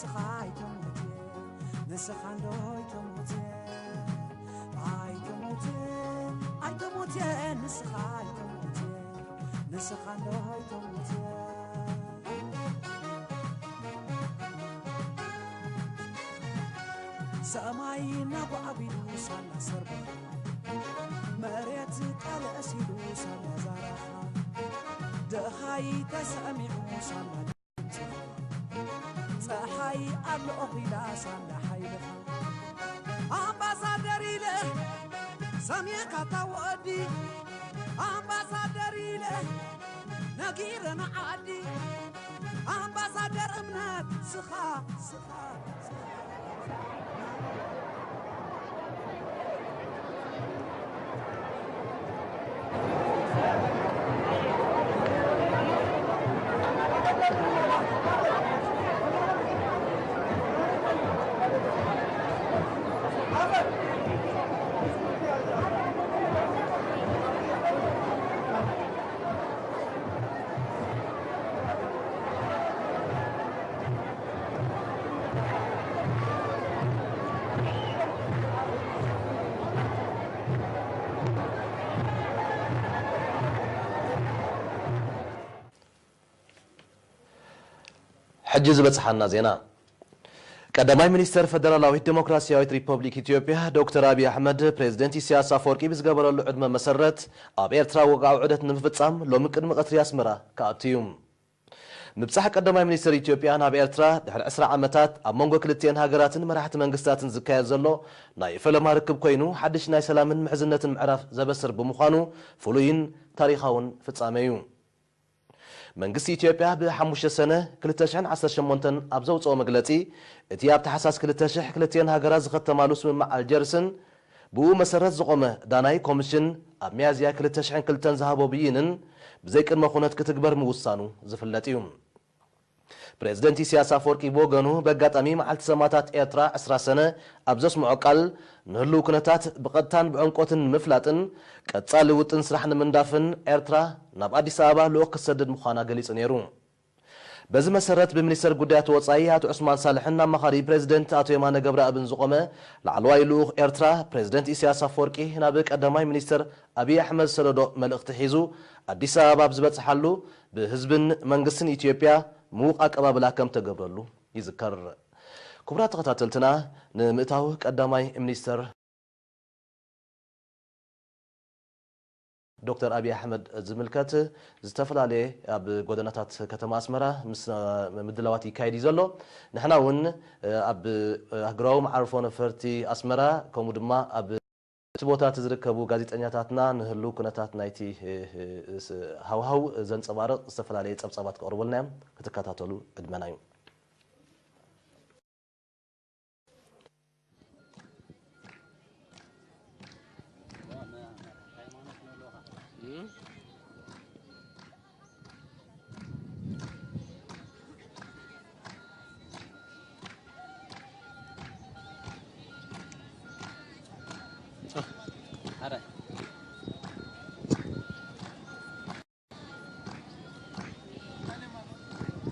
ንስኻ ኣይትሙት፣ ንስኻ እንዶ ኣይትሙት፣ ኣይትሙት፣ ኣይትሙት፣ ንስኻ ኣይትሙት፣ ንስኻ እንዶ ኣይትሙት። ሰማይ እናጓዕጒዱ ሳላ ሰርብኻ፣ መሬት ቀለስ ኢሉ ሳላ ዛራኻ፣ ደሃይ ተሰሚዑ ሳላ ጸሓይ ኣሎ ኦኺላ ሳላ ሓይልኻ። ኣምባሳደር ኢለ ሰሚዕካ እታ ወዲ፣ ኣምባሳደር ኢለ ነጊረ ንዓዲ፣ ኣምባሳደር እምነት ስኻ፣ ስኻ፣ ስኻ። ሕጂ ዝበጽሓና ዜና። ቀዳማይ ሚኒስተር ፈደራላዊት ዴሞክራሲያዊት ሪፐብሊክ ኢትዮጵያ ዶክተር ኣብይ ኣሕመድ፣ ፕሬዝደንት ኢሳያስ ኣፈወርቂ ብዝገበረሉ ዕድመ መሰረት፣ ኣብ ኤርትራ ወግዓዊ ዑደት ንምፍጻም ሎሚ ቅድሚ ቀትሪ ኣስመራ ክኣቱ እዩ። ምብጻሕ ቀዳማይ ሚኒስተር ኢትዮጵያ ናብ ኤርትራ፣ ድሕሪ ዕስራ ዓመታት ኣብ መንጎ ክልቲኤን ሃገራትን መራሕቲ መንግስታትን ዝካየድ ዘሎ ናይ ፈለማ ርክብ ኮይኑ፣ ሓድሽ ናይ ሰላምን ምሕዝነትን ምዕራፍ ዘበስር ብምዃኑ፣ ፍሉይን ታሪኻውን ፍጻመ እዩ። መንግስቲ ኢትዮጵያ ብሓሙሽተ ሰነ ክልተ ሽሕን ዓሰርተ ሸሞንተን ኣብ ዘውጽኦ መግለጺ፣ እቲ ኣብ ታሕሳስ ክልተ ሽሕ ክልቲኤን ሃገራት ዝኸተማሉ ስምምዕ ኣልጀርስን ብኡ መሰረት ዝቖመ ዳናይ ኮሚሽን ኣብ ሚያዝያ ክልተ ሽሕን ክልተን ዝሃቦ ብይንን ብዘይቅድመ ኩነት ክትግበር ምውሳኑ ዝፍለጥ እዩ። ፕሬዝደንት ኢሳያስ ኣፈወርቂ ብወገኑ፣ በጋጣሚ መዓልቲ ሰማእታት ኤርትራ ዕስራ ሰነ ኣብ ዘስምዖ ቃል፣ ንህልው ኩነታት ብቐጥታን ብዕምቆትን ንምፍላጥን ቀጻሊ ውጥን ስራሕ ንምንዳፍን ኤርትራ ናብ ኣዲስ ኣበባ ልኡኽ ክትሰድድ ምዃና ገሊጹ ነይሩ። በዚ መሰረት፣ ብሚኒስተር ጉዳያት ወጻኢ ኣቶ ዑስማን ሳልሕን ኣማኻሪ ፕሬዝደንት ኣቶ የማነ ገብረኣብን ዝቖመ ላዕለዋይ ልኡኽ ኤርትራ፣ ፕሬዝደንት ኢሳያስ ኣፈወርቂ ናብ ቀዳማይ ሚኒስተር ኣብይ ኣሕመድ ዝሰደዶ መልእኽቲ ሒዙ ኣዲስ ኣበባ ኣብ ዝበጽሓሉ፣ ብህዝብን መንግስትን ኢትዮጵያ ምዉቕ ኣቀባብላ ከም ተገብረሉ ይዝከር። ክቡራት ተኸታተልትና፣ ንምእታው ቀዳማይ ሚኒስተር ዶክተር ኣብይ ኣሕመድ ዝምልከት ዝተፈላለየ ኣብ ጎደናታት ከተማ ኣስመራ ምስ ምድላዋት ይካየድ እዩ ዘሎ። ንሕና እውን ኣብ ኣህጉራዊ መዓርፎ ነፈርቲ ኣስመራ፣ ከምኡ ድማ ኣብ እቲ ቦታ እቲ ዝርከቡ ጋዜጠኛታትና ንህልው ኩነታት ናይቲ፣ እ፣ እ፣ ስ-፣ ሃዋህው ዘንጸባርቕ ዝተፈላለየ ጸብጻባት ከቕርቡልና እዮም። ክትከታተሉ ዕድመና እዩ።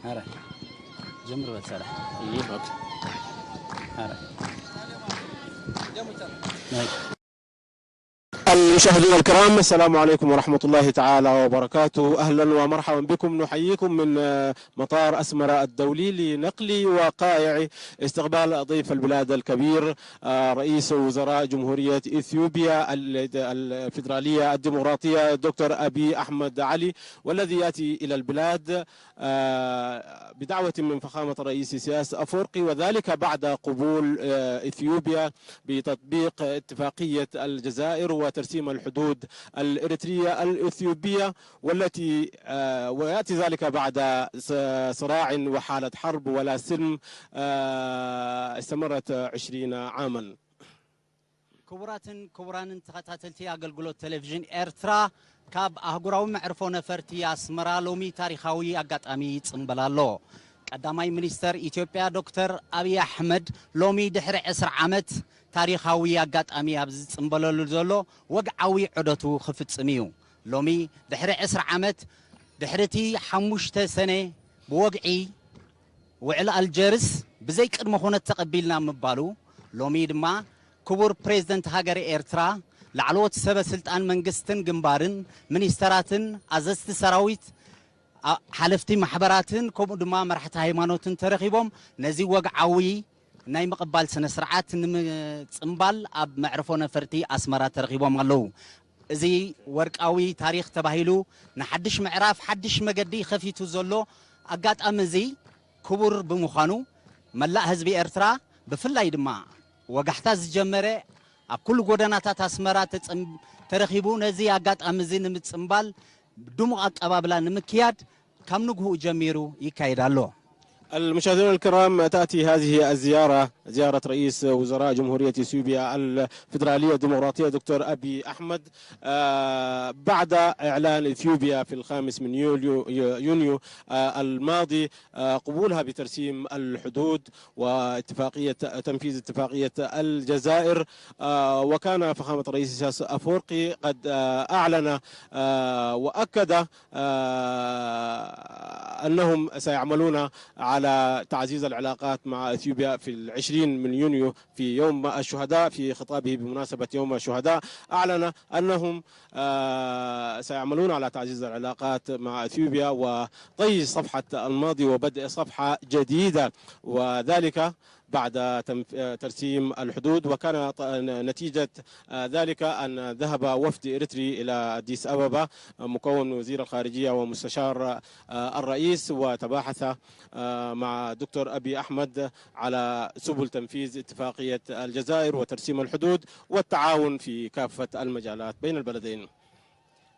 ኧረ ጀምር በል ሰላም። እህ፣ ኦኬ። ኧረ። المشاهدون الكرام، السلام عليكم ورحمة الله تعالى وبركاته. أهلا ومرحبا بكم، نحييكم من، آه، مطار أسمرة الدولي لنقل وقائع استقبال ضيف البلاد الكبير، آه، رئيس وزراء جمهورية إثيوبيا ال-، الفيدرالية الديمقراطية، دكتور أبي أحمد علي، والذي يأتي إلى البلاد، آه، بدعوة من فخامة الرئيس إسياس أفورقي، وذلك بعد قبول، آه، إثيوبيا بتطبيق اتفاقية الجزائر وترسيم الحدود الإريترية الإثيوبية، والتي، آه، ويأتي ذلك بعد ص-، صراع وحالة حرب ولا سلم، آه، استمرت عشرين عاما. ክቡራትን ክቡራንን ተኸታተልቲ ኣገልግሎት ቴሌቪዥን ኤርትራ፣ ካብ ኣህጉራዊ መዕርፎ ነፈርቲ ኣስመራ ሎሚ ታሪኻዊ ኣጋጣሚ ይጽንበል ኣሎ። ቀዳማይ ሚኒስተር ኢትዮጵያ ዶክተር ኣብይ ኣሕመድ ሎሚ ድሕሪ ዕስራ ዓመት ታሪኻዊ ኣጋጣሚ ኣብ ዝጽንበለሉ ዘሎ ወግዓዊ ዑደቱ ክፍጽም እዩ። ሎሚ ድሕሪ ዕስራ ዓመት፣ ድሕሪ እቲ ሓሙሽተ ሰነ ብወግዒ ውዕል ኣልጀርስ ብዘይ ቅድመ ኩነት ተቐቢልና ምባሉ፣ ሎሚ ድማ ክቡር ፕሬዝደንት ሃገረ ኤርትራ፣ ላዕለዎት ሰበ ስልጣን መንግስትን ግንባርን፣ ሚኒስተራትን፣ ኣዘዝቲ ሰራዊት፣ ኣ-፣ ሓለፍቲ ማሕበራትን ከምኡ ድማ መራሕቲ ሃይማኖትን ተረኺቦም ነዚ ወግዓዊ ናይ ምቕባል ስነ ስርዓት ንምጽምባል ኣብ መዕርፎ ነፈርቲ ኣስመራ ተረኺቦም ኣለዉ። እዚ ወርቃዊ ታሪኽ ተባሂሉ ንሓድሽ ምዕራፍ ሓድሽ መገዲ ከፊቱ ዘሎ ኣጋጣሚ እዚ ክቡር ብምዃኑ መላእ ህዝቢ ኤርትራ ብፍላይ ድማ ወጋሕታ ዝጀመረ ኣብ ኩሉ ጎደናታት ኣስመራ ተጸም-፣ ተረኺቡ ነዚ ኣጋጣሚ እዚ ንምጽምባል ድሙቕ ኣቀባብላ ንምክያድ ካብ ንግሆኡ ጀሚሩ ይካየድ ኣሎ። المشاهدون الكرام، تأتي هذه الزيارة زيارة رئيس وزراء جمهورية إثيوبيا الفيدرالية الديمقراطية دكتور أبي أحمد، آه، بعد إعلان إثيوبيا في الخامس من يوليو، يونيو، آه، الماضي، آه، قبولها بترسيم الحدود واتفاقية تنفيذ اتفاقية الجزائر. آه، وكان فخامة الرئيس إسياس أفورقي قد، آه، أعلن، آه، وأكد، آه، أنهم سيعملون على تعزيز العلاقات مع إثيوبيا في العشرين من يونيو في يوم الشهداء، في خطابه بمناسبة يوم الشهداء أعلن أنهم، آه، سيعملون على تعزيز العلاقات مع إثيوبيا وطي صفحة الماضي وبدء صفحة جديدة، وذلك بعد تنف-، آه، ترسيم الحدود. وكان ط-، ن-، نتيجة، آه، ذلك أن ذهب وفد إريتري إلى أديس أبابا، آه، مكون من وزير الخارجية ومستشار، آه، الرئيس، وتباحث، آه، مع دكتور أبي أحمد على سبل تنفيذ اتفاقية الجزائر وترسيم الحدود والتعاون في كافة المجالات بين البلدين.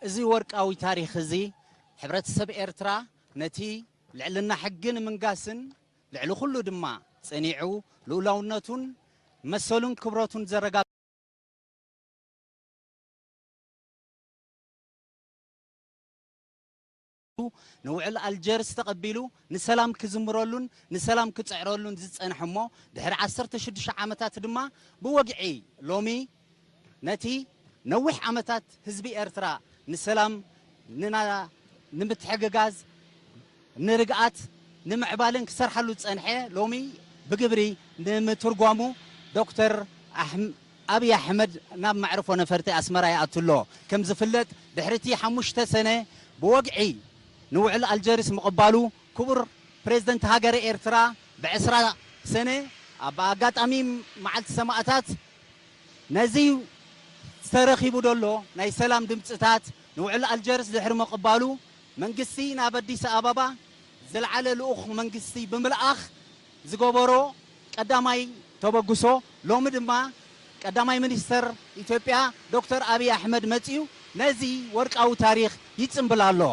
እዚ ወርቃዊ ታሪኽ እዚ ሕብረተሰብ ኤርትራ ነቲ ልዕልና ሕጊ ንምንጋስን ልዕሊ ኩሉ ድማ ጸኒዑ ልኡላውነቱን መሰሉን ክብረቱን ዘረጋግጽ ንውዕል ኣልጀርስ ተቐቢሉ ንሰላም ክዝምረሉን ንሰላም ክጽዕረሉን ዝጸንሐ እሞ ድሕሪ ዓሰርተ ሽዱሽተ ዓመታት ድማ ብወግዒ ሎሚ ነቲ ነዊሕ ዓመታት ህዝቢ ኤርትራ ንሰላም ንና-፣ ንምትሕግጋዝ ንርግኣት ንምዕባልን ክሰርሓሉ ዝጸንሐ ሎሚ ብግብሪ ንምትርጓሙ ዶክተር ኣሕም-፣ ኣብይ ኣሕመድ ናብ መዕርፎ ነፈርቲ ኣስመራ ይኣቱ ኣሎ። ከም ዝፍለጥ ድሕሪ እቲ ሓሙሽተ ሰነ ብወግዒ ንውዕል ኣልጀርስ ምቕባሉ ክቡር ፕሬዝደንት ሃገረ ኤርትራ ብዕስራ ሰነ ኣብ ኣጋጣሚ መዓልቲ ሰማእታት ነዚ ዝተረኺቡ ዘሎ ናይ ሰላም ድምፅታት ንውዕል ኣልጀርስ ድሕሪ ምቕባሉ መንግስቲ ናብ ኣዲስ ኣበባ ዝለዓለ ልኡኽ መንግስቲ ብምልኣኽ ዝገበሮ ቀዳማይ ተበግሶ ሎሚ ድማ ቀዳማይ ሚኒስተር ኢትዮጵያ ዶክተር ኣብይ ኣሕመድ መፂኡ ነዚ ወርቃዊ ታሪኽ ይፅምብል ኣሎ።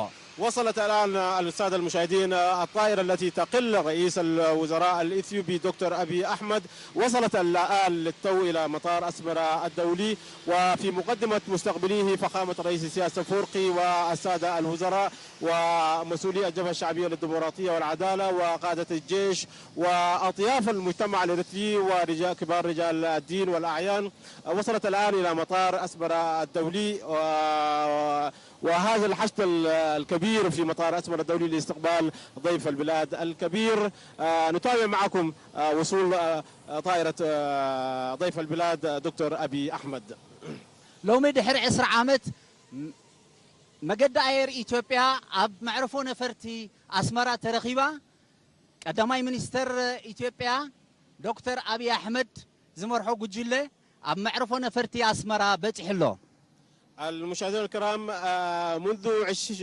وصلت الآن، السادة المشاهدين، الطائرة التي تقل رئيس الوزراء الإثيوبي دكتور أبي أحمد وصلت الآن للتو إلى مطار أسمرة الدولي، وفي مقدمة مستقبليه فخامة الرئيس إسياس أفورقي والسادة الوزراء ومسؤولي الجبهة الشعبية للديمقراطية والعدالة وقادة الجيش وأطياف المجتمع الإريتري ورجال، كبار رجال الدين والأعيان. وصلت الآن إلى مطار أسمرة الدولي، و-، وهذا الحشد ال-، الكبير في مطار أسمرة الدولي لاستقبال ضيف البلاد الكبير. آه، نتابع معكم، آه، وصول، آه، طائرة، آه، ضيف البلاد، آه، دكتور أبي أحمد. ሎሚ ድሕሪ ዕስራ ዓመት ም-፣ መገዲ ኣየር ኢትዮጵያ ኣብ መዕርፎ ነፈርቲ ኣስመራ ተረኺባ። ቀዳማይ ሚኒስተር ኢትዮጵያ ዶክተር ኣብይ ኣሕመድ ዝመርሖ ጉጅለ ኣብ መዕርፎ ነፈርቲ ኣስመራ በጺሑ ኣሎ። المشاهدين الكرام، آه، منذ عش-،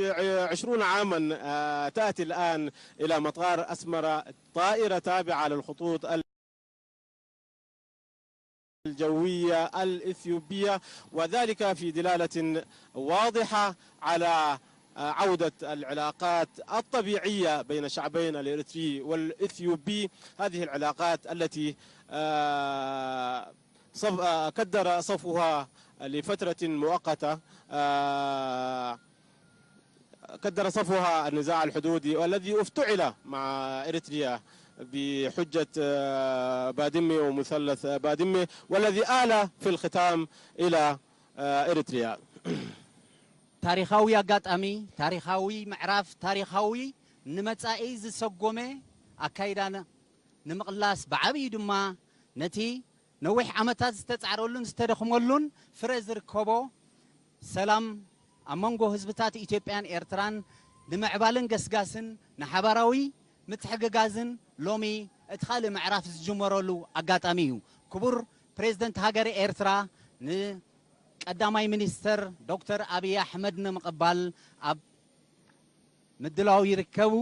عشرون عاما، آه، تأتي الآن إلى مطار أسمرة طائرة تابعة للخطوط الجوية الإثيوبية، وذلك في دلالة واضحة على، آه، عودة العلاقات الطبيعية بين الشعبين الإريتري والإثيوبي. هذه العلاقات التي، آه، صف-، آه، كدر صفوها لفترة مؤقتة، آه، كدر صفوها النزاع الحدودي والذي افتعل مع إريتريا بحجة، آه، بادمة ومثلث بادمة، والذي آل في الختام إلى، آه، إريتريا. ታሪኻዊ ኣጋጣሚ፣ ታሪኻዊ ምዕራፍ፣ ታሪኻዊ ንመጻኢ ዝሰጎመ ኣካይዳና ንምቕላስ ብዓብዩ ድማ ነቲ ነዊሕ ዓመታት ዝተጻዕረሉን ዝተደኽመሉን ፍረ ዝርከቦ ሰላም ኣብ መንጎ ህዝብታት ኢትዮጵያን ኤርትራን ንምዕባልን ገስጋስን ንሓባራዊ ምትሕግጋዝን ሎሚ እቲ ካልእ ምዕራፍ ዝጅመረሉ ኣጋጣሚ እዩ። ክቡር ፕሬዝደንት ሃገር ኤርትራ ንቀዳማይ ሚኒስተር ዶክተር ኣብይ ኣሕመድ ንምቕባል ኣብ ምድላው ይርከቡ።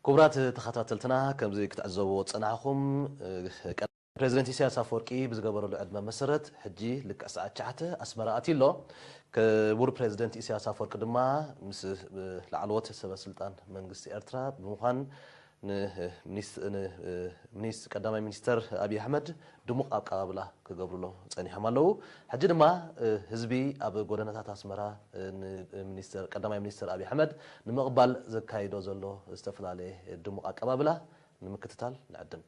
ክቡራት ተኸታተልትና፣ ከምዚ ክትዕዘብዎ ዝጸናሕኹም፣ እ፣ ቀ-፣ ፕሬዚደንት ኢሳያስ ኣፈወርቂ ብዝገበረሉ ዕድመ መሰረት፣ ሕጂ ልክዕ ሰዓት ትሽዓተ ኣስመራ ኣትዩ ኣሎ። ክቡር ፕሬዚደንት ኢሳያስ ኣፈወርቂ ድማ ምስ፣ እ፣ ላዕለዎት ሰበ ስልጣን መንግስቲ ኤርትራ ብምዃን ን-፣ ሚኒስ-፣ ን-፣ ሚኒስ-፣ ቀዳማይ ሚኒስተር ኣብይ ኣሕመድ ድሙቕ ኣቀባብላ ክገብሩሎ ጸኒሖም ኣለዉ። ሕጂ ድማ፣ እ፣ ህዝቢ ኣብ ጎደናታት ኣስመራ፣ እ፣ ን-፣ ሚኒስተር፣ ቀዳማይ ሚኒስተር ኣብይ ኣሕመድ ንምቕባል ዘካይዶ ዘሎ ዝተፈላለየ ድሙቕ ኣቀባብላ ንምክትታል ንዕድም።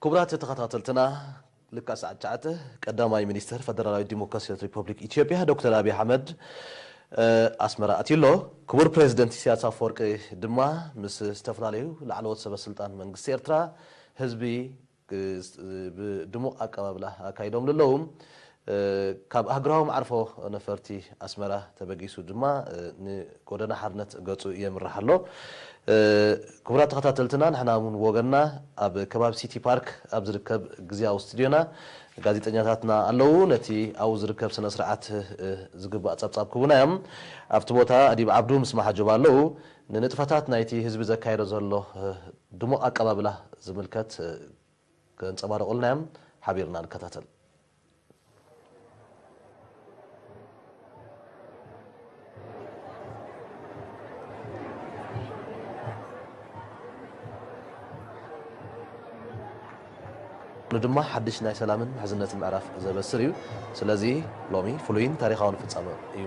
ክቡራት ተኸታተልትና፣ ልክዕ ሰዓት ትሽዓተ ቀዳማይ ሚኒስተር ፈደራላዊት ዲሞክራሲያዊት ሪፐብሊክ ኢትዮጵያ ዶክተር ኣብይ ኣሕመድ፣ እ፣ ኣስመራ ኣትዩ ኣሎ። ክቡር ፕሬዚደንት ኢሳያስ ኣፈወርቂ ድማ ምስ ዝተፈላለዩ ላዕለዎት ሰበ ስልጣን መንግስቲ ኤርትራ፣ ህዝቢ፣ እ፣ ብድሙቕ ኣቀባብላ ኣካይዶምሉ ኣለዉ። እ፣ ካብ ኣህጉራዊ መዓርፎ ነፈርቲ ኣስመራ ተበጊሱ ድማ፣ እ፣ ንጎደና ሓርነት ገጹ የምርሕ ኣሎ። እ፣ ክቡራት ተኸታተልትና፣ ንሕና እውን ወገንና ኣብ ከባቢ ሲቲ ፓርክ ኣብ ዝርከብ ግዝያዊ ስቱድዮና ጋዜጠኛታትና ኣለዉ። ነቲ ኣብኡ ዝርከብ ስነ ስርዓት፣ እ፣ ዝግባእ ጸብጻብ ክህቡና እዮም። ኣብቲ ቦታ ኣዲብ ዓብዱ ምስ መሓጆባ ኣለዉ። ንንጥፈታት ናይቲ ህዝቢ ዘካየዶ ዘሎ፣ እ፣ ድሙቕ ኣቀባብላ ዝምልከት፣ እ፣ ከንጸባርቑልና እዮም። ሓቢርና ንከታተል። ንድማ ሓድሽ ናይ ሰላምን ምሕዝነትን ምዕራፍ ዘበስር እዩ። ስለዚ ሎሚ ፍሉይን ታሪኻውን ፍጻመ እዩ።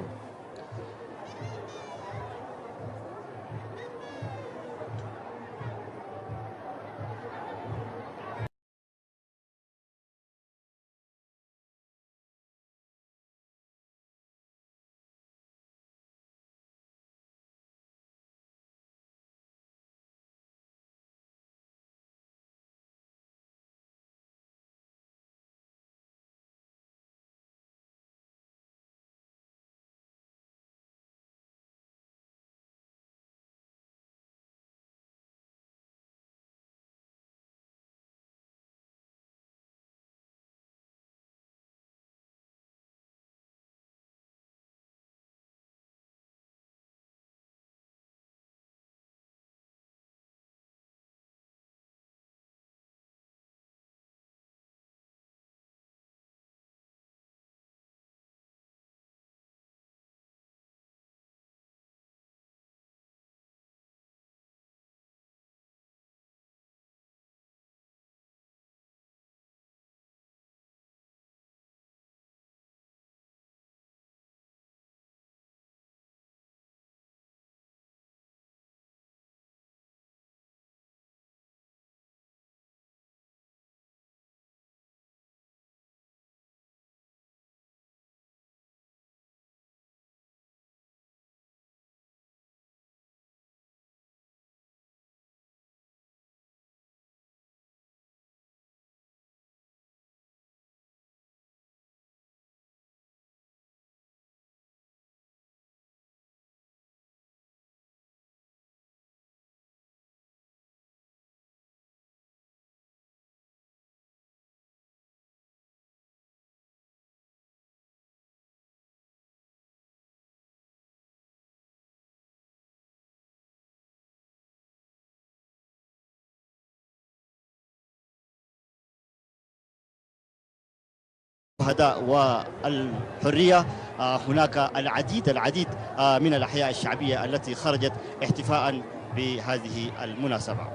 الشهداء والحرية، آه، هناك العديد، العديد، آه، من الأحياء الشعبية التي خرجت احتفاء بهذه المناسبة.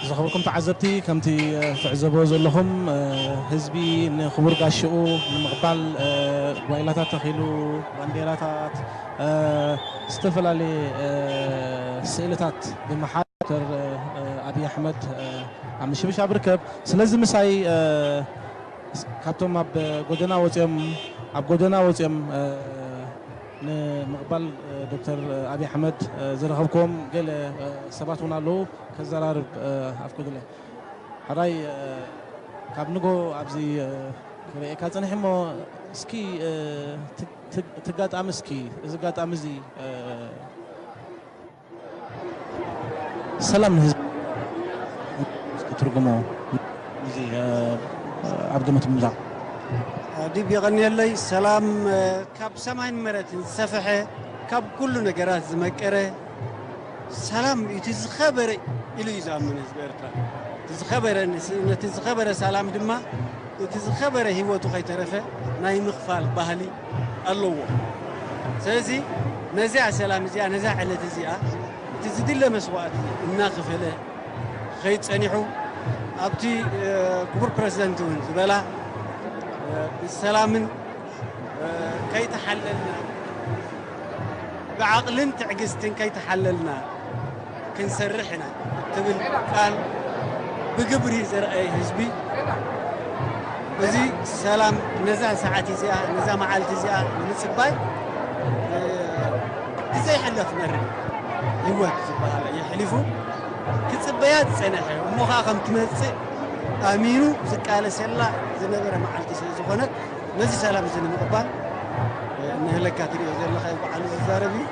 ዝኸበርኩም ተዓዘብቲ፣ ከምቲ ትዕዘብዎ ዘለኹም፣ ህዝቢ ንኽቡር ጋሽኡ ንምቕባል ጓይላታት ተኺሉ፣ ባንዴራታት፣ ዝተፈላለየ ስእልታት ብምሓዝ ዶክተር ኣብይ ኣሕመድ ኣብ ምሽብሻብ ርከብ። ስለዚ ምሳይ ካብቶም ኣብ ጎደና ወፂኦም፣ ኣብ ጎደና ወፂኦም ንምቕባል ዶክተር ኣብይ ኣሕመድ ዝረኸብክዎም ገለ ሰባት እውን ኣለዉ። ከዘራርብ ኣፍቅዱለይ። ሕራይ ካብ ንጎ ኣብዚ ክርእየካ ጸኒሐ እሞ፣ እስኪ እቲ ኣጋጣሚ፣ እስኪ እዚ ኣጋጣሚ እዚ ሰላም ንህዝቢ ክትርጉሞ፣ እዚ ኣብ ግምት ብምዛዕ። ዲብ የቐንየለይ። ሰላም ካብ ሰማይን መረትን ዝሰፈሐ፣ ካብ ኩሉ ነገራት ዝመቀረ ሰላም እዩ። እቲ ዝኸበረ ኢሉ እዩ ዝኣምን ህዝቢ ኤርትራ። እቲ ዝኸበረ፣ ነቲ ዝኸበረ ሰላም ድማ እቲ ዝኸበረ ህይወቱ ከይተረፈ ናይ ምኽፋል ባህሊ ኣለዎ። ስለዚ ነዚኣ ሰላም እዚኣ፣ ነዛ ዕለት እዚኣ እቲ ዝድለ መስዋእቲ እናኸፈለ ክኸይድ ጸኒሑ፣ ኣብቲ ክቡር ፕረዚደንት እውን ዝበላ ብሰላምን ከይተሓለልና፣ ብዓቕልን ትዕግስትን ከይተሓለልና ክንሰርሕ ኢና እትብል ቃል ብግብሪ ዘርኣየ ህዝቢ፣ እዚ ሰላም፣ ነዛ ሰዓት እዚኣ፣ ነዛ መዓልቲ እዚኣ ንምጽባይ፣ እ፣ ብዘይሕለፍ መርር ህይወት ዝበሃል የሕሊፉ ክጽበያ ዝጸንሐ፣ እሞ ኸኣ ከም ትመጽእ ኣሚኑ ዝቃለሰላ ዝነበረ መዓልቲ ስለ ዝኾነት፣ ነዚ ሰላም እዚ ንምቕባል፣ እ፣ ንህለካ ትሪኦ ዘለኻ እዩ፣ በዓሉ ዝዛረብ እዩ።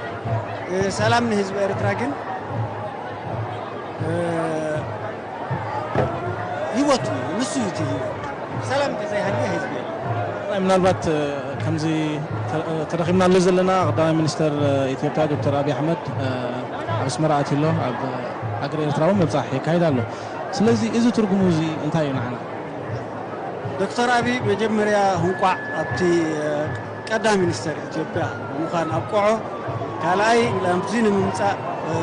እ፣ ሰላም ንህዝቢ ኤርትራ ግን፣ እ፣ ህይወቱ እዩ፣ ንሱ እዩ እቲ ህይወት። ሰላም እንተዘይሃልዩ ህዝቢ የለን። ምናልባት፣ እ፣ ከምዚ ተ-፣ ተረኺብናሉ ዘለና ቀዳማይ ሚኒስተር፣ እ፣ ኢትዮጵያ ዶክተር ኣብይ ኣሕመድ፣ እ፣ ኣብ ኣስመራ ኣትዩ ኣሎ። ኣብ ሃገር ኤርትራ እውን ምብጻሕ የካይድ ኣሎ። ስለዚ እዚ ትርጉሙ እዚ እንታይ እዩ ንዓና? ዶክተር ኣብይ መጀመርያ እንቋዕ ኣብቲ፣ እ፣ ቀዳም ሚኒስተር ኢትዮጵያ ብምዃን ኣብቅዖ። ካልኣይ ናብዚ ንምምጻእ፣ እ፣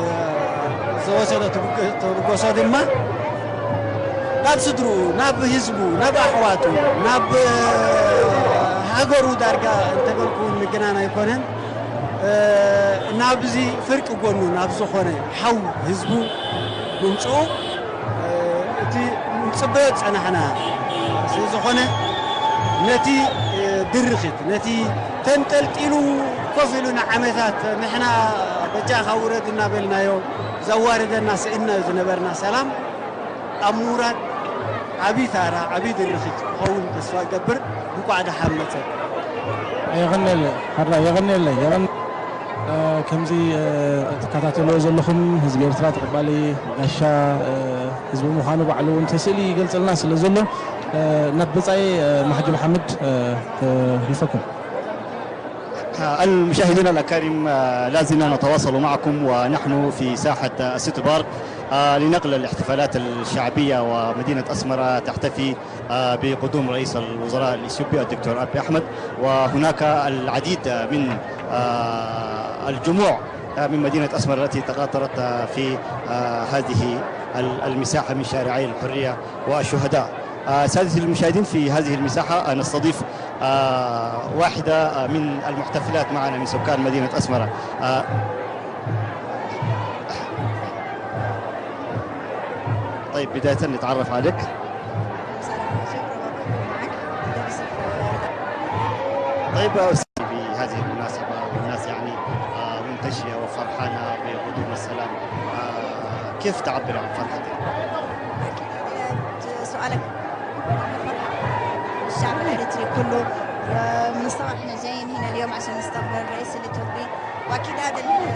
ዝወሰዶ ተብገ-፣ ተበገሶ ድማ ናብ ስድርኡ፣ ናብ ህዝቡ፣ ናብ ኣሕዋቱ፣ ናብ፣ እ፣ ሃገሩ ዳርጋ እንተበልኩ እውን ምግናን ኣይኮነን። እ፣ ናብዚ ፍርቂ ጎኑ ናብ ዝኾነ ሓው ህዝቡ ምምጽኡ፣ እ፣ እቲ ንጽበዮ ዝጸናሕና ስለ ዝኾነ፣ ነቲ፣ እ፣ ድርኺት፣ ነቲ ተንጠልጢሉ ኮፍ ኢሉ ንዓመታት ንሕና በጃኻ ውረድ እናበልናዮ ዘዋርደና ስእንናዮ ዝነበርና ሰላም ኣብ ምውራድ ዓቢ ታራ፣ ዓቢ ድርኺት ክኸውን ተስፋ እገብር። እንቋዕ ደሓን መጸ። የቐንየለ፣ ሓራ፣ የቐንየለ፣ የቐን-፣ እ፣ ከምዚ፣ እ፣ ትከታተልዎ ዘለኹም ህዝቢ ኤርትራ ተቐባሊ ጋሻ፣ እ፣ ህዝቢ ምዃኑ ባዕሉ እውን ተስእሊ ይገልጸልና ስለ ዘሎ፣ እ፣ ናብ ብጻይ፣ እ፣ ማሕጁብ ሓምድ፣ እ፣ ከሕልፈኩም። المشاهدون الأكارم، لا زلنا نتواصل معكم ونحن في ساحة السيتي بارك، لنقل الاحتفالات الشعبية، ومدينة أسمرة تحتفي بقدوم رئيس الوزراء الإثيوبي الدكتور أبي أحمد، وهناك العديد من الجموع من مدينة أسمرة التي تقاطرت في هذه المساحة من شارعي الحرية والشهداء. آه، سادة المشاهدين، في هذه المساحة، آه، نستضيف، آه، واحدة، آه، من المحتفلات معنا من سكان مدينة أسمرة. آه، طيب، بداية نتعرف عليك. طيب، يا أستاذ، بهذه المناسبة والناس يعني، آه، منتشية وفرحانة بقدوم السلام، آه، كيف تعبر عن فرحتك؟ سؤالك. الشعب الإريتري كله، ومن الصباح احنا جايين هنا اليوم عشان نستقبل الرئيس الإثيوبي، وأكيد هذا ال-،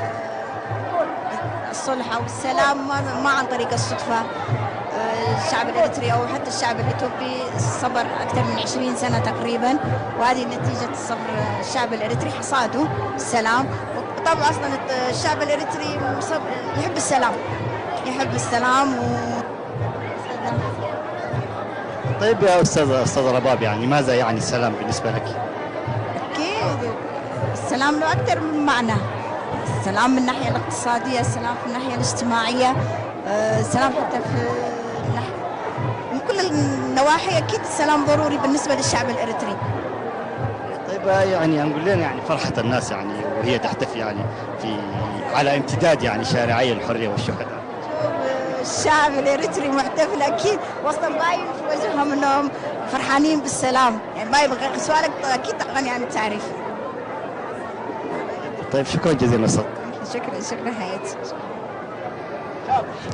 الصلح أو السلام ما، ما عن طريق الصدفة. آه، الشعب الإريتري أو حتى الشعب الإثيوبي صبر أكثر من عشرين سنة تقريبًا، وهذه نتيجة صبر الشعب الإريتري، حصاده السلام. وطبعًا أصلًا الشعب الإريتري مصب-، يحب السلام، يحب السلام و طيب يا أستاذة، أستاذة رباب، يعني ماذا يعني السلام بالنسبة لك؟ أكيد السلام له أكثر من معنى. السلام من الناحية الاقتصادية، السلام في الناحية الاجتماعية، آه، السلام حتى في الناح-، من كل النواحي أكيد السلام ضروري بالنسبة للشعب الإريتري. طيب، يعني نقول لنا يعني فرحة الناس يعني وهي تحتفي يعني في، على امتداد يعني شارعي الحرية والشهداء. شوف، الشعب الإريتري محتفل أكيد، وأصلًا باين في وجههم إنهم فرحانين بالسلام. يعني باين بغ-، سؤالك أكيد أغني عن التعريف. طيب، شكرًا جزيلًا أستاذ. شكرًا، شكرًا حياتي.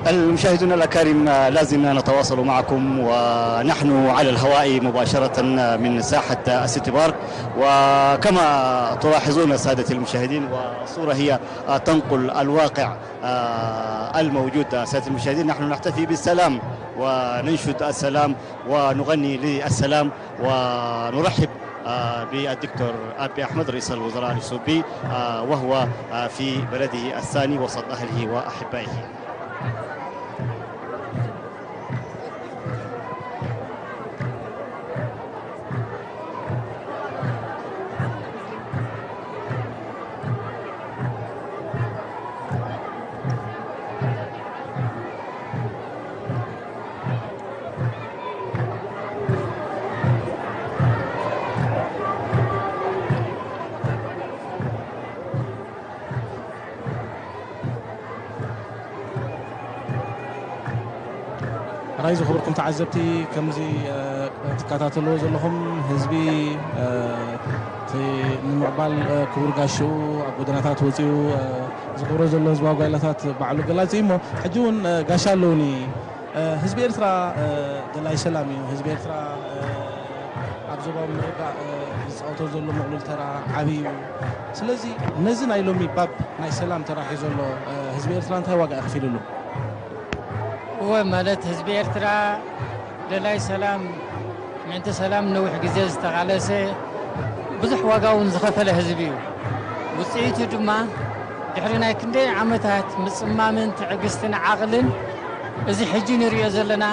المشاهدون الأكارم، لا زلنا نتواصل معكم ونحن على الهواء مباشرة من ساحة السيتي بارك، وكما تلاحظون سادة المشاهدين، والصورة هي تنقل الواقع، آه، الموجود. سادة المشاهدين، نحن نحتفي بالسلام وننشد السلام ونغني للسلام ونرحب، آه، بالدكتور أبي أحمد رئيس الوزراء الإثيوبي، آه، وهو، آه، في بلده الثاني وسط أهله وأحبائه. ዝኽብርኩም ተዓዘብቲ፣ ከምዚ ትከታተልዎ ዘለኹም ህዝቢ እቲ ንምዕባል ክቡር ጋሽኡ ኣብ ጎደናታት ወፂኡ ዝገብሮ ዘሎ ህዝባዊ ጓይላታት ባዕሉ ገላፂ እሞ፣ ሕጂ እውን ጋሻ ኣለውኒ። ህዝቢ ኤርትራ ደላይ ሰላም እዩ። ህዝቢ ኤርትራ ኣብ ዞባዊ ምርግጋእ ዝፃወቶ ዘሎ ምቕሉል ተራ ዓብዪ እዩ። ስለዚ ነዚ ናይ ሎሚ ባብ ናይ ሰላም ተራ ሒዞ ኣሎ ህዝቢ ኤርትራ እንታይ ዋጋ እዩ ከፊሉሉ? እወ፣ ማለት ህዝቢ ኤርትራ ደላይ ሰላም፣ ምእንቲ ሰላም ነዊሕ ግዜ ዝተቓለሰ፣ ብዙሕ ዋጋ እውን ዝኸፈለ ህዝቢ እዩ። ውፅኢቱ ድማ ድሕሪ ናይ ክንደይ ዓመታት ምፅማምን ትዕግስትን ዓቕልን፣ እዚ ሕጂ ንሪኦ ዘለና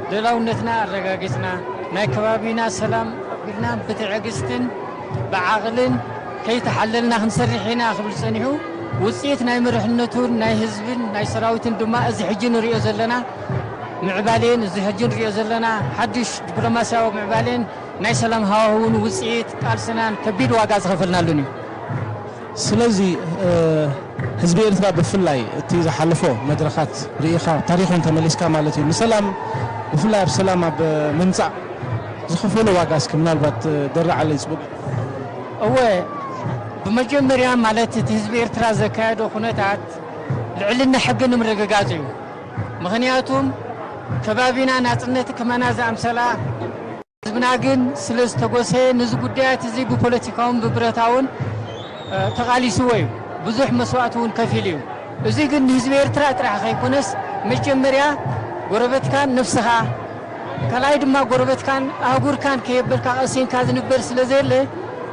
ልኡላውነትና ኣረጋጊፅና፣ ናይ ከባቢና ሰላም ኣቢልና ብትዕግስትን ብዓቕልን ከይተሓለልና ክንሰርሕ ኢና ክብል ጸኒሑ። ውጽኢት ናይ መሪሕነቱን ናይ ህዝብን ናይ ሰራዊትን ድማ እዚ ሕጂ ንሪኦ ዘለና ምዕባሌን፣ እዚ ሕጂ ንሪኦ ዘለና ሓድሽ ዲፕሎማስያዊ ምዕባሌን ናይ ሰላም ሃዋህውን ውጽኢት ቃልስናን ከቢድ ዋጋ ዝኸፈልናሉን እዩ። ስለዚ ህዝቢ ኤርትራ ብፍላይ እቲ ዝሓለፎ መድረኻት ርኢኻ ታሪኹን ተመሊስካ ማለት እዩ፣ ንሰላም ብፍላይ ኣብ ሰላም ኣብ ምምጻእ ዝኸፈሎ ዋጋ እስኪ ምናልባት ደራዓለይ ጽቡቕ። እወ፣ ብመጀመርያ ማለት እቲ ህዝቢ ኤርትራ ዘካየዶ ኩነታት ልዕልና ሕጊ ንምርግጋጽ እዩ። ምኽንያቱም ከባቢና ናጽነት ክመና ዝኣምሰላ ህዝብና ግን ስለ ዝተጎሰየ፣ ነዚ ጉዳያት እዚ ብፖለቲካውን ብብረታውን ተቓሊስዎ እዩ። ብዙሕ መስዋእቲ እውን ከፊሉ እዩ። እዚ ግን ንህዝቢ ኤርትራ ጥራሕ ከይኮነስ፣ መጀመርያ ጎረበትካን ነፍስኻ፣ ካልኣይ ድማ ጎረበትካን ኣህጉርካን ከየበልካ ቀሲንካ ዝንበር ስለ ዘየለ፣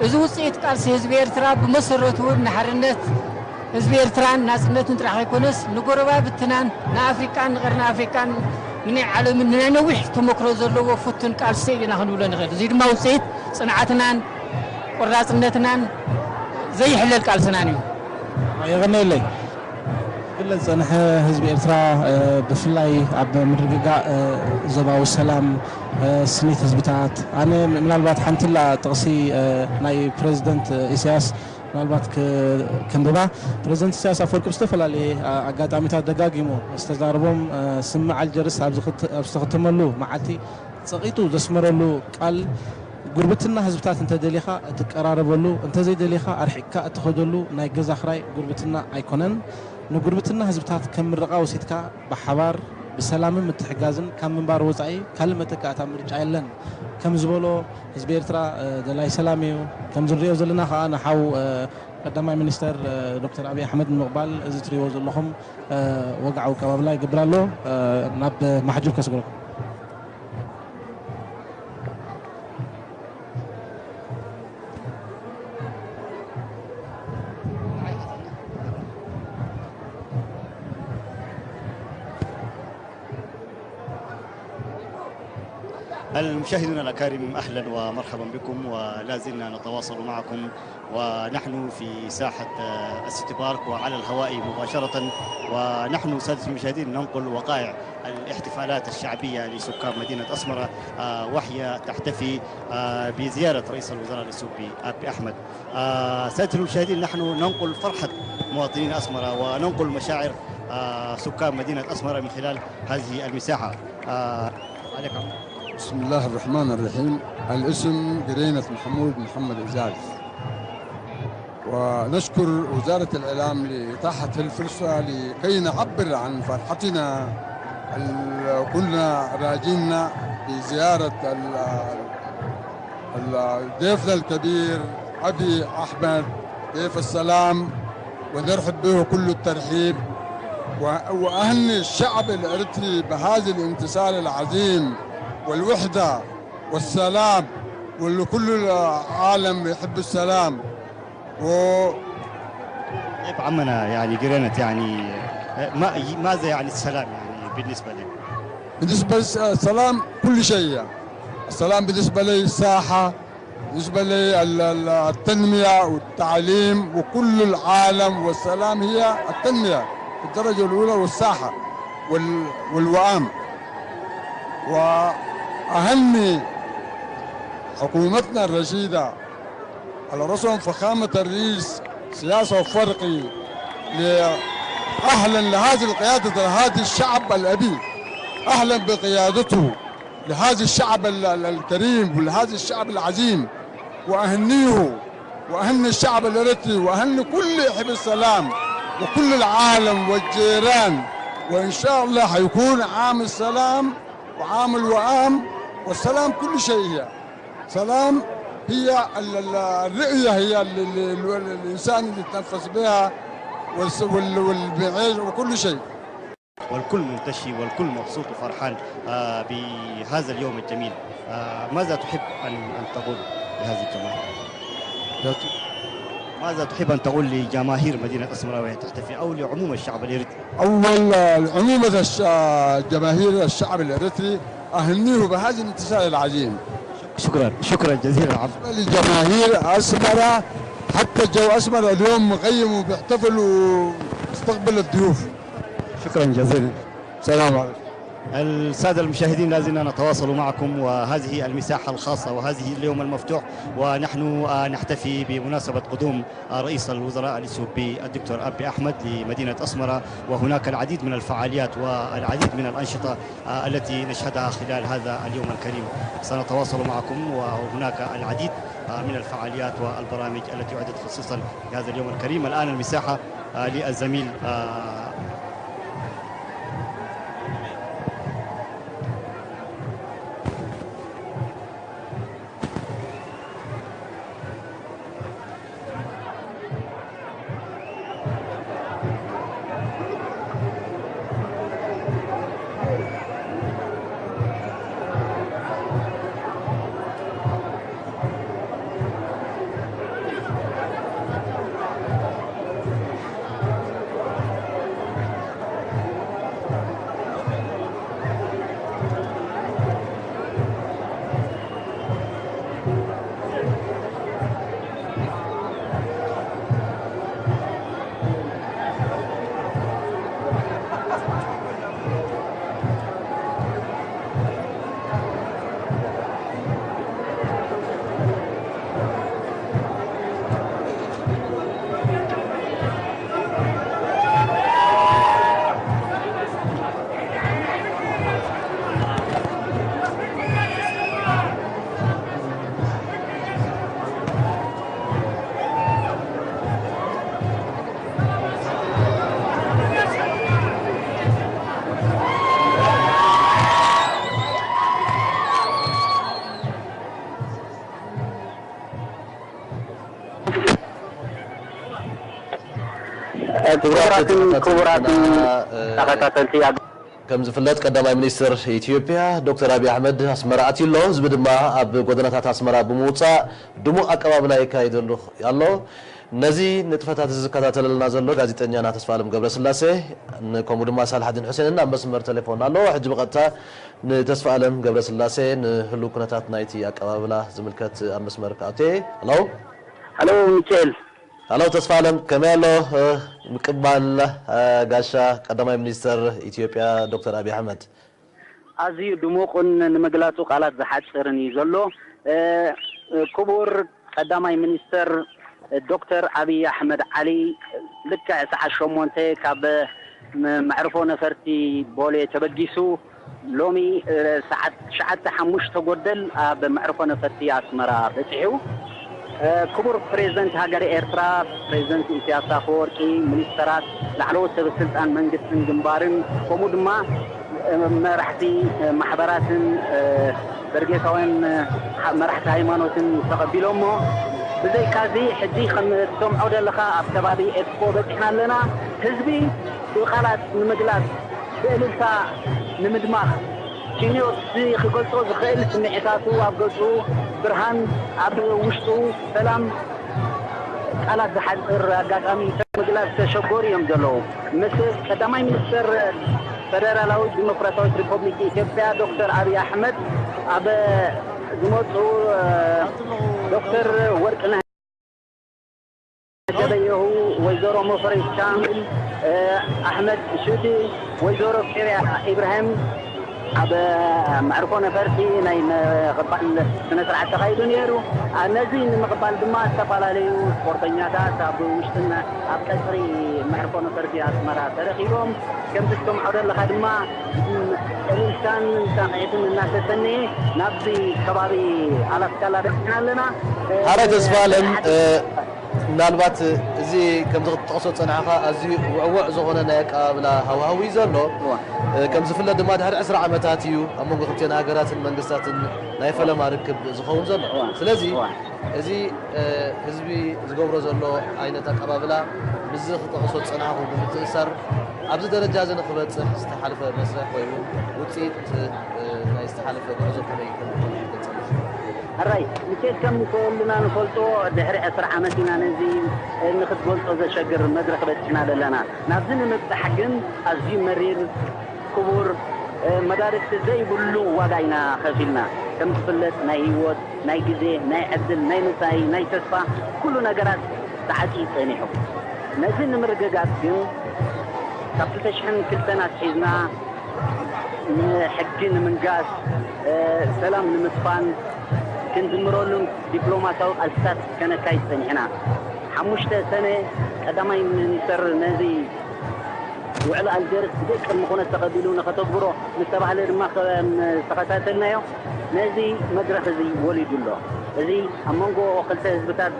እዚ ውፅኢት ቃልሲ ህዝቢ ኤርትራ ብመሰረቱ እውን ንሓርነት ህዝቢ ኤርትራን ናጽነቱን ጥራሕ ከይኮነስ፣ ንጎረባብትናን ንኣፍሪቃን ንቐርኒ ኣፍሪቃን ንናይ ዓለምን ንናይ ነዊሕ ተመክሮ ዘለዎ ፍቱን ቃልሲ ኢና ክንብሎ ንኽእል። እዚ ድማ ውጽኢት ጽንዓትናን ቆራጽነትናን ዘይሕለል ቃልስናን እዩ። የቐነየለይ። ግለጽ ጸንሐ ህዝቢ ኤርትራ ብፍላይ ኣብ ምርግጋእ ዞባዊ ሰላም ስኒት ህዝብታት ኣነ ምናልባት ሓንትላ ጥቕሲ ናይ ፕረዚደንት ኢሳያስ ምናልባት ከንብባ። ፕረዚደንት ኢሳያስ ኣፈወርቂ ብዝተፈላለየ ኣጋጣሚታት ደጋጊሙ ዝተዛረቦም ስምዕ ኣልጀርስ ኣብ ዝተኸተመሉ መዓልቲ ጸቒጡ ዘስመረሉ ቃል፣ ጉርብትና ህዝብታት እንተደሊኻ እትቀራረበሉ፣ እንተዘይደሊኻ ኣርሒቕካ እትኸደሉ ናይ ገዛ ክራይ ጉርብትና ኣይኮነን። ንጉርብትና ህዝብታት ከም ምርቓ ወሲድካ ብሓባር ብሰላምን ምትሕጋዝን ካብ ምንባር ወጻኢ ካልእ መተካእታ ምርጫ የለን ከም ዝበሎ፣ ህዝቢ ኤርትራ ደላይ ሰላም እዩ። ከምዚ ንሪኦ ዘለና ከኣ ንሓው ቀዳማይ ሚኒስተር ዶክተር ኣብይ ኣሕመድ ንምቕባል እዚ ትሪእዎ ዘለኹም ወግዓዊ ኣቀባብላ ይገብር ኣሎ። ናብ ማሕጁብ ከስግረኩም። المشاهدون الأكارم، أهلا ومرحبا بكم، ولا زلنا نتواصل معكم ونحن في ساحة السيتي بارك وعلى الهواء مباشرة. ونحن سادة المشاهدين ننقل وقائع الاحتفالات الشعبية لسكان مدينة أسمرة، آه، وهي تحتفي، آه، بزيارة رئيس الوزراء الإثيوبي أبي أحمد. آه، سادة المشاهدين، نحن ننقل فرحة مواطنين أسمرة وننقل مشاعر، آه، سكان مدينة أسمرة من خلال هذه المساحة. آه، عليك عمر. بسم الله الرحمن الرحيم. الاسم قرينة محمود محمد عزاز. ونشكر وزارة الإعلام لإتاحة الفرصة لكي نعبر عن فرحتنا. ال-، كنا راجينا بزيارة ال-، ال-، ضيفنا الكبير أبي أحمد، ضيف السلام، ونرحب به كل الترحيب، و-، وأهني الشعب الإريتري بهذا الانتصار العظيم والوحدة والسلام، واللي كل العالم يحب السلام. و طيب عمنا، يعني قرينة، يعني ما ماذا يعني السلام يعني بالنسبة لك؟ بالنسبة للسلام كل شيء. السلام بالنسبة لي الساحة، بالنسبة لي ال-، ال-، التنمية والتعليم وكل العالم، والسلام هي التنمية في الدرجة الأولى والساحة وال-، والوئام. وأهني حكومتنا الرشيدة على رأسهم فخامة الرئيس سياسة وفرقي، أهلا لهذه القيادة، لهذا الشعب الأبي. أهلا بقيادته لهذا الشعب ال- ال- الكريم ولهذا الشعب العظيم، وأهنيه وأهني الشعب الإريتري وأهني كل يحب السلام وكل العالم والجيران، وإن شاء الله حيكون عام السلام وعام الوئام، والسلام كل شيء هي. سلام هي ال- ال- الرؤية، هي ال- ال- ال- الإنسان اللي يتنفس بها والس- وال- والبيعيش وكل شيء. والكل منتشي والكل مبسوط وفرحان، آه، بهذا اليوم الجميل. آه، ماذا تحب أن، أن تقول لهذه الجماهير؟ ماذا تحب أن تقول لجماهير مدينة أسمرة وهي تحتفل، أو لعموم الشعب الإريتري؟ أول، آه، عمومة الش-، جماهير الشعب الإريتري أهنيه بهذا الانتصار العظيم. شكرا، شكرا جزيلا عبد. لجماهير أسمرة، حتى جو أسمرة اليوم مقيم وبيحتفل ويستقبل الضيوف. شكرا جزيلا. السلام عليكم. السادة المشاهدين، لا زلنا نتواصل معكم، وهذه المساحة الخاصة وهذه اليوم المفتوح، ونحن، آه، نحتفي بمناسبة قدوم، آه، رئيس الوزراء الإثيوبي الدكتور أبي أحمد لمدينة أسمرة، وهناك العديد من الفعاليات والعديد من الأنشطة، آه، التي نشهدها خلال هذا اليوم الكريم. سنتواصل معكم، وهناك العديد، آه، من الفعاليات والبرامج التي أعدت خصيصا لهذا اليوم الكريم. الآن المساحة، آه، للزميل، آه، ክቡራትን ክቡራትን ተኸታተልቲ፣ ከም ዝፍለጥ፣ ቀዳማይ ሚኒስትር ኢትዮጵያ ዶክተር ኣብይ ኣሕመድ ኣስመራ ኣትዩ ኣሎ። ህዝቢ ድማ ኣብ ጎደናታት ኣስመራ ብምውጻእ ድሙቕ ኣቀባብላ የካይደሉ ኣሎ። ነዚ ንጥፈታት እዚ ዝከታተለልና ዘሎ ጋዜጠኛና ተስፋኣለም ገብረስላሴ፣ ን-፣ ከምኡ ድማ ሳልሓዲን ሑሴንን ኣብ መስመር ቴሌፎን ኣለዎ። ሕጂ ብቐጥታ ንተስፋኣለም ገብረስላሴ ንህሉው ኩነታት ናይቲ ኣቀባብላ ዝምልከት ኣብ መስመር ክኣቱ እየ። ሃሎ። ሃሎ ሚካኤል። ሃሎ ተስፋኣለም፣ ከመይ ኣሎ፣ እ፣ ምቅባል፣ እ፣ ጋሻ ቀዳማይ ሚኒስተር ኢትዮጵያ ዶክተር ኣብይ ኣሕመድ? ኣዝዩ ድሙቕን ንምግላጹ ቃላት ዝሓጽርን እዩ ዘሎ። እ፣ ክቡር ቀዳማይ ሚኒስተር ዶክተር ኣብይ ኣሕመድ ዓሊ፣ ልክዕ ሰዓት ሸሞንተ ካብ ም-፣ መዕርፎ ነፈርቲ ቦሌ ተበጊሱ ሎሚ፣ እ፣ ሰዓት ትሽዓተ ሓሙሽተ ጎደል ኣብ መዕርፎ ነፈርቲ ኣስመራ በጺሑ። እ፣ ክቡር ፕሬዝደንት ሃገረ ኤርትራ፣ ፕሬዝደንት ኢሳያስ ኣፈወርቂ፣ ሚኒስተራት፣ ላዕለዎት ሰበ ስልጣን መንግስትን ግንባርን፣ ከምኡ ድማ፣ እ፣ መራሕቲ፣ እ፣ ማሕበራትን፣ እ፣ በርጌሳውያን፣ እ፣ ሓ-፣ መራሕቲ ሃይማኖትን ተቐቢሎሞ። ብዘይካዚ፣ ሕጂ ከም እትሰምዖ ዘለኻ ኣብ ከባቢ ኤክስፖ በጺሕና ኣለና። ህዝቢ ብቃላት ንምግላጽ፣ ብእልልታ ንምድማኽ፣ ኪንዮት ክገልጾ ዝኽእል ስምዒታቱ ኣብ ገጹ ብርሃን፣ ኣብ ውሽጡ ሰላም፣ ቃላት ዝሓጽር ኣጋጣሚ ምግላጽ ተሸገሩ እዮም ዘለዉ። ምስ ቀዳማይ ሚኒስተር ፈደራላዊት ዲሞክራሲያዊት ሪፐብሊክ ኢትዮጵያ ዶክተር ኣብይ ኣሕመድ ኣብ ዝመጹ፣ እ፣ ዶክተር ወርቅነህ ገበየሁ፣ ወይዘሮ ሙፈሪያት ካሚል፣ እ፣ ኣሕመድ ሹዲ፣ ወይዘሮ ኬርያ ኢብራሂም፣ ኣብ መዕርፎ ነፈርቲ ናይ ምቕባል ስነ ስርዓት ተኻይዱ ነይሩ። ነዚ ንምቕባል ድማ ዝተፈላለዩ ስፖርተኛታት ኣብ ውሽጥን ኣብ ቀፅሪ መዕርፎ ነፈርቲ ኣስመራ ተረኺቦም። ከምቲ ትሰምዖ ዘለኻ ድማ እልልታን ሳዕስዒትን እናተሰነየ ናብዚ ከባቢ ኣላስካላ በፂሕና ኣለና። ሓረ ተስፋ ኣለም፣ ምናልባት እዚ ከምዚ ክትጠቕሶ ዝጸናሕካ ኣዝዩ ውዕውዕ ዝኾነ ናይ ኣቀባብላ ሃዋህው እዩ ዘሎ። ከም ዝፍለጥ ድማ ድሕሪ ዕስራ ዓመታት እዩ ኣብ መንጎ ክልቲኤን ሃገራትን መንግስታትን ናይ ፈለማ ርክብ ዝኸውን ዘሎ። ስለዚ እዚ ህዝቢ ዝገብሮ ዘሎ ዓይነት ኣቀባብላ ምስዚ ክጠቕሶ ዝጸናሕኩ ብምትእስሳር ኣብዚ ደረጃ እዚ ንክበጽሕ ዝተሓልፈ መስርሕ ወይ እውን ውጽኢት ናይ ዝተሓልፈ ጉዕዞ ከመይ ከም ዝኾነ ክትገልጸልና? ሕራይ፣ ንሴት ከም ኩልና ንፈልጦ ድሕሪ ዕስራ ዓመት ኢና ነዚ ንክትገልጾ ዘሸግር መድረኽ በጺሕና ዘለና። ናብዚ ንምብጻሕ ግን ኣዝዩ መሪር፣ ክቡር፣ መዳርግቲ ዘይብሉ ዋጋ ኢና ከፊልና። ከም ዝፍለጥ ናይ ህይወት፣ ናይ ግዜ፣ ናይ ዕድል፣ ናይ መጻኢ፣ ናይ ተስፋ ኩሉ ነገራት ተዓጽዩ ጸኒሑ። ነዚ ንምርግጋጽ ግን ካብ ክልተ ሽሕን ክልተን ኣትሒዝና ንሕጊ ንምንጋስ፣ ሰላም ንምስፋን ክንዝምረሉን ዲፕሎማሲያዊ ቃልስታት ከነካይድ ጸኒሕና። ሓሙሽተ ሰነ ቀዳማይ ሚኒስተር ነዚ ውዕል ኣልጀርስ ብዘይ ቅድመ ኩነት ተቐቢሉ ንኸተግብሮ ምስ ተባህለ ድማ ከም ዝተኸታተልናዮ ነዚ መድረኽ እዚ ወሊዱ ኣሎ። እዚ ኣብ መንጎ ክልተ ህዝብታት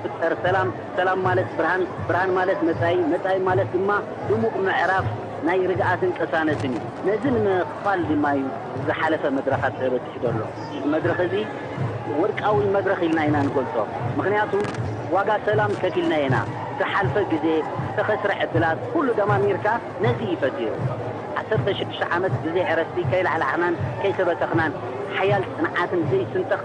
ዝፍጠር ሰላም ሰላም ማለት ብርሃን፣ ብርሃን ማለት መጻኢ፣ መጻኢ ማለት ድማ ድሙቕ ምዕራፍ ናይ ርግኣትን ቅሳነትን እዩ። ነዚ ንምኽፋል ድማ እዩ ዝሓለፈ መድረኻት ተበጺሑ ዘሎ። እዚ መድረኽ እዚ ወርቃዊ መድረኽ ኢልና ኢና ንገልጾ። ምኽንያቱ ዋጋ ሰላም ከፊልና ኢና። ዝተሓልፈ ግዜ፣ ዝተኸስረ ዕድላት ኩሉ ደማሚርካ ነዚ እዩ ፈጢሩ። ዓሰርተ ሽዱሽተ ዓመት ብዘይ ዕረፍቲ ከይላዕላዕናን ከይተበተኽናን ሓያል ጽንዓትን ዘይስንጠኽ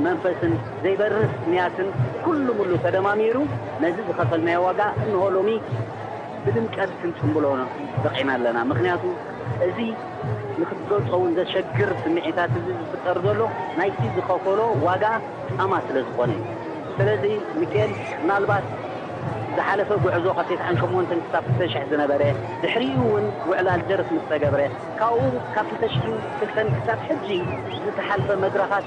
መንፈስን ዘይበርስ ንያትን ኩሉ ሙሉ ተደማሚሩ ነዚ ዝኸፈልናዮ ዋጋ እንሆ ሎሚ ብድምቀት ክንጽምብሎ በቒዕና ኣለና። ምኽንያቱ እዚ ንክትገልጾ እውን ዘሸግር ስምዒታት እዚ ዝፍጠር ዘሎ ናይቲ ዝኸፈሎ ዋጋ ጻማ ስለ ዝኾነ እዩ። ስለዚ ሚካኤል ምናልባት ዝሓለፈ ጉዕዞ ካብ ተስዓን ሸሞንተን ክሳብ ክልተ ሽሕ ዝነበረ ድሕሪኡ እውን ውዕል ኣልጀርስ ምስ ተገብረ ካብኡ ካብ ክልተ ሽሕን ክልተን ክሳብ ሕጂ ዝተሓልፈ መድረኻት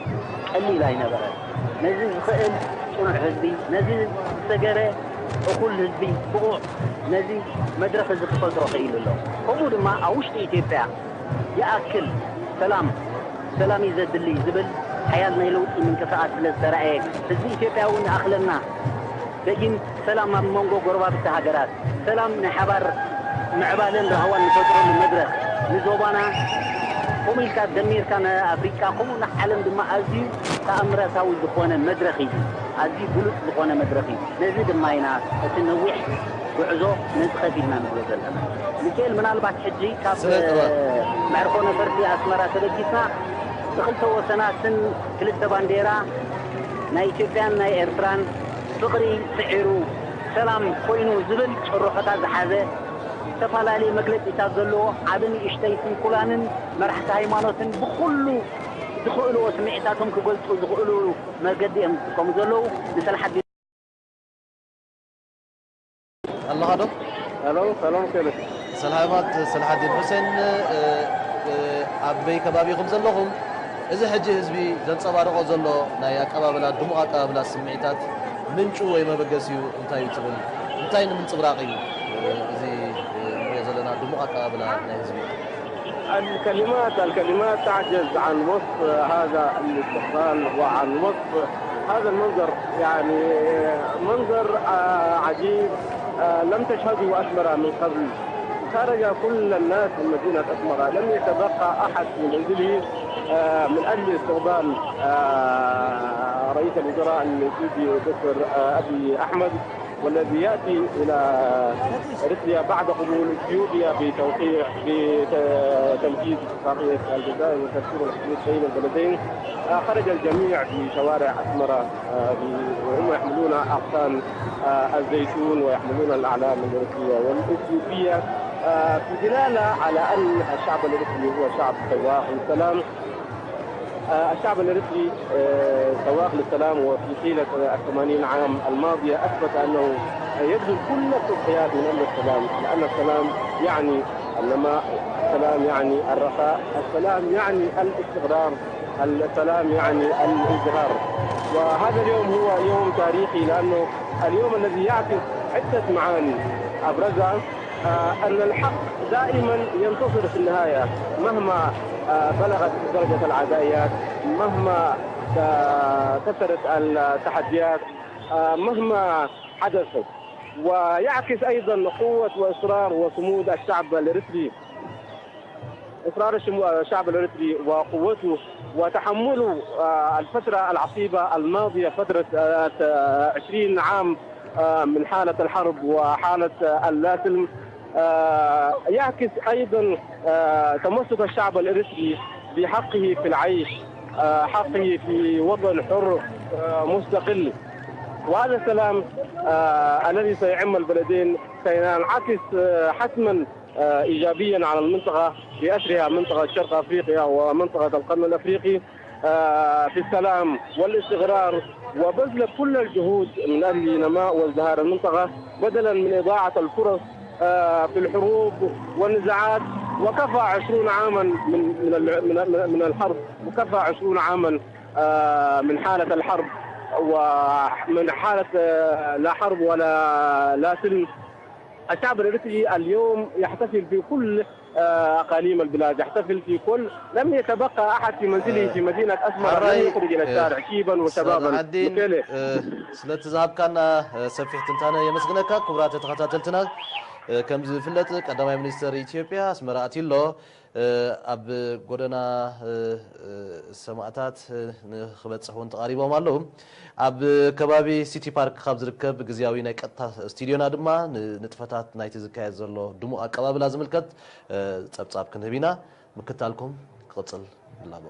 ቀሊል ኣይነበረን። ነዚ ዝኽእል ጽኑዕ ህዝቢ፣ ነዚ ዝሰገረ እኹል ህዝቢ ብቑዕ ነዚ መድረኽ እዚ ክፈጥሮ ክኢሉ ኣሎ። ከምኡ ድማ ኣብ ውሽጢ ኢትዮጵያ ይኣክል ሰላም ሰላም እዩ ዘድሊ ዝብል ሓያል ናይ ለውጢ ምንቅስቓስ ስለ ዝተራእየ ህዝቢ ኢትዮጵያ እውን ይኣኽለና ደጊም ሰላም ኣብ መንጎ ጎረባብቲ ሃገራት ሰላም ናይ ሓባር ምዕባለን ራህዋን ንፈጥረሉ መድረኽ ንዞባና ከምኡ ኢልካ ደሚርካ ንኣፍሪቃ ከምኡ ንዓለም ድማ ኣዝዩ ተኣምራታዊ ዝኾነ መድረኽ እዩ። ኣዝዩ ብሉፅ ዝኾነ መድረኽ እዩ። ነዚ ድማ ኢና እቲ ነዊሕ ጉዕዞ ነዚ ከፊልና ንብሎ ዘለና። ሚካኤል ምናልባት ሕጂ ካብ መዕርፎ ነፈርቲ ኣስመራ ተበጊስና ብክልተ ወሰናትን ክልተ ባንዴራ ናይ ኢትዮጵያን ናይ ኤርትራን ፍቕሪ ስዒሩ ሰላም ኮይኑ ዝብል ጭርሖታት ዝሓዘ ዝተፈላለየ መግለጺታት ዘለዎ ዓቢ ንእሽተይ ስንኩላንን መራሕቲ ሃይማኖትን ብኹሉ ዝኽእልዎ ስምዒታቶም ክገልጹ ዝኽእሉ መገዲ እዮም ዝጥቀሙ ዘለዉ ንሰልሓ ኣለኻ ዶ? ሰላም ሰላም ከለ ሰልሃባት ሰልሓዲን ሁሴን ኣበይ ከባቢ ኢኹም ዘለኹም? እዚ ሕጂ ህዝቢ ዘንጸባርቆ ዘሎ ናይ ኣቀባብላ ድሙቕ ኣቀባብላ ስምዒታት ምንጩ ወይ መበገሲኡ እንታይ እዩ ትብል? እንታይ ንምንጽብራቕ እዩ እዚ ንሪኦ ዘለና ድሙቕ ኣቀባብላ ናይ ህዝቢ? الكلمات الكلمات تعجز عن وصف هذا الاستقبال وعن وصف هذا المنظر، يعني منظر عجيب لم تشهده أسمرة من قبل. خرج كل الناس من مدينة أسمرة، لم يتبقى أحد في منزله من أجل استقبال رئيس الوزراء الليبي الدكتور أبي أحمد، والذي يأتي إلى إريتريا بعد قبول إثيوبيا بتوقيع بتنفيذ اتفاقية الجزائر وتسيير الحدود بين البلدين. خرج الجميع في شوارع أسمرة وهم يحملون أغصان الزيتون ويحملون الأعلام الإريترية والإثيوبية في دلالة على أن الشعب الإريتري هو شعب سواء وسلام. آه، الشعب الإريتري، آه، سواق للسلام، وفي حيلة الثمانين عام الماضية أثبت أنه يبذل كل التضحيات من أجل السلام، لأن السلام يعني النماء، السلام يعني الرخاء، السلام يعني الاستقرار، السلام يعني الازدهار. وهذا اليوم هو يوم تاريخي، لأنه اليوم الذي يعكس عدة معاني أبرزها، آه، أن الحق دائمًا ينتصر في النهاية، مهما، آه، بلغت درجة العدائيات، مهما، آه، كثرت التحديات، آه، مهما حدثت. ويعكس أيضًا قوة وإصرار وصمود الشعب الإريتري، إصرار الشم-، الشعب الإريتري وقوته وتحمله، آه، الفترة العصيبة الماضية، فترة، آه، عشرين عام، آه، من حالة الحرب وحالة، آه، اللاسلم. آه، يعكس أيضًا، آه، تمسك الشعب الإريتري بحقه في العيش، آه، حقه في وطن حر، آه، مستقل. وهذا السلام، آه، الذي سيعم البلدين سينعكس، آه، حتمًا، آه، إيجابيًا على المنطقة بأسرها، منطقة شرق أفريقيا ومنطقة القرن الأفريقي، آه، في السلام والاستقرار، وبذل كل الجهود من أجل نماء وازدهار المنطقة، بدلًا من إضاعة الفرص، آه، في الحروب والنزاعات. وكفى عشرون عامًا من، من ال-، من، من، من الحرب، وكفى عشرون عامًا، آه، من حالة الحرب، ومن حالة، آه، لا حرب ولا، لا سلم. الشعب الإريتري اليوم يحتفل في كل، آه، أقاليم البلاد، يحتفل في كل، لم يتبقى أحد في منزله في مدينة أسمرة لم يخرج إلى الشارع، شيبا وشبابا. ዓዲ፣ ብከለ ስለቲ ዝሃብካና ሰፊሕ ትንታነ የመስግነካ። ክቡራት ተኸታተልትና፣ ከም ዝፍለጥ ቀዳማይ ሚኒስተር ኢትዮጵያ ኣስመራ ኣትዩ ኣሎ። ኣብ ጎደና ሰማእታት ንኽበጽሕ እውን ተቓሪቦም ኣለዉ። ኣብ ከባቢ ሲቲ ፓርክ ካብ ዝርከብ ግዝያዊ ናይ ቀጥታ ስቱድዮና ድማ ንንጥፈታት ናይቲ ዝካየድ ዘሎ ድሙቕ ኣቀባብላ ዝምልከት ጸብጻብ ክንህብ ኢና። ምክታልኩም ክቕጽል ይላቦ።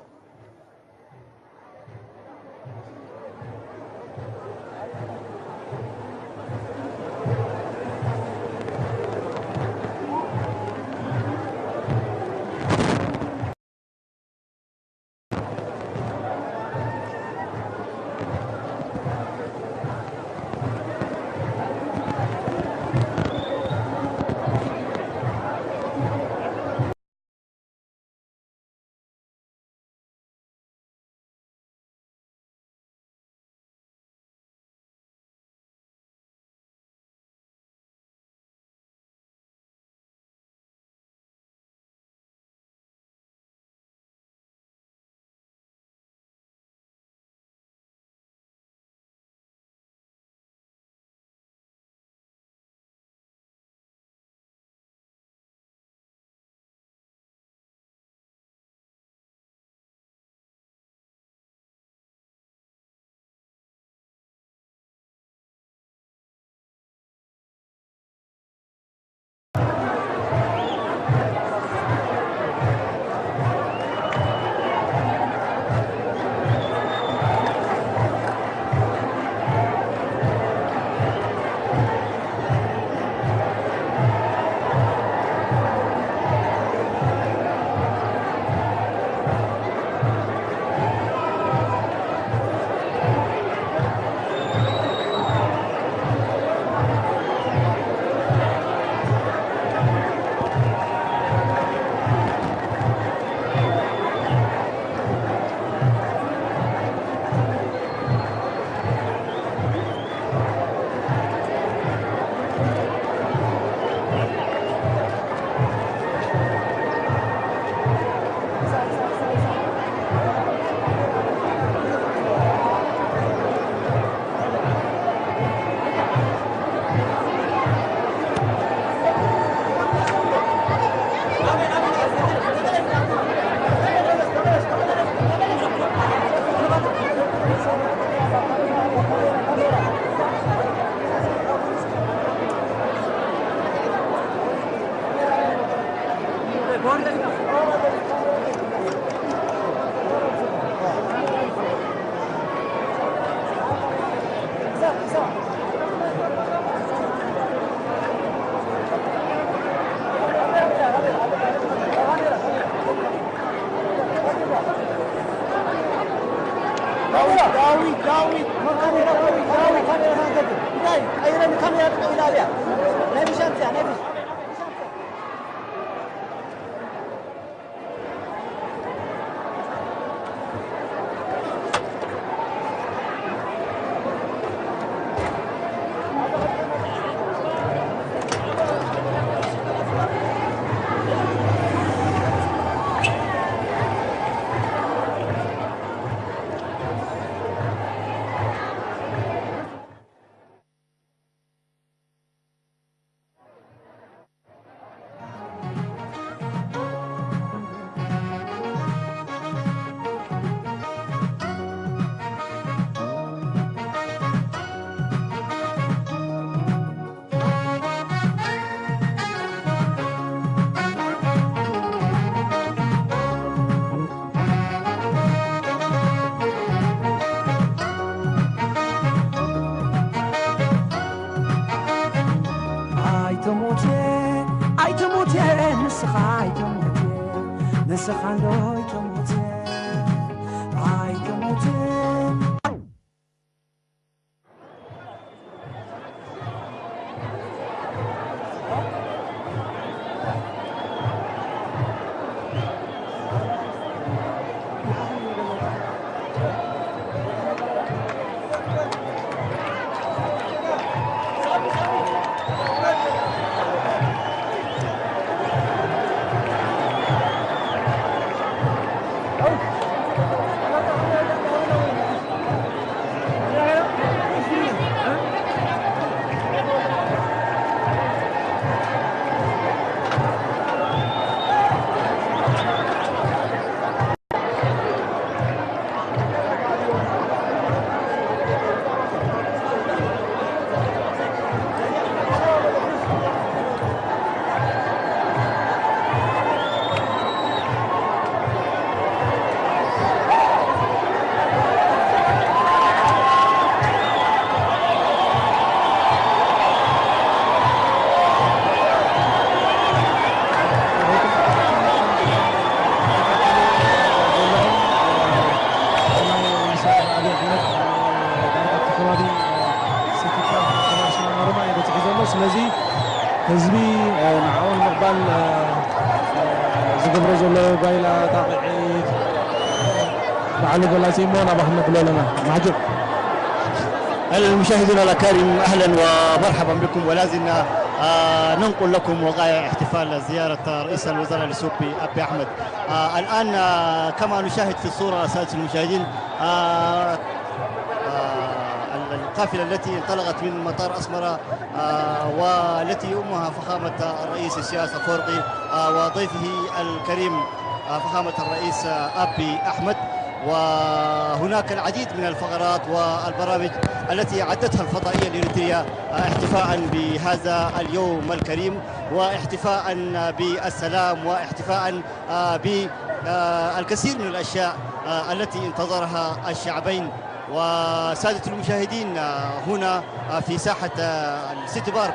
ካሜራ፣ ካሜራ፣ ካሜራ፣ ካሜራ፣ እንታይ? ቀይረኒ፣ ካሜራ ጠጠው ኢላ ኣብያ። ናይ ብሻን እዚኣ፣ ናይ ብሻን። ኣይትሙት፣ ኣይትሙት፣ ንስኻ ኣይትሙት፣ ንስኻ እንዶ ኣይትሙት፣ ኣይትሙት። ስለዚ ህዝቢ ንዕኦም ንምቕባል ዝገብሮ ዘሎ ጓይላ ጣቕዒት ባዕሉ ገላጺ እሞ ናባኹም ነብሎ ኣለና። ማሕጁብ። المشاهدون الأكارم، أهلًا ومرحبا بكم، ولا زلنا، آه، ننقل لكم وقائع احتفال زيارة رئيس الوزراء الإثيوبي أبي أحمد. آه، الآن، آه، كما نشاهد في الصورة سادة المشاهدين، آه، آه، ال-، القافلة التي انطلقت من مطار أسمرة، آه، والتي يؤمها فخامة الرئيس إسياس أفورقي، آه، وضيفه الكريم، آه، فخامة الرئيس، آه، أبي أحمد. وهناك العديد من الفقرات والبرامج التي أعدتها الفضائية الإريترية، آه، احتفاء بهذا اليوم الكريم، واحتفاء بالسلام، واحتفاء، آه، بالكثير من الأشياء، آه، التي انتظرها الشعبين. وسادة المشاهدين، آه، هنا، آه، في ساحة، آه، السيتي بارك،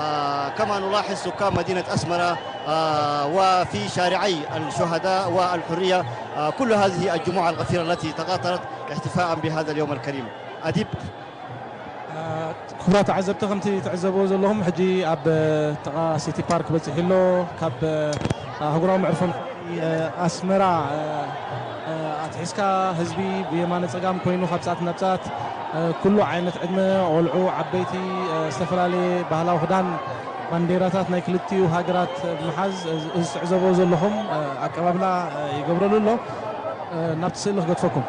آه، كما نلاحظ سكان مدينة أسمرة، آه، وفي شارعي الشهداء والحرية، آه، كل هذه الجموع الغفيرة التي تقاطرت احتفاء بهذا اليوم الكريم. أديب. ክቡራት ተዓዘብቲ፣ ከምቲ ትዕዘብዎ ዘለኹም፣ ሕጂ ኣብ ጥቓ ሲቲ ፓርክ በፂሑ ኣሎ። ካብ ኣህጉራዊ መዕርፎ ነፈርቲ ኣስመራ ኣትሒዝካ ህዝቢ ብየማነ ጸጋም ኮይኑ ካብ ጻት ናብ ጻት፣ ኩሉ ዓይነት ዕድመ፣ ቆልዑ፣ ዓበይቲ፣ ዝተፈላለየ ባህላዊ ክዳን፣ ባንዴራታት ናይ ክልቲኡ ሃገራት ብምሓዝ፣ እዚ ትዕዘብዎ ዘለኹም ኣቀባብላ ይገብረሉ ኣሎ። ናብቲ ስእሊ ክገድፈኩም።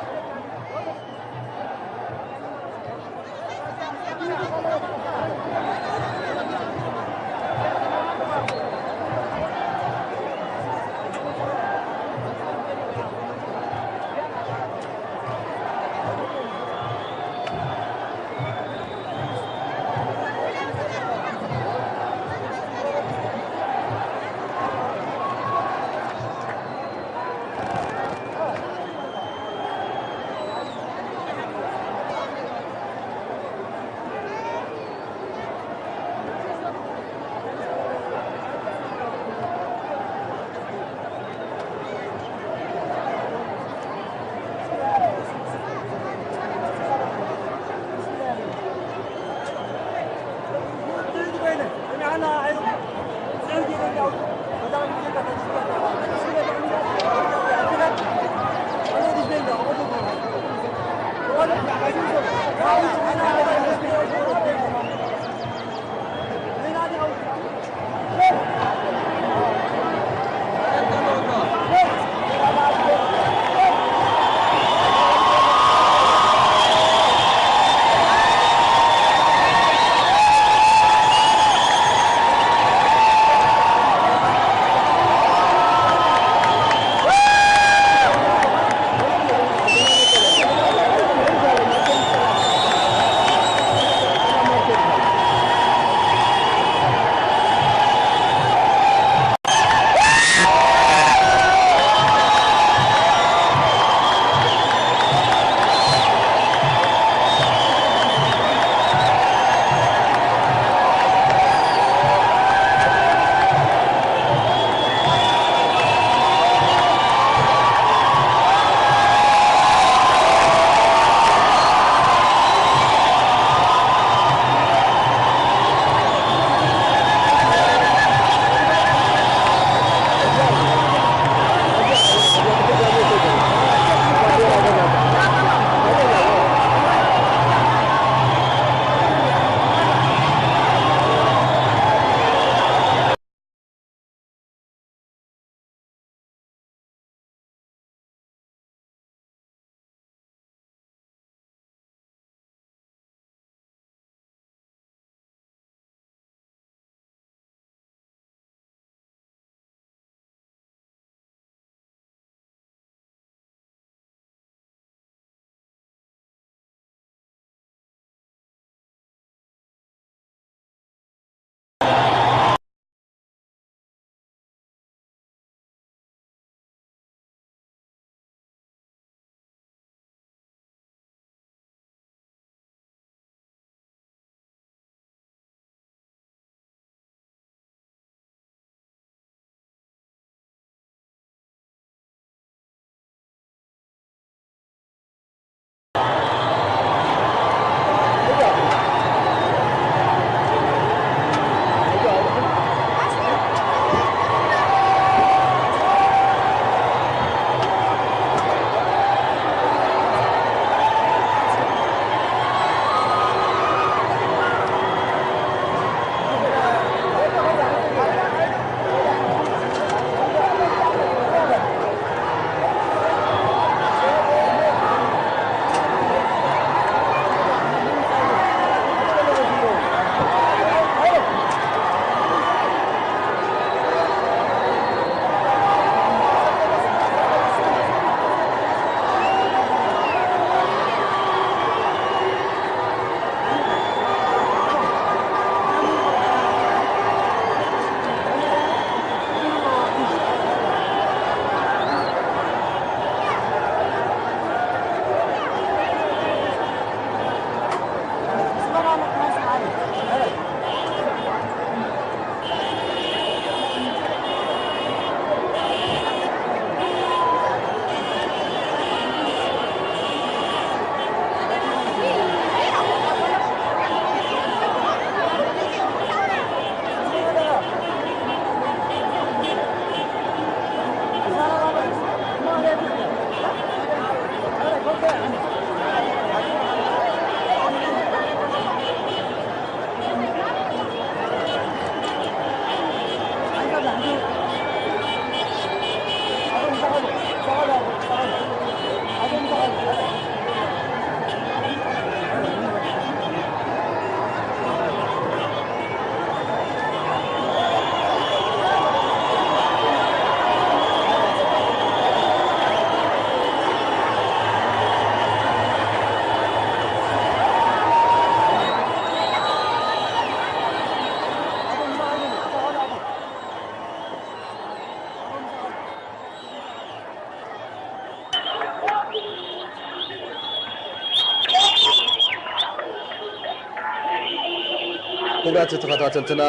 ክቡራት ተኸታተልትና፣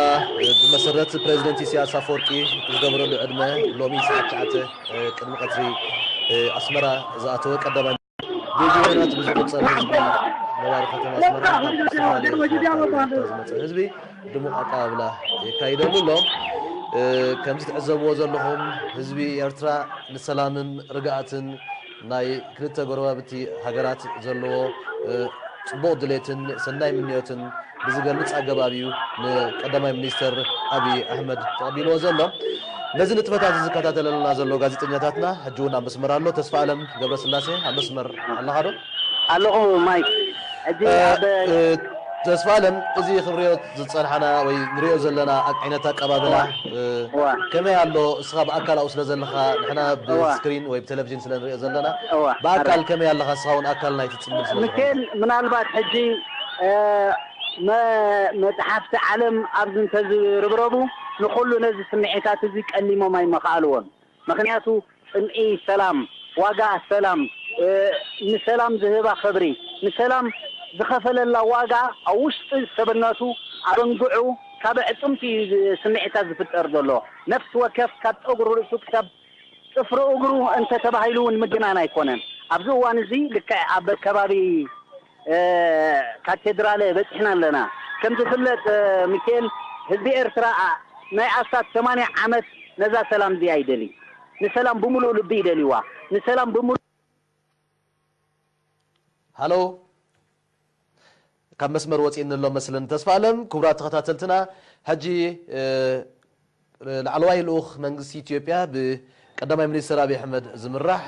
ብመሰረት ፕሬዚደንት ኢሳያስ ኣፈወርቂ ዝገበረሉ ዕድመ፣ ሎሚ ሰዓት ትሽዓተ ቅድሚ ቀትሪ ኣስመራ ዝኣተወ ቀዳማይ፣ ብሚልዮናት ብዝቑጸር ህዝቢ ነባሪ ከተማ ኣስመራ፣ ካብ ዝተፈላለዩ ከባቢታት ዝመጸ ህዝቢ ድሙቕ ኣቀባብላ የካይደሉ ኣሎ። ከምዚ ትዕዘብዎ ዘለኹም ህዝቢ ኤርትራ ንሰላምን ርግኣትን ናይ ክልተ ጎረባብቲ ሃገራት ዘለዎ ጽቡቕ ድሌትን ሰናይ ምንዮትን ብዝገልጽ ኣገባብ እዩ ንቀዳማይ ሚኒስተር ኣብይ ኣሕመድ ተቐቢልዎ ዘሎ። ነዚ ንጥፈታት እዚ ዝከታተለልና ዘሎ ጋዜጠኛታትና ሕጂ እውን ኣብ መስመር ኣሎ። ተስፋ ኣለም ገብረስላሴ ኣብ መስመር ኣለኻ ዶ? ኣለኹ ማይክ። ሕጂ ኣብ ተስፋ ኣለም፣ እዚ ክንሪኦ ዝጸንሓና ወይ ንሪኦ ዘለና ዓይነት ኣቀባብላ ከመይ ኣሎ? እስኻ ብኣካል ኣብኡ ስለ ዘለኻ፣ ንሕና ብስክሪን ወይ ብቴሌቪዥን ስለ ንሪኦ ዘለና፣ ብኣካል ከመይ ኣለኻ? እስኻ እውን ኣካል ናይቲ ጽምብል ስለ ዝኾንካ። ምናልባት ሕጂ መ- መጽሓፍቲ ዓለም ኣብዚ እንተዝርብረቡ፣ ንኹሉ ነዚ ስምዒታት እዚ ቀሊሞም ኣይመኽኣልዎን። ምኽንያቱ ጽምኢ ሰላም፣ ዋጋ ሰላም፣ ንሰላም ዝህባ ክብሪ፣ ንሰላም ዝኸፈለላ ዋጋ ኣብ ውሽጢ ሰብነቱ፣ ኣብ ኣንግዑ፣ ካብ ኣዕጽምቲ እዩ ስምዒታት ዝፍጠር ዘሎ። ነፍሲ ወከፍ ካብ ጸጉሪ ርእሱ ክሳብ ጽፍሪ እግሩ እንተ ተባሂሉ እውን ምግናን ኣይኮነን። ኣብዚ እዋን እዚ ልክዕ ኣብ ከባቢ ካቴድራለ በጺሕና ኣለና። ከም ዝፍለጥ ሚካኤል፣ ህዝቢ ኤርትራ ናይ ኣስታት ሰማንያ ዓመት ነዛ ሰላም እዚኣ ይደሊ። ንሰላም ብምሉእ ልቢ ይደልዋ። ንሰላም ብምሉእ ሃሎ፣ ካብ መስመር ወፂእኒ ኣሎ መስለኒ ተስፋ ኣለም። ክቡራት ተኸታተልትና፣ ሕጂ ላዕለዋይ ልኡኽ መንግስቲ ኢትዮጵያ ብቀዳማይ ሚኒስትር ኣብይ ኣሕመድ ዝምራሕ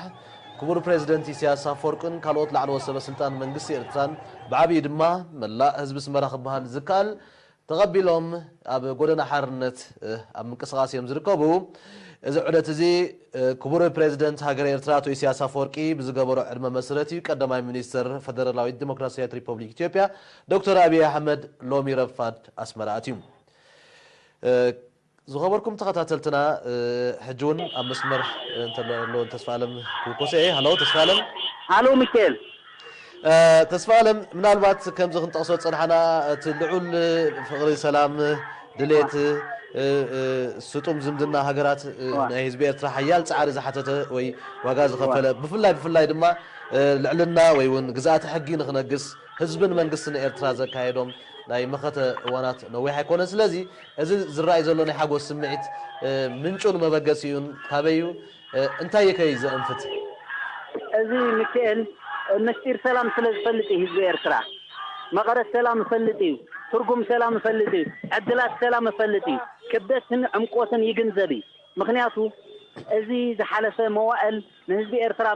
ክቡር ፕሬዚደንት ኢሳያስ ኣፈወርቅን ካልኦት ላዕለዎት ሰበ ስልጣን መንግስቲ ኤርትራን ብዓብዪ ድማ መላእ ህዝቢ ኣስመራ ክበሃል ዝከኣል ተቐቢሎም ኣብ ጎደና ሓርነት ኣብ ምንቅስቓስ እዮም ዝርከቡ። እዚ ዑደት እዚ ክቡር ፕሬዚደንት ሃገረ ኤርትራ ኣቶ ኢሳያስ ኣፈወርቂ ብዝገበሮ ዕድመ መሰረት እዩ ቀዳማይ ሚኒስትር ፈደራላዊት ዲሞክራሲያዊት ሪፐብሊክ ኢትዮጵያ ዶክተር ኣብይ ኣሕመድ ሎሚ ረፋድ ኣስመራ ኣትዩ። ዝኸበርኩም ተኸታተልትና፣ ሕጂ እውን ኣብ መስመር እንተሎ ተስፋ ኣለም ክውኮሰ እየ። ሃሎ ተስፋ ኣለም። ሃሎ ሚካኤል። ተስፋ ኣለም፣ ምናልባት ከምዚ ክንጠቕሶ ዝጸናሕና እቲ ልዑል ፍቕሪ ሰላም ድሌት ስጡም ዝምድና ሃገራት ናይ ህዝቢ ኤርትራ ሓያል ጻዕሪ ዝሓተተ ወይ ዋጋ ዝኸፈለ፣ ብፍላይ ብፍላይ ድማ ልዕልና ወይ እውን ግዝኣተ ሕጊ ንኽነግስ ህዝብን መንግስትን ኤርትራ ዘካየዶም ናይ መኸተ እዋናት ነዊሕ ኣይኮነን። ስለዚ እዚ ዝረኣይ ዘሎ ናይ ሓጎስ ስምዒት ምንጩን መበገሲኡን ካበይ እዩ? እንታይ እዩ ከ ዘእንፍት? እዚ ሚካኤል ምስጢር ሰላም ስለ ዝፈልጥ እዩ ህዝቢ ኤርትራ። መቐረት ሰላም ይፈልጥ እዩ። ትርጉም ሰላም ይፈልጥ እዩ። ዕድላት ሰላም ይፈልጥ እዩ። ክብደትን ዕምቆትን ይግንዘብ እዩ። ምኽንያቱ እዚ ዝሓለፈ መዋእል ንህዝቢ ኤርትራ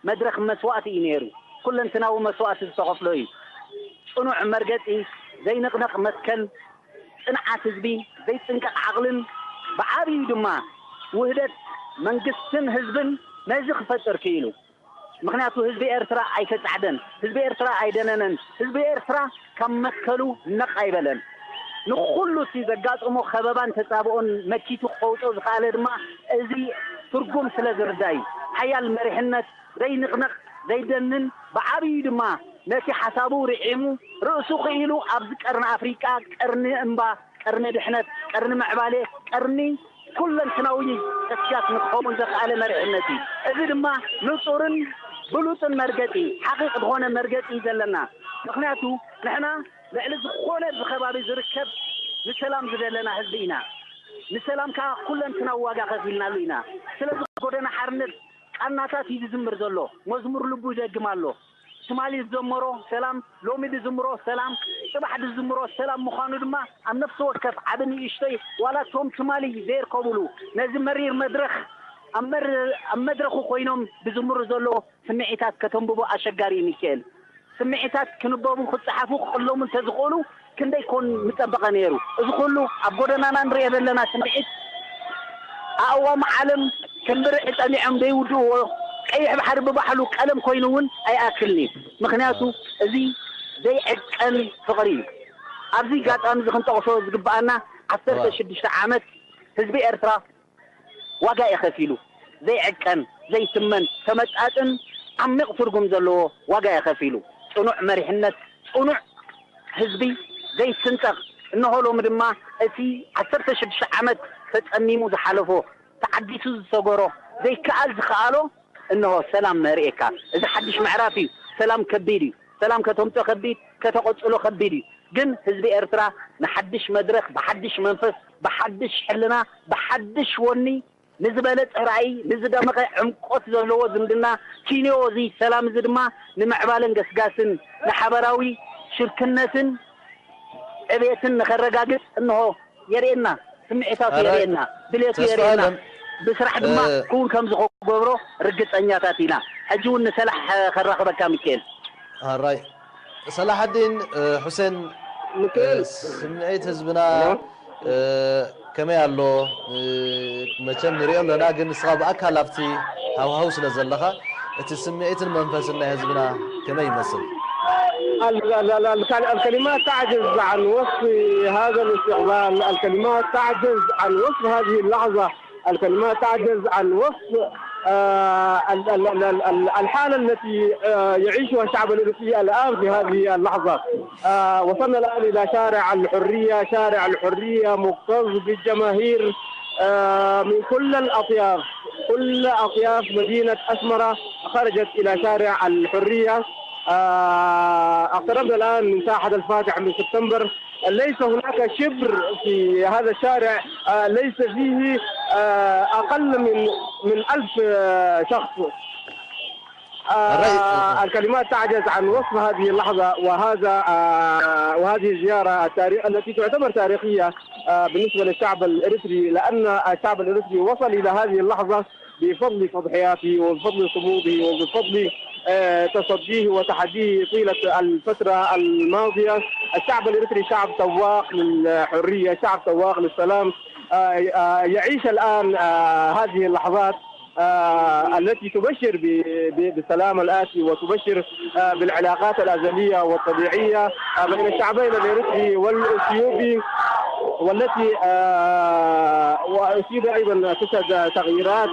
መድረኽ መስዋእቲ እዩ ነይሩ። ኩለንትናዊ መስዋእቲ ዝተኸፍሎ እዩ። ጽኑዕ መርገጺ፣ ዘይንቕነቕ መትከል፣ ጽንዓት ህዝቢ፣ ዘይጽንቀቕ ዓቕልን ብዓብዩ ድማ ውህደት መንግስትን ህዝብን ነዚ ክፈጥር ክኢሉ። ምኽንያቱ ህዝቢ ኤርትራ ኣይተጻዕደን፣ ህዝቢ ኤርትራ ኣይደነነን፣ ህዝቢ ኤርትራ ካብ መትከሉ ነቕ ኣይበለን። ንኹሉ እቲ ዘጋጠሞ ከበባን ተጻብኦን መኪቱ ከውጾ ዝኸኣለ ድማ እዚ ትርጉም ስለ ዝርዳእ እዩ። ሓያል መሪሕነት፣ ዘይንቕነቕ፣ ዘይደንን ብዓብዩ ድማ ነቲ ሓሳቡ ርዒሙ ርእሱ ክኢሉ ኣብዚ ቀርኒ ኣፍሪቃ ቀርኒ እምባ ቀርኒ ድሕነት፣ ቀርኒ ምዕባሌ፣ ቀርኒ ኩለንትናዊ ቅስያስ ንክኸውን ዘኽኣለ መሪሕነት እዩ። እዚ ድማ ንጹርን ብሉጽን መርገጺ፣ ሓቒቕ ዝኾነ መርገጺ እዩ ዘለና። ምኽንያቱ ንሕና ልዕሊ ዝኾነ እዚ ከባቢ ዝርከብ ንሰላም ዝደለና ህዝቢ ኢና። ንሰላም ከኣ ኩለንትናዊ ዋጋ ከፊልናሉ ኢና። ስለዚ ጎደና ሓርነት ቃናታት እዩ ዝዝምር ዘሎ። መዝሙር ልቡ ይደግም ኣሎ። ትማሊ ዝዘመሮ ሰላም፣ ሎሚ ዝዝምሮ ሰላም፣ ጽባሕ ዝዝምሮ ሰላም ምዃኑ ድማ ኣብ ነፍሲ ወከፍ ዓቢ ንእሽቶይ ዋላ እቶም ትማሊ ዘይርከብሉ ነዚ መሪር መድረኽ ኣብ መድረኹ ኮይኖም ዝዝምሩ ዘለዉ ስምዒታት ከተንብቦ ኣሸጋሪ እዩ ሚካኤል። ስምዒታት ክንበቡ ክጸሓፉ ክቕለሙ እንተዝኽእሉ ክንደይ ኮን ምጸበቐ ነይሩ። እዚ ኩሉ ኣብ ጎደናና ንሪኦ ዘለና ስምዒት ኣእዋም ዓለም ከም ብርዒ ጠሚዖም ዘይውድእዎ ቀይሕ ባሕሪ ብባሕሉ ቀለም ኮይኑ እውን ኣይኣክልን እዩ። ምኽንያቱ እዚ ዘይዕቀን ፍቕሪ እዩ። ኣብዚ ጋጣሚ እዚ ክንጠቕሶ ዝግብኣና ዓሰርተ ሽዱሽተ ዓመት ህዝቢ ኤርትራ ዋጋ እዩ ከፊሉ። ዘይዕቀን፣ ዘይትመን፣ ተመጣጥን ዓሚቕ ትርጉም ዘለዎ ዋጋ እዩ ከፊሉ። ጽኑዕ መሪሕነት፣ ጽኑዕ ህዝቢ ዘይስንጠቕ። እንሆ ሎሚ ድማ እቲ ዓሰርተ ሽዱሽተ ዓመት ተጸሚሙ ዝሓለፎ፣ ተዓጊሱ ዝሰገሮ፣ ዘይከኣል ዝኸኣሎ እንሆ ሰላም ነርእየካ። እዚ ሓድሽ ምዕራፍ እዩ። ሰላም ከቢድ እዩ። ሰላም ከተምጾ ከቢድ፣ ከተቐጽሎ ከቢድ እዩ። ግን ህዝቢ ኤርትራ ንሓድሽ መድረኽ፣ ብሓድሽ መንፈስ፣ ብሓድሽ ሕልና፣ ብሓድሽ ወኒ፣ ንዝበለጸ ራእይ፣ ንዝደመቐ ዕምቆት ዘለዎ ዝምድና፣ ኪንዮ እዚ ሰላም እዚ ድማ ንምዕባለን ገስጋስን፣ ንሓበራዊ ሽርክነትን ዕቤትን ንኸረጋግጽ እንሆ የርእየና፣ ስምዒታቱ የርእየና፣ ድሌቱ የርእየና። ብስራሕ ድማ ክውን ከም ዝገብሮ ርግጸኛታት ኢና። ሕጂ እውን ንሰላሕ ከራኽበካ ሚካኤል። ኣራይ ሰላሐዲን ሑሴን፣ ስምዒት ህዝብና ከመይ ኣሎ? መቸም ንሪኦ ኣለና፣ ግን ንስኻ ብኣካል ኣብቲ ሃውሃው ስለ ዘለኻ እቲ ስምዒትን መንፈስን ናይ ህዝብና ከመይ ይመስል? الكلمات تعجز عن وصف هذا الاستقبال، الكلمات تعجز عن وصف هذه اللحظة، الكلمات تعجز عن وصف الحالة التي يعيشها الشعب الإريتري الآن في هذه اللحظة. وصلنا الآن إلى شارع الحرية، شارع الحرية مكتظ بالجماهير من كل الأطياف، كل أطياف مدينة أسمرة خرجت إلى شارع الحرية. اقتربنا الآن من ساحة الفاتح من سبتمبر. ليس هناك شبر في هذا الشارع ليس فيه أقل من من ألف شخص. الكلمات تعجز عن وصف هذه اللحظة وهذا وهذه الزيارة التاريخ التي تعتبر تاريخية بالنسبة للشعب الإريتري، لأن الشعب الإريتري وصل إلى هذه اللحظة بفضل تضحياته وبفضل صموده وبفضل تصديه وتحديه طيلة الفترة الماضية. الشعب الإريتري شعب سواق للحرية، شعب سواق للسلام. يعيش الآن هذه اللحظات التي تبشر بالسلام الآتي وتبشر بالعلاقات الأزلية والطبيعية بين الشعبين الإريتري والإثيوبي، والتي وأثيوبيا أيضا تشهد تغييرات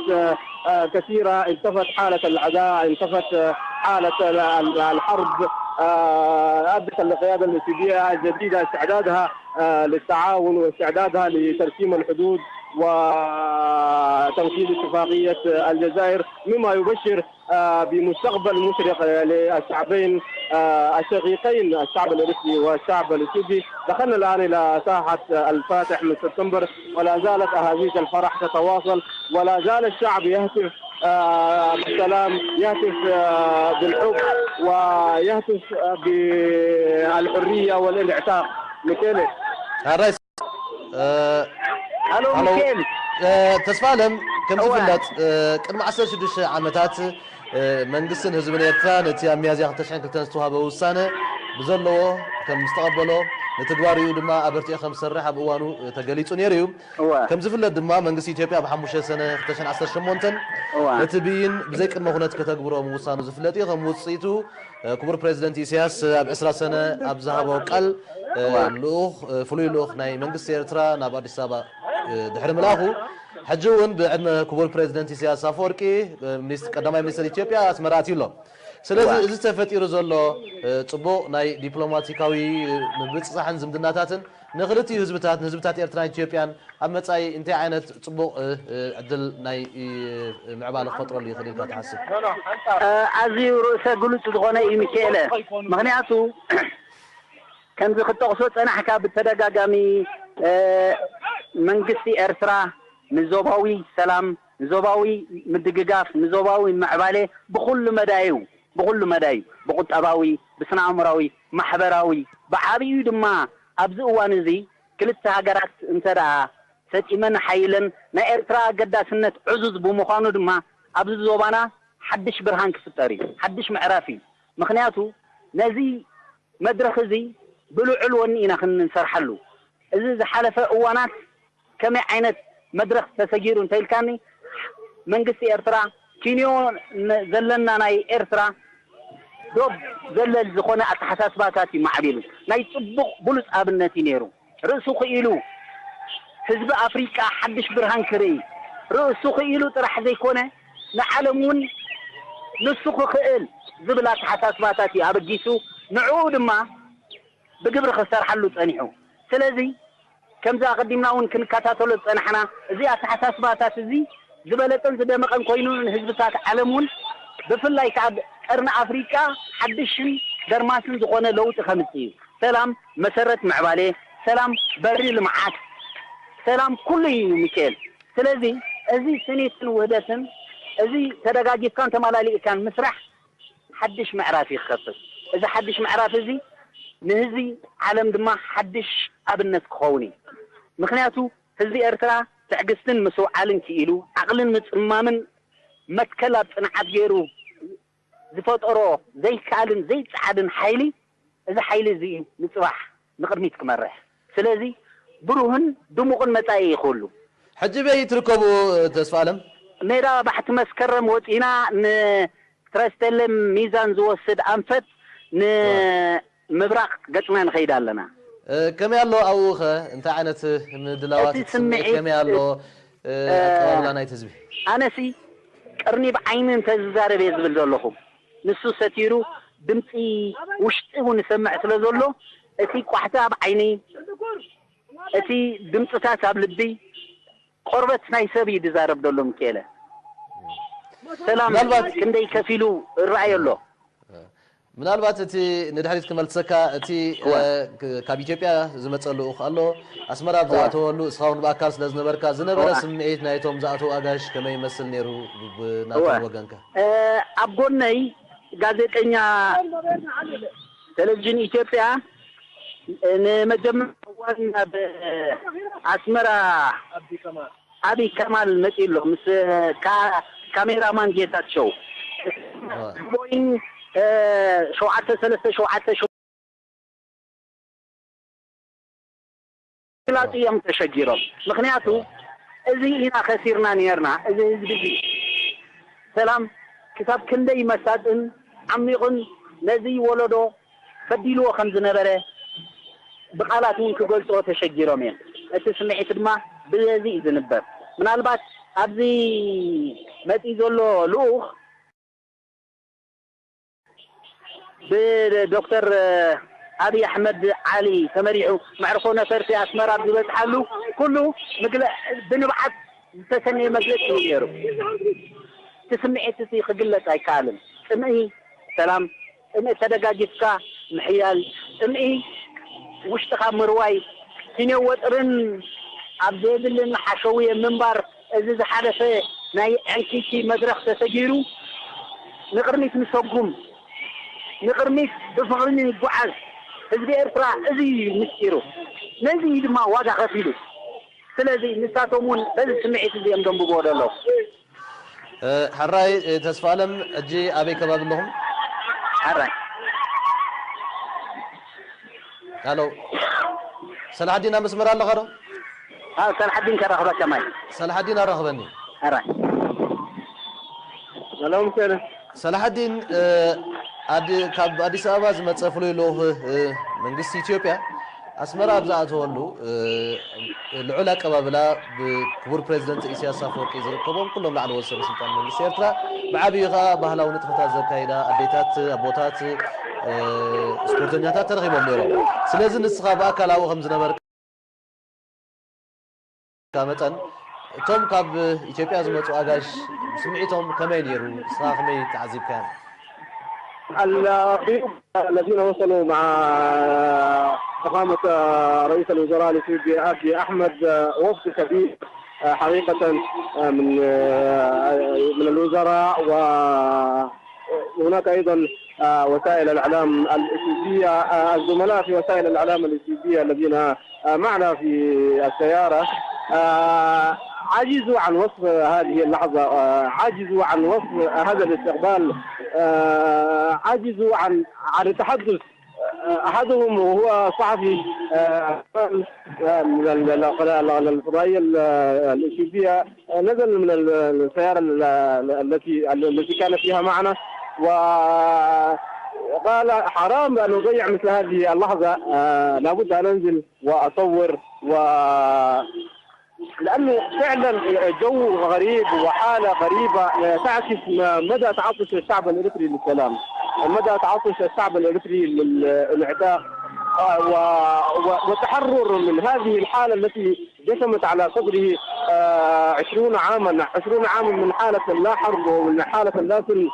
كثيرة. انطفت حالة العداء، انطفت حالة الحرب. أبدت القيادة الإثيوبية الجديدة استعدادها للتعاون واستعدادها لترسيم الحدود وتنفيذ اتفاقية الجزائر، مما يبشر بمستقبل مشرق للشعبين الشقيقين، الشعب الإريتري والشعب الإثيوبي. دخلنا الآن إلى ساحة الفاتح من سبتمبر، ولا زالت أهازيج الفرح تتواصل، ولا زال الشعب يهتف بالسلام، يهتف بالحب، ويهتف بالحرية والانعتاق. ميكيلي. ኣራይ ኣሎ ሚካኤል። ተስፋ ኣለም፣ ከም ዝፍለጥ ቅድሚ ዓሰርተ ሽዱሽተ ዓመታት መንግስትን ህዝብን ኤርትራ ነቲ ኣብ ሚያዝያ ክልተ ሽሕን ክልተን ዝተዋህበ ውሳነ ብዘለዎ ከም ዝተቐበሎ፣ ንትግባሪኡ ድማ ኣበርቲዑ ከም ዝሰርሕ ኣብ እዋኑ ተገሊጹ ነይሩ እዩ። ከም ዝፍለጥ ድማ መንግስቲ ኢትዮጵያ ኣብ ሓሙሽተ ሰነ ክልተ ሽሕን ዓሰርተ ሸሞንተን ነቲ ብይን ብዘይ ቅድመ ኩነት ከተግብሮ ምውሳኑ ዝፍለጥ እዩ። ከም ውፅኢቱ ክቡር ፕሬዚደንት ኢሳያስ ኣብ ዕስራ ሰነ ኣብ ዝሃቦ ቃል ልኡኽ ፍሉይ ልኡኽ ናይ መንግስቲ ኤርትራ ናብ ኣዲስ ኣበባ ድሕሪ ምልኣኹ፣ ሕጂ እውን ብዕድመ ክቡር ፕሬዚደንት ኢሳያስ ኣፈወርቂ ቀዳማይ ሚኒስትር ኢትዮጵያ ኣስመራ ኣትዩ ኣሎ። ስለዚ እዚ ተፈጢሩ ዘሎ ፅቡቕ ናይ ዲፕሎማቲካዊ ምብፅፃሕን ዝምድናታትን ንክልቲኡ ህዝብታት፣ ንህዝብታት ኤርትራን ኢትዮጵያን ኣብ መጻኢ እንታይ ዓይነት ጽቡቕ ዕድል ናይ ምዕባለ ክፈጥረሉ ይኽእል ኢልካ ትሓስብ? ኣዝዩ ርእሰ ግሉጽ ዝኾነ እዩ ሚካኤለ። ምኽንያቱ ከምዚ ክትጠቕሶ ጸናሕካ ብተደጋጋሚ መንግስቲ ኤርትራ ንዞባዊ ሰላም፣ ንዞባዊ ምድግጋፍ፣ ንዞባዊ ምዕባለ ብኹሉ መዳዩ ብኹሉ መዳዩ ብቁጠባዊ፣ ብስነ ኣእምራዊ፣ ማሕበራዊ፣ ብዓብዩ ድማ ኣብዚ እዋን እዚ ክልተ ሃገራት እንተ ደኣ ሰጢመን ሓይለን ናይ ኤርትራ ኣገዳስነት ዕዙዝ ብምዃኑ ድማ ኣብዚ ዞባና ሓድሽ ብርሃን ክፍጠር እዩ፣ ሓድሽ ምዕራፍ እዩ። ምኽንያቱ ነዚ መድረኽ እዚ ብልዑል ወኒ ኢና ክንሰርሓሉ። እዚ ዝሓለፈ እዋናት ከመይ ዓይነት መድረኽ ተሰጊሩ እንተኢልካኒ መንግስቲ ኤርትራ ኪንዮ ዘለና ናይ ኤርትራ ዶብ ዘለል ዝኾነ ኣተሓሳስባታት እዩ ማዕቢሉ። ናይ ጽቡቕ ብሉጽ ኣብነት እዩ ነይሩ። ርእሱ ክኢሉ ህዝቢ ኣፍሪቃ ሓድሽ ብርሃን ክርኢ ርእሱ ክኢሉ ጥራሕ ዘይኮነ ንዓለም እውን ንሱ ክኽእል ዝብል ኣተሓሳስባታት እዩ ኣበጊሱ ንዕኡ ድማ ብግብሪ ክሰርሓሉ ጸኒሑ። ስለዚ ከምዚ ኣቐዲምና እውን ክንከታተሎ ዝጸናሕና እዚ ኣተሓሳስባታት እዚ ዝበለጸን ዝደመቐን ኮይኑ ንህዝብታት ዓለም እውን ብፍላይ ከዓ ቀርኒ ኣፍሪቃ ሓድሽን ደርማስን ዝኾነ ለውጢ ከምጽእ እዩ። ሰላም መሰረት ምዕባሌ፣ ሰላም በሪ ልምዓት፣ ሰላም ኩሉ እዩ ሚካኤል። ስለዚ እዚ ስኒትን ውህደትን፣ እዚ ተደጋጊፍካን ተማላሊእካን ምስራሕ ሓድሽ ምዕራፍ እዩ ክኸፍት። እዚ ሓድሽ ምዕራፍ እዚ ንህዝቢ ዓለም ድማ ሓድሽ ኣብነት ክኸውን እዩ። ምኽንያቱ ህዝቢ ኤርትራ ትዕግስትን ምስውዓልን ክኢሉ፣ ዓቕልን ምጽማምን መትከል ኣብ ጽንዓት ገይሩ ዝፈጠሮ ዘይከኣልን ዘይጸዓድን ሓይሊ፣ እዚ ሓይሊ እዚ እዩ ንጽባሕ ንቕድሚት ክመርሕ። ስለዚ ብሩህን ድሙቕን መጻኢ እዩ ክህሉ። ሕጂ በይ ትርከቡ ተስፋ ኣለም? ሜዳ ባሕቲ መስከረም ወጺና ንትረስቴሌም ሚዛን ዝወስድ ኣንፈት ንምብራቕ ገጽና ንኸይድ ኣለና። እ፣ ከመይ ኣሎ ኣብኡ ኸ? እንታይ ዓይነት ምድላዋት እቲ እቲ ስምዒት ስምዒት ከመይ ኣሎ? እ፣ እ፣ ኣቀባብላ ናይቲ ህዝቢ? ኣነሲ ቀርኒ ብዓይኒ እንተ ዝዛረብ እየ ዝብል ዘለኹ። ንሱ ሰቲሩ ድምፂ ውሽጢ እውን ይሰምዕ ስለ ዘሎ፣ እቲ ቋሕቲ ኣብ ዓይኒ፣ እቲ ድምፅታት ኣብ ልቢ፣ ቆርበት ናይ ሰብ እዩ ዝዛረብ ዘሎ። ምክኤለ፣ ሰላም ምናልባት ክንደይ ከፊሉ ይረኣዮ ኣሎ። ምናልባት እቲ ንድሕሪት ክመልሰካ፣ እቲ፣ እወ። እ፣ ክ-፣ ካብ ኢትዮጵያ ዝመጸ ልኡኽ ኣሎ፣ ኣስመራ ኣብ እወ። ዝኣተወሉ፣ እስኻ እውን ብኣካል ስለ ዝነበርካ፣ ዝነበረ እወ። ስምዒት ናይቶም ዝኣተዉ ኣጋይሽ ከመይ ይመስል ነይሩ ብ-፣ ብናቶም እወ። ወገንከ? እ፣ ኣብ ጎነይ ጋዜጠኛ ቴሌቪዥን ኢትዮጵያ፣ እ፣ ንመጀመርያ እዋን ናብ ኣስመራ ኣብይ ከማል መጺኡ ኣሎ፣ ምስ ካ-፣ ካሜራማን ጌታቸው። እወ። ቦይንግ፣ እ፣ ሸውዓተ ሰለስተ ሸውዓተ ሸው-፣ ፍላጥ እዮም ተሸጊሮም። ምኽንያቱ፣ እዚ ኢና ከሲርና ነርና። እዚ ህዝቢ እዚ ሰላም ክሳብ ክንደይ መሳጥን ዓሚቑን፣ ነዚ ወለዶ በዲልዎ ከም ዝነበረ ብቓላት እውን ክገልጽዎ ተሸጊሮም እዮም። እቲ ስምዒት ድማ ብዘዚ እዩ ዝንበር። ምናልባት ኣብዚ መጺኡ ዘሎ ልኡኽ ብዶክተር ኣብይ ኣሕመድ ዓሊ ተመሪሑ መዕርፎ ነፈርቲ ኣስመራ ኣብ ዝበጽሓሉ፣ ኩሉ ምግለ-፣ ብንብዓት ዝተሰነየ መግለጺ እዩ ነይሩ። እቲ ስምዒት እዚ ክግለጽ ኣይከኣልን። ጽምኢ ሰላም፣ ጽምኢ ተደጋጊፍካ ምሕያል፣ ጽምኢ ውሽጥኻ ምርዋይ፣ ስነ ወጥርን ኣብ ዘየድልን ሓሸውየ ምንባር፣ እዚ ዝሓለፈ ናይ ዕንኪቲ መድረኽ ተሰጊሩ፣ ንቕድሚት ንሰጉም፣ ንቕድሚት ብፍቕሪ ንጓዓዝ። ህዝቢ ኤርትራ እዚ እዩ ምስጢሩ። ነዚ እዩ ድማ ዋጋ ከፊሉ። ስለዚ ንሳቶም እውን በዚ ስምዒት እዚ እዮም ዘንብብዎ ዘለዉ። እ፣ ሕራይ፣ እ፣ ተስፋ ኣለም፣ ሕጂ ኣበይ ከባቢ ኣለኹም? ሕራይ። ሃሎ፣ ሰላሓዲን ኣብ መስመር ኣለኻ ዶ? ኣዎ፣ ሰላሓዲን ከራኽበካ ማይ። ሰላሓዲን ኣራኽበኒ። ሕራይ። ሰላም ሰላም። ሰላሓዲን፣ እ፣ ኣዲ-፣ ካብ ኣዲስ ኣበባ ዝመጸ ፍሉይ ልኡኽ፣ እ፣ መንግስቲ ኢትዮጵያ ኣስመራ ኣብ ዝኣተወሉ፣ እ፣ ልዑል ኣቀባብላ ብክቡር ፕሬዚደንት ኢሳያስ ኣፈወርቂ ዝርከቦም ኩሎም ላዕለዎት ሰበ ስልጣን መንግስቲ ኤርትራ፣ ብዓብዩ ከኣ ባህላዊ ንጥፈታት ዘካይዳ ኣዴታት፣ ኣቦታት፣ እ፣ ስፖርተኛታት ተረኺቦም ነይሮም። ስለዚ ንስኻ ብኣካል ኣብኡ ከም ዝነበርካ መጠን፣ እቶም ካብ ኢትዮጵያ ዝመጹ ኣጋይሽ ስምዒቶም ከመይ ነይሩ? ንስኻ ከመይ ተዓዚብካዮም? الضيوف الذين وصلوا مع فخامة رئيس الوزراء الإثيوبي أبي أحمد وفد كبير حقيقة من من الوزراء، وهناك أيضا وسائل الإعلام الإثيوبية، الزملاء في وسائل الإعلام الإثيوبية الذين معنا في السيارة، آه، عجزوا عن وصف هذه اللحظة، آه، عجزوا عن وصف هذا الاستقبال، آه، عجزوا عن، عن التحدث. آه، أحدهم وهو صحفي، آه، آه، من ال-، ال-، ال-، ال-، الفضائية ال-، الإثيوبية، آه، نزل من ال-، السيارة ال-، ال-، التي، التي كان فيها معنا، وقال: "حرام أن نضيع مثل هذه اللحظة، آه، لابد أن أنزل وأصور." و لأنه فعلًا جو غريب وحالة غريبة، آه، تعكس م-، مدى تعطش الشعب الإريتري للسلام، مدى تعطش الشعب الإريتري للانعتاق، آه، و-، و-، والتحرر من هذه الحالة التي جثمت على صدره، آه، عشرون عامًا، عشرون عامًا من حالة لا حرب ومن حالة لا سلم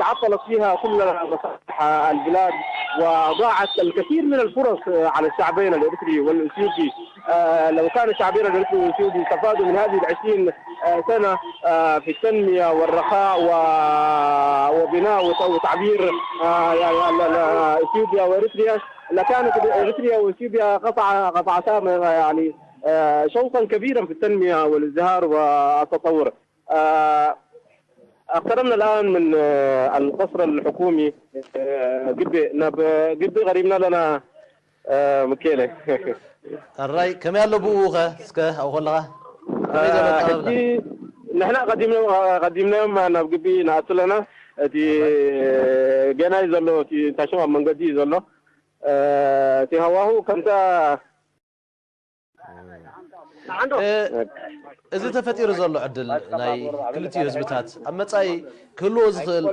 تعطلت فيها كل مصالح البلاد. وضاعت الكثير من الفرص على الشعبين الإريتري والإثيوبي. آه، لو كان الشعبين الإريتري والإثيوبي استفادوا من هذه العشرين سنة، آه، في التنمية والرخاء و-، وبناء وت-، وتعبير، آه، يعني، ال-، ال-، إثيوبيا وإريتريا، لكانت إريتريا وإثيوبيا قطع-، قطعتا، يعني، آه، شوطا كبيرا في التنمية والازدهار والتطور. آه، اقتربنا الآن من، آه، القصر الحكومي، آه، قبي نب-، قبي غريبنا لنا، آه، مكيلة. الرأي كم يالو بوغا سكا أو غلغا؟ كم يزال آه، الطلب حجي نحن قدمنا، قدمنا ما نبقى بي ناتلنا، تي جناي زلو، تي تشوى من قدي زلو. آه، تي هواه كمتا እዚ ተፈጢሩ ዘሎ ዕድል ናይ ክልቲኡ ህዝብታት ኣብ መጻኢ ክህልዎ ዝኽእል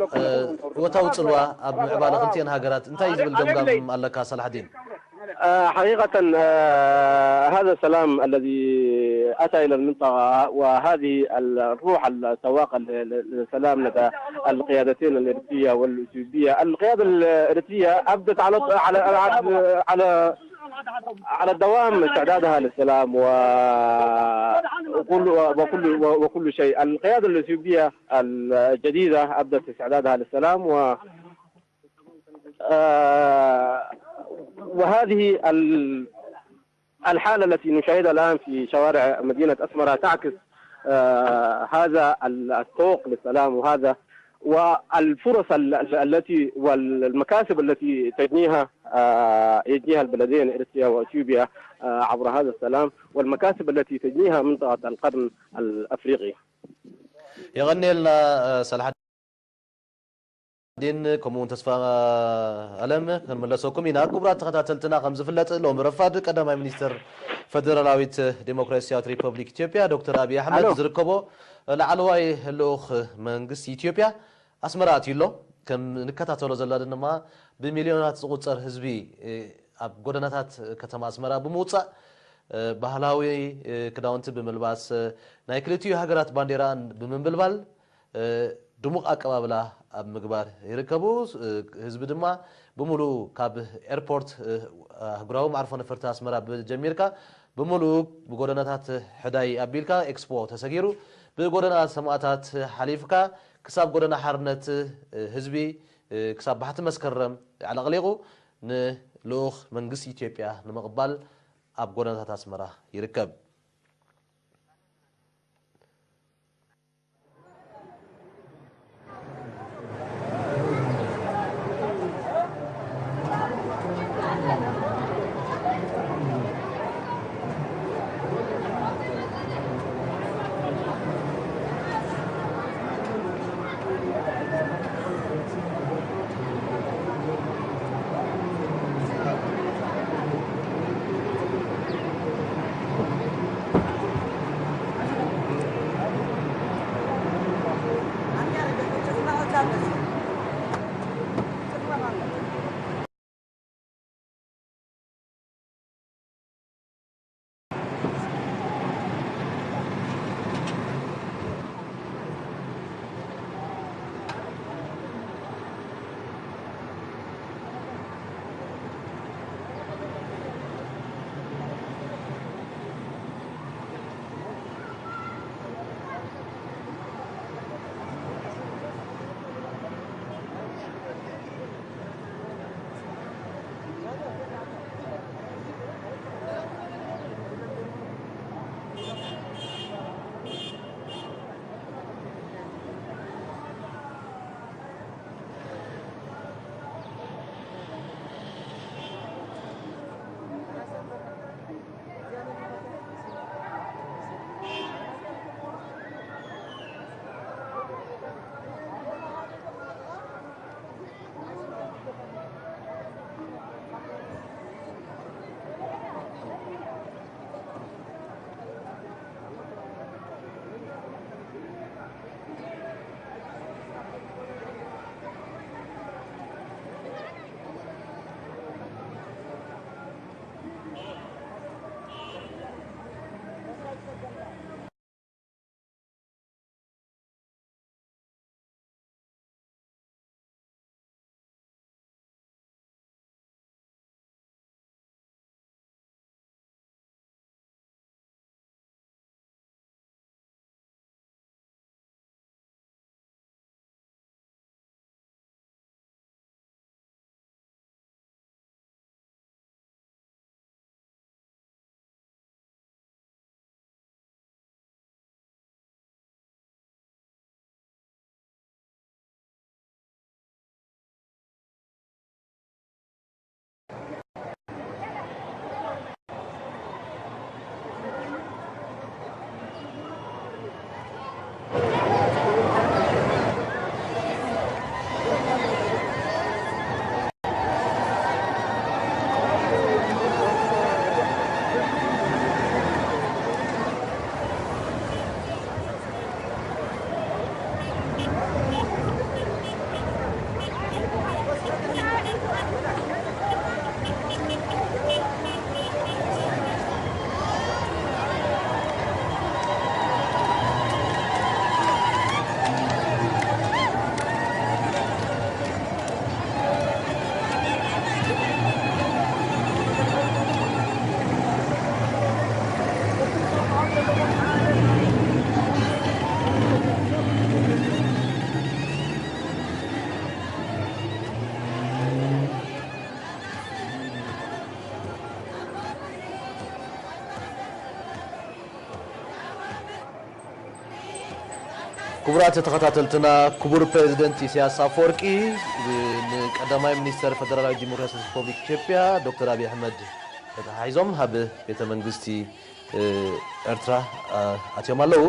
እወታዊ ጽልዋ ኣብ ምዕባለ ክልቲኤን ሃገራት እንታይ እዩ ዝብል ገምጋም ኣለካ ሰላሕዲን? آه، حقيقة، آه، هذا السلام الذي أتى إلى المنطقة، وهذه الروح السواقة ل-، ل-، للسلام لدى القيادتين الإريترية والإثيوبية. القيادة الإريترية أبدت على، على، على، على، على الدوام استعدادها للسلام و-، وكل، وكل، وكل شيء. القيادة الإثيوبية الجديدة أبدت استعدادها للسلام و-، آه، وهذه ال-، الحالة التي نشاهدها الآن في شوارع مدينة أسمرة تعكس، آه، هذا ال-، الشوق للسلام، وهذا والفرص ال-، ال-، التي والمكاسب التي تجنيها، آه، يجنيها البلدين إريتريا وأثيوبيا، آه، عبر هذا السلام، والمكاسب التي تجنيها منطقة القرن الأفريقي. የቐንየልና ሰላሓዲን፣ ከምኡ እውን ተስፋ ኣለም ክንምለሰኩም ኢና። ክቡራት ተኸታተልትና፣ ከም ዝፍለጥ ሎሚ ረፋድ ቀዳማይ ሚኒስትር ፈደራላዊት ዴሞክራሲያዊት ሪፐብሊክ ኢትዮጵያ ዶክተር ኣብይ ኣሕመድ ኣሎ። ዝርከቦ ላዕለዋይ ልኡኽ መንግስቲ ኢትዮጵያ ኣስመራ ኣትዩ ኣሎ። ከም ንከታተሎ ዘለና ድማ ብሚልዮናት ዝቑጸር ህዝቢ ኣብ ጎደናታት ከተማ ኣስመራ ብምውጻእ ባህላዊ ክዳውንቲ ብምልባስ ናይ ክልቲኡ ሃገራት ባንዴራ ብምንብልባል ድሙቕ ኣቀባብላ ኣብ ምግባር ይርከቡ። ህዝቢ ድማ ብምሉእ ካብ ኤርፖርት ኣህጉራዊ መዕርፎ ነፈርቲ ኣስመራ ጀሚርካ ብምሉእ ብጎደናታት ሕዳይ ኣቢልካ ኤክስፖ ተሰጊሩ ብጎደና ሰማእታት ሓሊፍካ ክሳብ ጎደና ሓርነት ህዝቢ ክሳብ ባሕቲ መስከረም ኣዕለቕሊቑ ንልኡኽ መንግስቲ ኢትዮጵያ ንምቕባል ኣብ ጎደናታት ኣስመራ ይርከብ። ክቡራት ተኸታተልትና፣ ክቡር ፕሬዚደንት ኢሳያስ ኣፈወርቂ ንቀዳማይ ሚኒስተር ፈደራላዊ ዲሞክራሲያዊ ሪፐብሊክ ኢትዮጵያ ዶክተር ኣብይ ኣሕመድ ተተሓሒዞም ናብ ቤተ መንግስቲ ኤርትራ ኣትዮም ኣለዉ።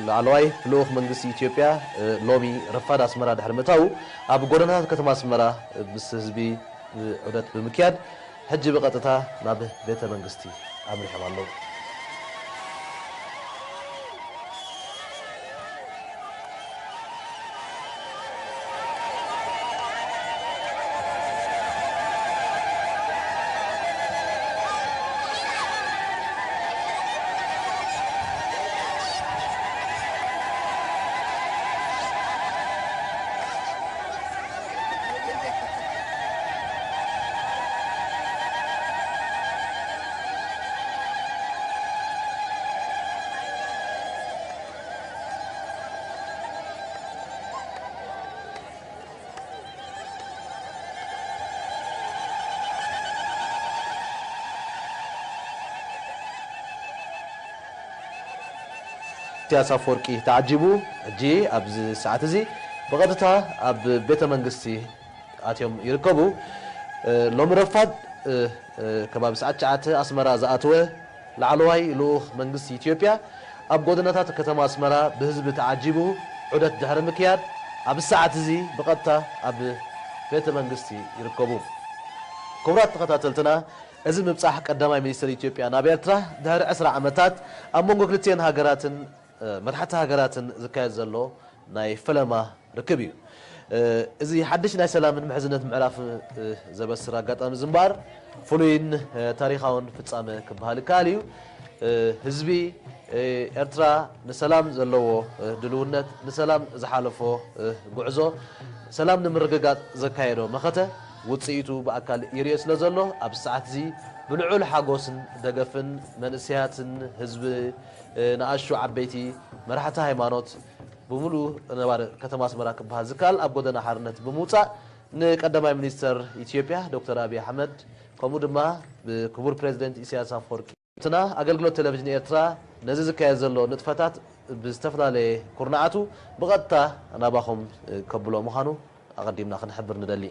ላዕለዋይ ልኡኽ መንግስቲ ኢትዮጵያ ሎሚ ረፋድ ኣስመራ ድሕሪ ምእታዉ፣ ኣብ ጎደናታት ከተማ ኣስመራ ምስ ህዝቢ ዑደት ብምክያድ፣ ሕጂ ብቐጥታ ናብ ቤተ መንግስቲ ኣምሪሖም ኣለዉ። ኢሳያስ ኣፈወርቂ ተዓጂቡ፣ ሕጂ ኣብዚ ሰዓት እዚ ብቐጥታ ኣብ ቤተ መንግስቲ ኣትዮም ይርከቡ። እ፣ ሎሚ ረፋድ፣ እ፣ እ፣ ከባቢ ሰዓት ትሽዓተ ኣስመራ ዝኣተወ ላዕለዋይ ልኡኽ መንግስቲ ኢትዮጵያ፣ ኣብ ጎደናታት ከተማ ኣስመራ ብህዝቢ ተዓጂቡ ዑደት ድሕሪ ምክያድ፣ ኣብዚ ሰዓት እዚ ብቐጥታ ኣብ ቤተ መንግስቲ ይርከቡ። ክቡራት ተኸታተልትና፣ እዚ ምብጻሕ ቀዳማይ ሚኒስተር ኢትዮጵያ ናብ ኤርትራ፣ ድሕሪ ዕስራ ዓመታት ኣብ መንጎ ክልቲኤን ሃገራትን፣ እ፣ መራሕቲ ሃገራትን ዝካየድ ዘሎ ናይ ፈለማ ርክብ እዩ። እ፣ እዚ ሓድሽ ናይ ሰላምን ምሕዝነት ምዕራፍ፣ እ፣ ዘበስር ኣጋጣሚ እዚ እምበኣር፣ ፍሉይን፣ እ፣ ታሪኻውን ፍጻመ ክበሃል ይከኣል እዩ። እ፣ ህዝቢ፣ እ፣ ኤርትራ ንሰላም ዘለዎ፣ እ፣ ድልውነት፣ ንሰላም ዝሓለፎ፣ እ፣ ጉዕዞ፣ ሰላም ንምርግጋጽ ዘካየዶ መኸተ፣ ውጽኢቱ ብኣካል ይርኤ ስለ ዘሎ፣ ኣብዚ ሰዓት እዚ ብልዑል ሓጎስን ደገፍን መንእሰያትን ህዝቢ፣ እ፣ ንኣሽቱ ዓበይቲ፣ መራሕቲ ሃይማኖት፣ ብምሉእ ነባሪ ከተማ ኣስመራ ክበሃል ዝከኣል ኣብ ጎደና ሓርነት ብምውጻእ ንቀዳማይ ሚኒስተር ኢትዮጵያ ዶክተር ኣብይ ኣሕመድ ከምኡ ድማ ብክቡር ፕሬዚደንት ኢሳያስ ኣፈወርቂ ትና ኣገልግሎት ቴሌቪዥን ኤርትራ ነዚ ዝካየድ ዘሎ ንጥፈታት ብዝተፈላለየ ኩርናዓቱ ብቐጥታ ናባኹም ከብሎ ምዃኑ ኣቐዲምና ክንሕብር ንደሊ።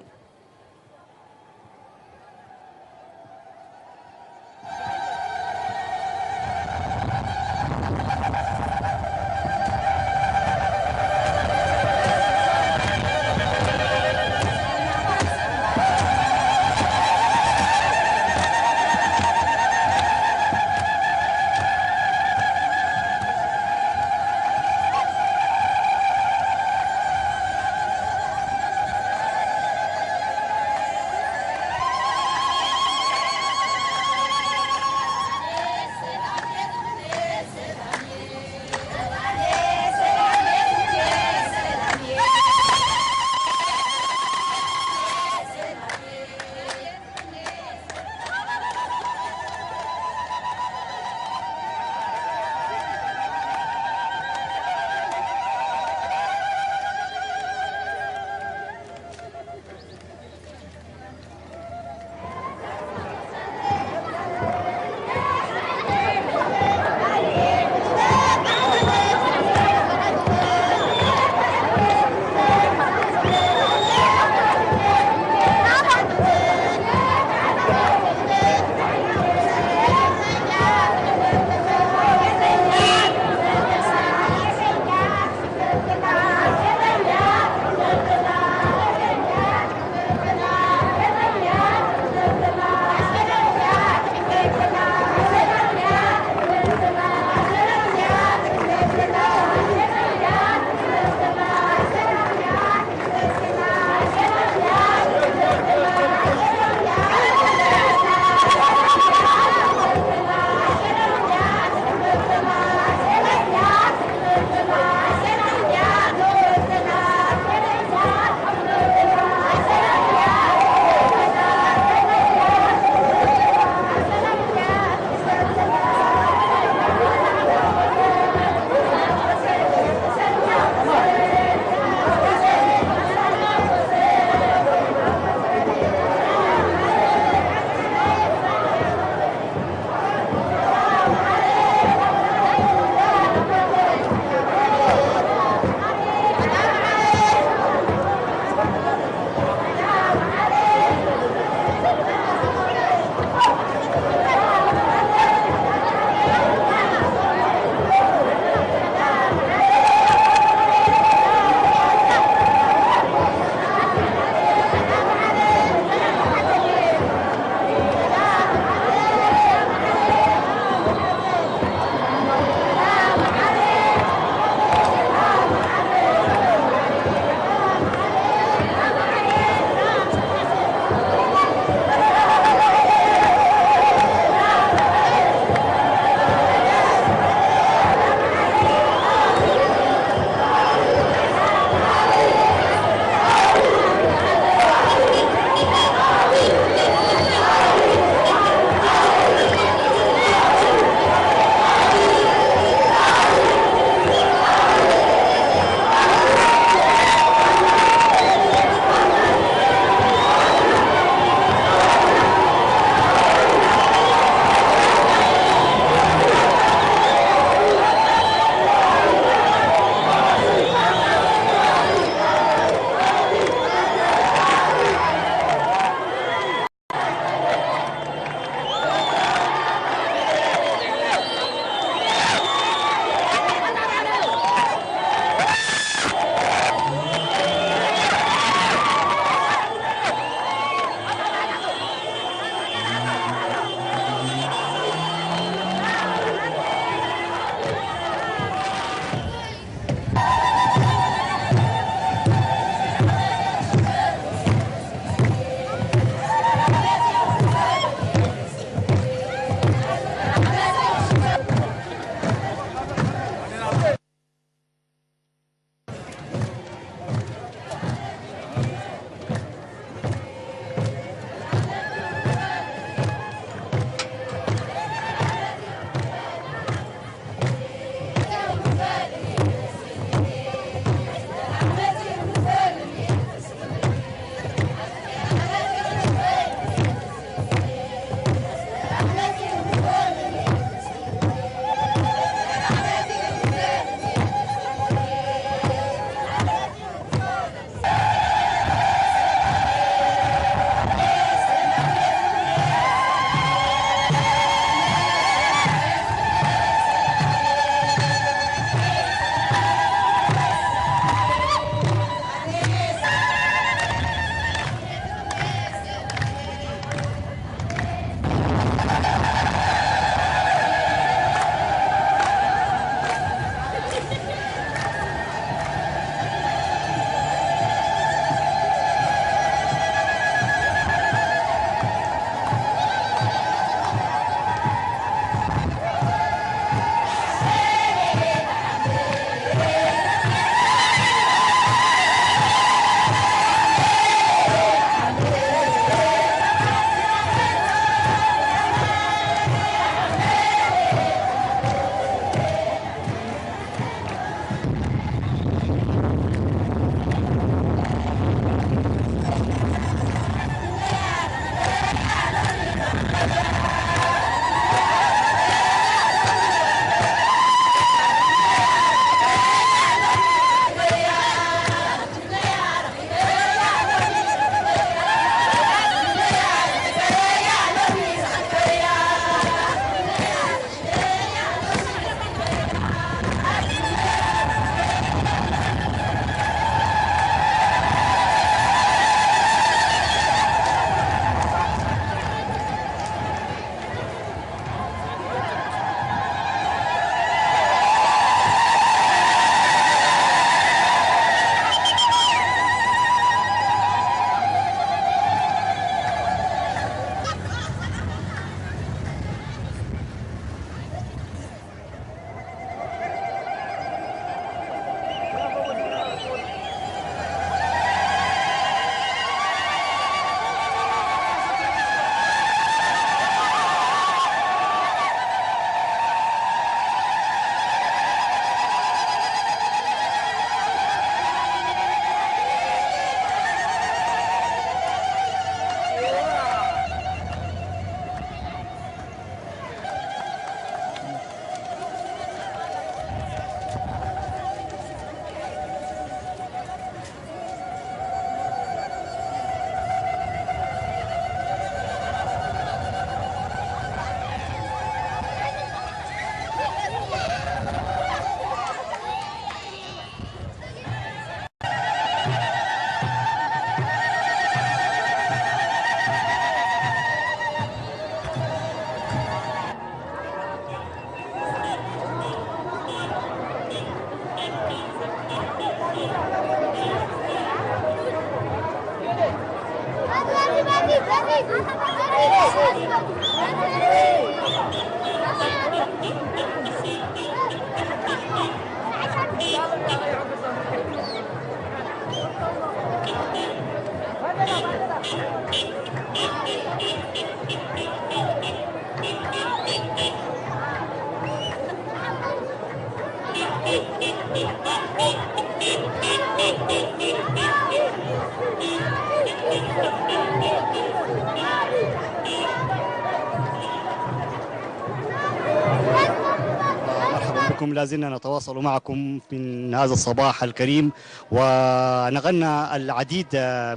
مرحبا بكم، لا زلنا نتواصل معكم من هذا الصباح الكريم، ونقلنا العديد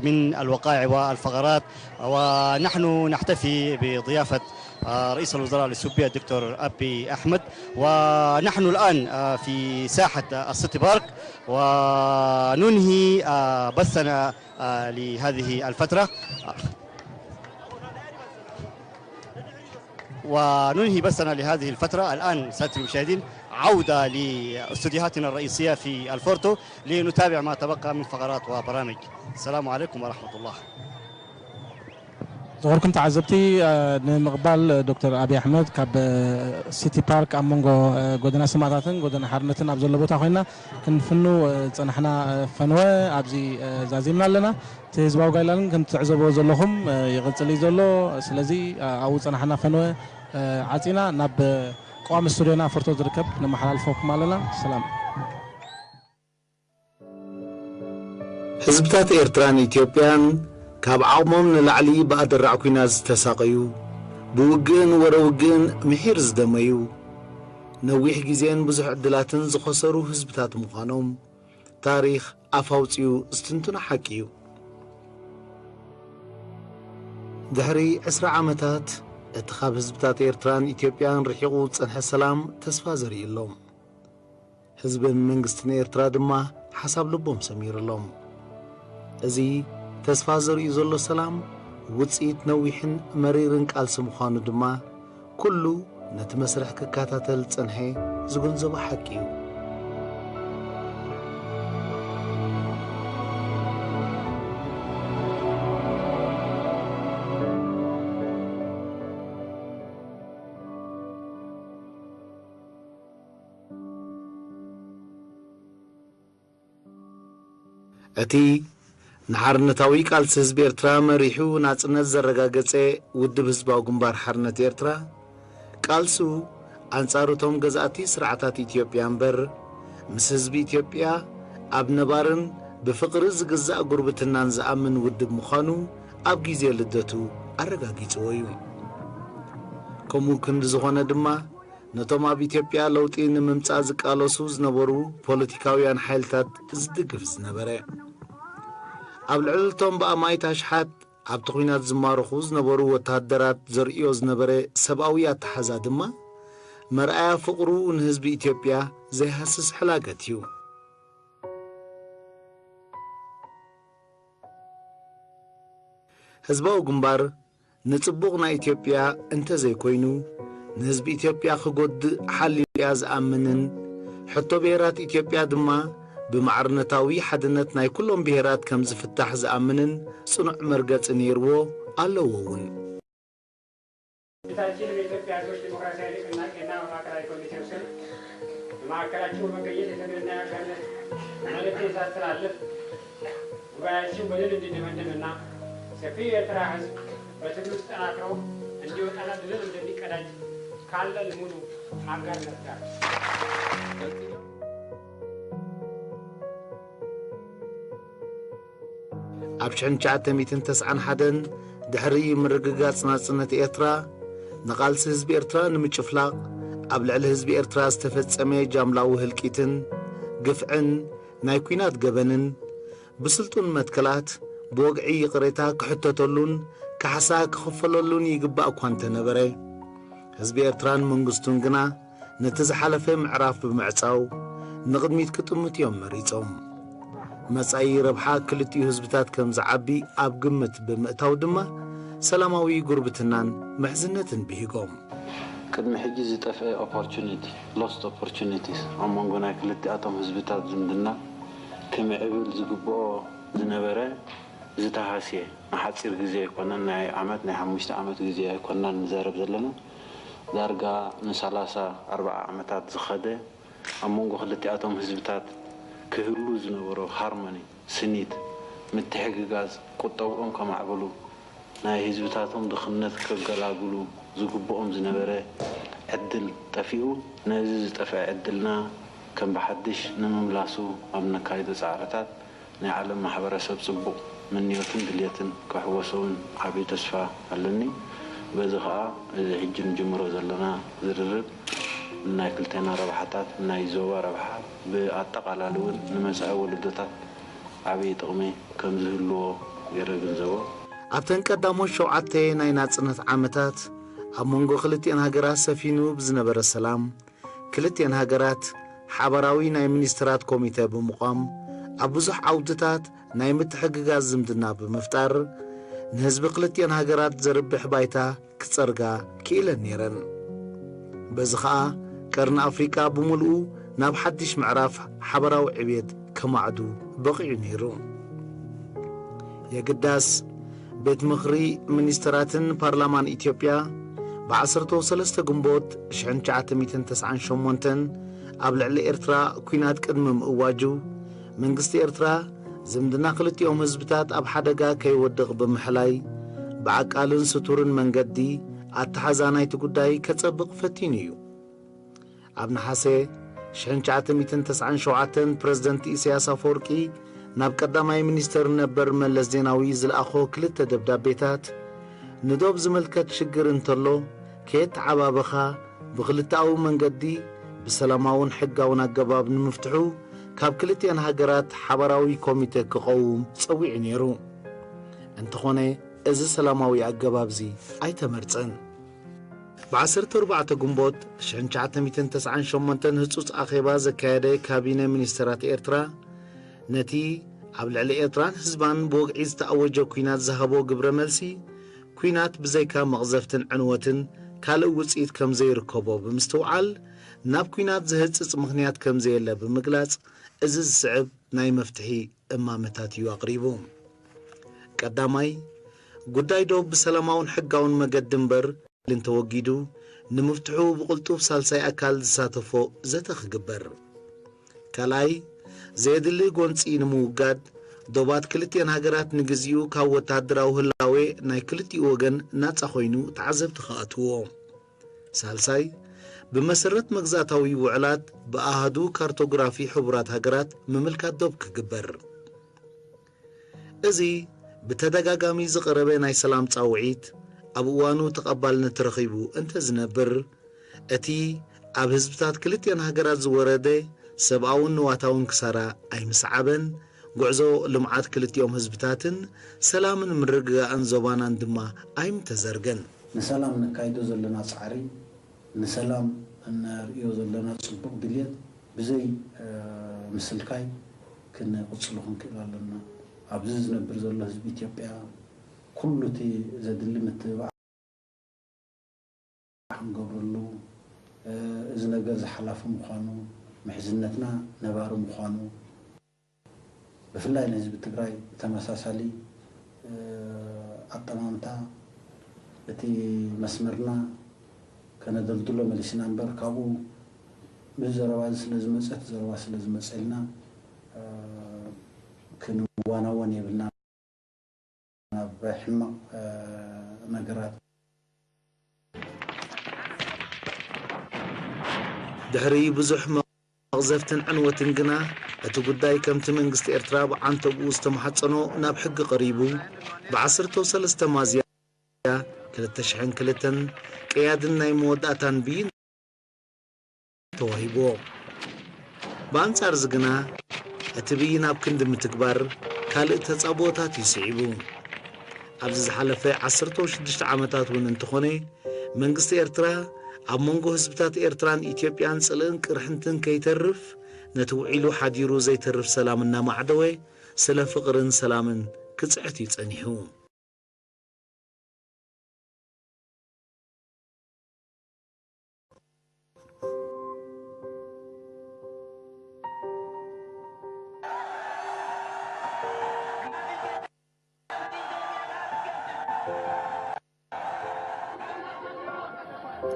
من الوقائع والفقرات، ونحن نحتفي بضيافة رئيس الوزراء الإثيوبي الدكتور أبي أحمد. ونحن الآن في ساحة السيتي بارك، وننهي بثنا لهذه الفترة. وننهي بثنا لهذه الفترة. الآن سادة المشاهدين، عودة لاستوديوهاتنا الرئيسية في الفورتو لنتابع ما تبقى من فقرات وبرامج. السلام عليكم ورحمة الله. ዝኸበርኩም ተዓዘብቲ፣ ንምቕባል ዶክተር ኣብይ ኣሕመድ ካብ ሲቲ ፓርክ ኣብ መንጎ ጎደና ሰማእታትን ጎደና ሓርነትን ኣብ ዘሎ ቦታ ኮይና ክንፍኑ ዝጸናሕና ፈንወ ኣብዚ ዛዚምና ኣለና። እቲ ህዝባዊ ጋይላ ግን ከም ትዕዘብዎ ዘለኹም ይቕጽል እዩ ዘሎ። ስለዚ ኣብኡ ዝጸናሕና ፈንወ ዓጺና ናብ ቀዋሚ ስቱድዮና ፎርቶ ዝርከብ ነመሓላልፈኩም ኣለና። ሰላም። ህዝብታት ኤርትራን ኢትዮጵያን ካብ ዓቕሞም ንላዕሊ ብኣደራዕ ኲናት ዝተሳቐዩ፣ ብውግእን ወረ ውግእን ምሒር ዝደመዩ፣ ነዊሕ ግዜን ብዙሕ ዕድላትን ዝኸሰሩ ህዝብታት ምዃኖም ታሪኽ ኣፍ ኣውጺኡ ዝትንትኖ ሓቂ እዩ። ድሕሪ ዕስራ ዓመታት፣ እቲ ካብ ህዝብታት ኤርትራን ኢትዮጵያን ርሒቑ ዝጸንሐ ሰላም ተስፋ ዘርኢ ኣሎ። ህዝብን መንግስትን ኤርትራ ድማ ሓሳብ ልቦም ሰሚሩሎም። እዚ ተስፋ ዘርእዩ ዘሎ ሰላም፣ ውጽኢት ነዊሕን መሪርን ቃልሲ ምዃኑ ድማ፣ ኩሉ ነቲ መስርሕ ክከታተል ዝጸንሐ ዝግንዘቦ ሓቂ እዩ። እቲ ንሓርነታዊ ቃልሲ ህዝቢ ኤርትራ መሪሑ ናጽነት ዘረጋገጸ ውድብ ህዝባዊ ግንባር ሓርነት ኤርትራ፣ ቃልሱ ኣንጻር እቶም ገዛእቲ ስርዓታት ኢትዮጵያ እምበር፣ ምስ ህዝቢ ኢትዮጵያ ኣብ ነባርን ብፍቕሪ ዝግዛእ ጉርብትናን ዝኣምን ውድብ ምዃኑ ኣብ ግዜ ልደቱ ኣረጋጊጽዎ እዩ። ከምኡ ክንዲ ዝኾነ ድማ፣ ነቶም ኣብ ኢትዮጵያ ለውጢ ንምምጻእ ዝቃለሱ ዝነበሩ ፖለቲካውያን ሓይልታት ዝድግፍ ዝነበረ፣ ኣብ ልዕሊ እቶም ብኣማኢት ኣሽሓት ኣብቲ ኲናት ዝማረኹ ዝነበሩ ወተሃደራት ዘርእዮ ዝነበረ ሰብኣዊ ኣተሓዛ ድማ፣ መርኣያ ፍቕሩ ንህዝቢ ኢትዮጵያ ዘይሃስስ ሕላገት እዩ። ህዝባዊ ግንባር ንጽቡቕ ናይ ኢትዮጵያ እንተ ዘይኮይኑ፣ ንህዝቢ ኢትዮጵያ ክጎድእ ሓሊዩ እያ ዝኣምንን፣ ሕቶ ብሄራት ኢትዮጵያ ድማ ብማዕርነታዊ ሓድነት ናይ ኩሎም ብሄራት ከም ዝፍታሕ ዝኣምንን ጽኑዕ መርገጺ ነይርዎ፣ ኣለዎ እውን። ድርጅታችን የኢትዮጵያ ሕዝቦች ዲሞክራሲያዊ ንቅናቄና በማዕከላዊ ኮሚቴው ስም በማዕከላችሁ በመገኘት የትግልና የአጋርነት መልእክቴን ሳስተላልፍ፣ ጉባኤያችን በድል እንዲደመደምና ሰፊው የኤርትራ ሕዝብ በትግሉ ተጠናክሮ እንዲወጣና ድልን እንደሚቀዳጅ ካለን ሙሉ አጋርነት ጋር ኣብ ሽሕን ትሽዓተ ሚእትን ተስዓን ሓደን ድሕሪ ምርግጋጽ ናጽነት ኤርትራ፣ ንቓልሲ ህዝቢ ኤርትራ ንምጭፍላቕ፣ ኣብ ልዕሊ ህዝቢ ኤርትራ ዝተፈጸመ ጃምላዊ ህልቂትን ግፍዕን ናይ ኲናት ገበንን፣ ብስልጡን መትከላት ብወግዒ ይቕሬታ ክሕተተሉን ካሕሳ ክኽፈለሉን ይግባእ እኳ እንተነበረ፣ ህዝቢ ኤርትራን መንግስቱን ግና ነቲ ዝሓለፈ ምዕራፍ ብምዕጻው ንቕድሚት ክጥምቱ እዮም መሪጾም። መጻኢ ረብሓ ክልቲኡ ህዝብታት ከም ዝዓቢ ኣብ ግምት ብምእታው ድማ ሰላማዊ ጉርብትናን ምሕዝነትን ብሂጎም። ቅድሚ ሕጂ ዝጠፍአ ኦፖርቹኒቲ፣ ሎስት ኦፖርቹኒቲስ ኣብ መንጎ ናይ ክልቲኣቶም ህዝብታት ዝምድና ክምዕብል ዝግብኦ ዝነበረ ዝተሃስየ፣ ንሓጺር ግዜ ኣይኮነን፣ ናይ ዓመት፣ ናይ ሓሙሽተ ዓመት ግዜ ኣይኮናን ንዛረብ ዘለና። ዳርጋ ንሰላሳ ኣርባዓ ዓመታት ዝኸደ፣ ኣብ መንጎ ክልቲኣቶም ህዝብታት ክህሉ ዝነበሮ ሃርሞኒ፣ ስኒት፣ ምትሕግጋዝ፣ ቁጠብኦም ከማዕብሉ፣ ናይ ህዝብታቶም ድኽነት ከገላግሉ ዝግብኦም ዝነበረ ዕድል ጠፊኡ፣ ነዚ ዝጠፍአ ዕድልና ከም ብሓድሽ ንምምላሱ ኣብ ነካይዶ ጻዕርታት ናይ ዓለም ማሕበረሰብ ጽቡቕ ምንዮትን ድልየትን ክሕወሶ እውን ዓብዪ ተስፋ ኣለኒ። በዚ ኸኣ እዚ ሕጂ ንጅምሮ ዘለና ዝርርብ ናይ ክልቴና ረብሓታት፣ ናይ ዞባ ረብሓ፣ ብኣጠቓላሊ እውን ንመጻኢ ወለዶታት ዓብዪ ጥቕሚ ከም ዝህልዎ ገይረ ግንዘቦ። ኣብተን ቀዳሞት ሸውዓተ ናይ ናጽነት ዓመታት ኣብ መንጎ ክልቲኤን ሃገራት ሰፊኑ ብዝነበረ ሰላም፣ ክልቲኤን ሃገራት ሓባራዊ ናይ ሚኒስትራት ኮሚተ ብምቋም፣ ኣብ ብዙሕ ዓውድታት ናይ ምትሕግጋዝ ዝምድና ብምፍጣር፣ ንህዝቢ ክልቲኤን ሃገራት ዘርብሕ ባይታ ክጸርጋ ክኢለን ነይረን። በዚ ኸኣ፣ ቀርኒ ኣፍሪቃ ብምሉኡ ናብ ሓድሽ ምዕራፍ ሓባራዊ ዕብየት ከማዕዱ በቒዑ ነይሩ። የግዳስ፣ ቤት ምኽሪ ሚኒስተራትን ፓርላማን ኢትዮጵያ ብዓሰርተ ወሰለስተ ግንቦት ሽሕን ትሽዓተ ሚእትን ተስዓን ሸሞንተን ኣብ ልዕሊ ኤርትራ ኲናት ቅድሚ ምእዋጁ፣ መንግስቲ ኤርትራ ዝምድና ክልቲኦም ህዝብታት ኣብ ሓደጋ ከይወድቕ ብምሕላይ፣ ብዓቃልን ስቱርን መንገዲ ኣተሓዛ ናይቲ ጉዳይ ከጸብቕ ፈቲኑ እዩ። ኣብ ነሓሰ ሽሕን ትሽዓተ ሚእትን ተስዓን ሸውዓተን ፕረዚደንት ኢሳያስ ኣፈወርቂ ናብ ቀዳማይ ሚኒስተር ነበር መለስ ዜናዊ ዝለኣኾ ክልተ ደብዳቤታት፣ ንዶብ ዝምልከት ሽግር እንተሎ ከየተዓባበኻ ብክልተኣዊ መንገዲ ብሰላማውን ሕጋውን ኣገባብ ንምፍትሑ ካብ ክልቲኣን ሃገራት ሓባራዊ ኮሚተ ክቐውም ጸዊዑ ነይሩ። እንተኾነ፣ እዚ ሰላማዊ ኣገባብዚ ኣይተመርጸን። ብ ዓሰርተ ኣርባዕተ ግንቦት ሽሕን ትሽዓተ ሚእትን ተስዓን ሸሞንተን ህጹጽ ኣኼባ ዘካየደ ካቢነ ሚኒስተራት ኤርትራ፣ ነቲ ኣብ ልዕሊ ኤርትራን ህዝባን ብወግዒ ዝተኣወጀ ኲናት ዝሃቦ ግብረ መልሲ፣ ኲናት ብዘይካ መቕዘፍትን ዕንወትን ካልእ ውጽኢት ከም ዘይርከቦ ብምስትውዓል፣ ናብ ኲናት ዘህጽጽ ምኽንያት ከም ዘየለ ብምግላጽ፣ እዚ ዝስዕብ ናይ መፍትሒ እማመታት እዩ ኣቕሪቡ። ቀዳማይ፣ ጉዳይ ዶብ ብሰላማውን ሕጋውን መገዲ እምበር እንተወጊዱ፣ ንምፍትሑ ብቕልጡፍ ሳልሳይ ኣካል ዝሳተፎ ዘተ ክግበር። ካልኣይ፣ ዘየድሊ ጎንጺ ንምውጋድ፣ ዶባት ክልቲኤን ሃገራት ንግዚኡ ካብ ወተሃደራዊ ህላዌ ናይ ክልቲኡ ወገን ናጻ ኮይኑ ተዓዘብቲ ክኣትዎ። ሳልሳይ፣ ብመሰረት መግዛእታዊ ውዕላት ብኣሃዱ ካርቶግራፊ ሕቡራት ሃገራት ምምልካት ዶብ ክግበር። እዚ ብተደጋጋሚ ዝቐረበ ናይ ሰላም ጻውዒት ኣብ እዋኑ ተቐባልነት ረኺቡ እንተዝነብር፣ እቲ ኣብ ህዝብታት ክልቲኣን ሃገራት ዝወረደ ሰብኣውን ንዋታውን ክሳራ ኣይምስዓበን፣ ጉዕዞ ልምዓት ክልቲኦም ህዝብታትን ሰላምን ምርግጋእን ዞባናን ድማ ኣይምተዘርገን። ንሰላም ነካይዶ ዘለና ጻዕሪ፣ ንሰላም እነርእዮ ዘለና ጽቡቕ ድልየት ብዘይ፣ እ፣ ምስልካይ ክንቕጽሎ ክንክእል ኣለና። ኣብዚ ዝነብር ዘሎ ህዝቢ ኢትዮጵያ ኩሉ እቲ ዘድሊ ምትብባዕ ክንገብረሉ፣ እ፣ እዚ ነገር ዝሓላፉ ምዃኑ፣ ምሕዝነትና ነባሪ ምዃኑ፣ ብፍላይ ንህዝቢ ትግራይ ብተመሳሳሊ፣ እ፣ ኣጠማምታ እቲ መስመርና ከነደልድሎ መሊስና እምበር፣ ካብኡ ምስ ዘረባ እዚ ስለ ዝመጸ፣ እቲ ዘረባ ስለ ዝመጸ ኢልና፣ እ፣ ክንዋናወን የብልና። ናብ ሕማቕ፣ እ፣ ነገራት። ድሕሪ ብዙሕ መቕዘፍትን ዕንወትን ግና፣ እቲ ጉዳይ ከምቲ መንግስቲ ኤርትራ ብዓንተብኡ ዝተማሕጸኖ ናብ ሕጊ ቀሪቡ፣ ብ ዓሰርተ ሰለስተ ሚያዝያ ክልተ ሽሕን ክልተን ቀያድን ናይ መወዳእታን ብይን ተዋሂብዎ። ብኣንጻር እዚ ግና፣ እቲ ብይን ኣብ ክንዲ ምትግባር ካልእ ተጻብኦታት እዩ ስዒቡ። ኣብዚ ዝሓለፈ ዓሰርተ ሽዱሽተ ዓመታት እውን እንተኾነ፣ መንግስቲ ኤርትራ ኣብ መንጎ ህዝብታት ኤርትራን ኢትዮጵያን ጽልእን ቅርሕንትን ከይተርፍ፣ ነቲ ውዒሉ ሓዲሩ ዘይተርፍ ሰላም እናማዕደወ፣ ስለ ፍቕርን ሰላምን ክጽዕት እዩ ጸኒሑ።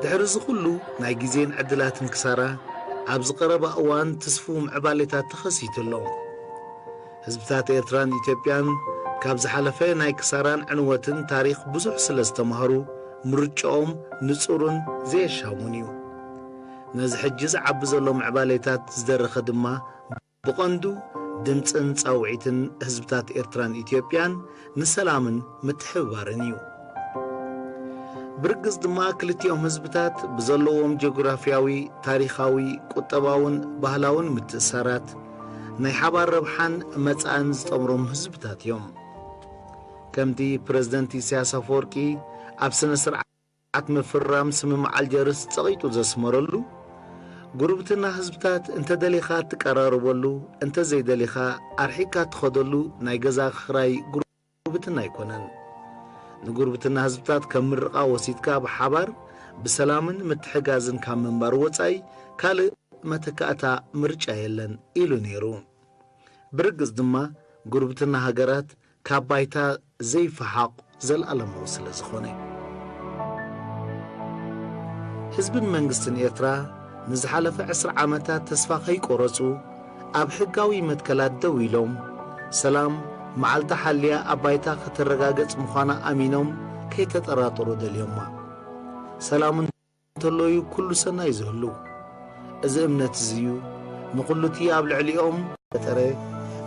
ድሕሪ እዚ ኩሉ ናይ ግዜን ዕድላትን ክሳራ፣ ኣብዚ ቀረባ እዋን ትስፉው ምዕባሌታት ተኸሲቱ ኣሎ። ህዝብታት ኤርትራን ኢትዮጵያን ካብ ዝሓለፈ ናይ ክሳራን ዕንወትን ታሪኽ ብዙሕ ስለ ዝተማህሩ፣ ምርጫኦም ንጹርን ዘየሻሙን እዩ። ነዚ ሕጂ ዝዓቢ ዘሎ ምዕባሌታት ዝደረኸ ድማ ብቐንዱ ድምጽን ጻውዒትን ህዝብታት ኤርትራን ኢትዮጵያን ንሰላምን ምትሕብባርን እዩ። ብርግጽ ድማ ክልቲኦም ህዝብታት ብዘለዎም ጂኦግራፍያዊ፣ ታሪኻዊ፣ ቁጠባውን ባህላውን ምትእሳራት ናይ ሓባር ረብሓን መጻእን ዝጠምሮም ህዝብታት እዮም። ከምቲ ፕረዚደንት ኢሳያስ ኣፈወርቂ ኣብ ስነ ስርዓት ምፍራም ስምምዕ ኣልጀርስ ጸቒጡ ዘስመረሉ፣ ጉርብትና ህዝብታት እንተደሊኻ ትቀራረበሉ፣ እንተዘይደሊኻ ኣርሒቅካ ትኸደሉ ናይ ገዛ ክራይ ጉርብትና ኣይኮነን። ንጉርብትና ህዝብታት ከም ምርቓ ወሲድካ ብሓባር ብሰላምን ምትሕጋዝን ካብ ምንባር ወጻኢ ካልእ መተካእታ ምርጫ የለን ኢሉ ነይሩ። ብርግጽ ድማ ጉርብትና ሃገራት ካብ ባይታ ዘይፈሓቕ ዘልኣለማዊ ስለ ዝኾነ። ህዝብን መንግስትን ኤርትራ ንዝሓለፈ ዕስራ ዓመታት ተስፋ ከይቆረጹ ኣብ ሕጋዊ መትከላት ደው ኢሎም፣ ሰላም መዓልታ ሓልያ ኣብ ባይታ ከተረጋገጽ ምዃና ኣሚኖም ከይተጠራጠሩ ደልዮማ። ሰላም እንተሎ እዩ ኩሉ ሰናይ ዝህሉ። እዚ እምነት እዚ እዩ ንኹሉ እቲ ኣብ ልዕሊኦም ፈጠረ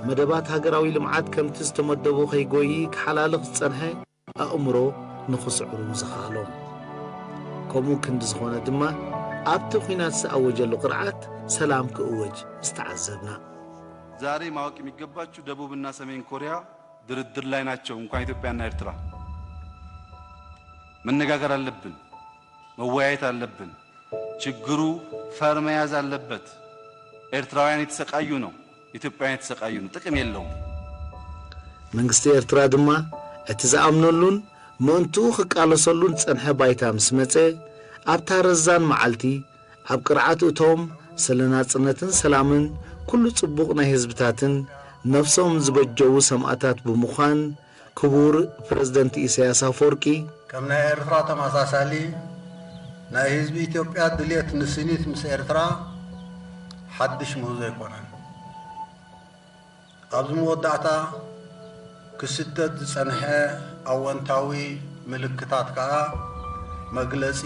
መደባት ሃገራዊ ልምዓት ከምቲ ዝተመደቦ ከይጎይ ክሓላልኽ ዝጸንሐ ኣእምሮ ንኽስዕሩ ዝኸኣሎም። ከምኡ ክንዲ ዝኾነ ድማ ኣብቲ ኲናት ዝኣወጀሉ ቅርዓት ሰላም ክእወጅ ዝተዓዘብና። ዛሬ ማወቅ የሚገባችሁ ደቡብና ሰሜን ኮሪያ ድርድር ላይ ናቸው። እንኳን ኢትዮጵያና ኤርትራ መነጋገር አለብን፣ መወያየት አለብን። ችግሩ ፈር መያዝ አለበት። ኤርትራውያን የተሰቃዩ ነው፣ ኢትዮጵያውያን የተሰቃዩ ነው። ጥቅም የለውም። መንግስቲ ኤርትራ ድማ እቲ ዝኣምነሉን ምእንትኡ ክቃለሰሉን ዝጸንሐ ባይታ ምስ መጸ ኣብታ ረዛን መዓልቲ ኣብ ቅርዓት እቶም ስለ ናጽነትን ሰላምን ኩሉ ጽቡቕ ናይ ህዝብታትን ነፍሶም ዝበጀዉ ሰማእታት ብምዃን ክቡር ፕረዚደንት ኢሳያስ ኣፈወርቂ ከም ናይ ኤርትራ ተመሳሳሊ ናይ ህዝቢ ኢትዮጵያ ድልየት ንስኒት ምስ ኤርትራ ሓድሽ ምህዞ ኣይኮነን። ኣብዚ መወዳእታ ክስደድ ዝጸንሐ ኣወንታዊ ምልክታት ከኣ መግለጺ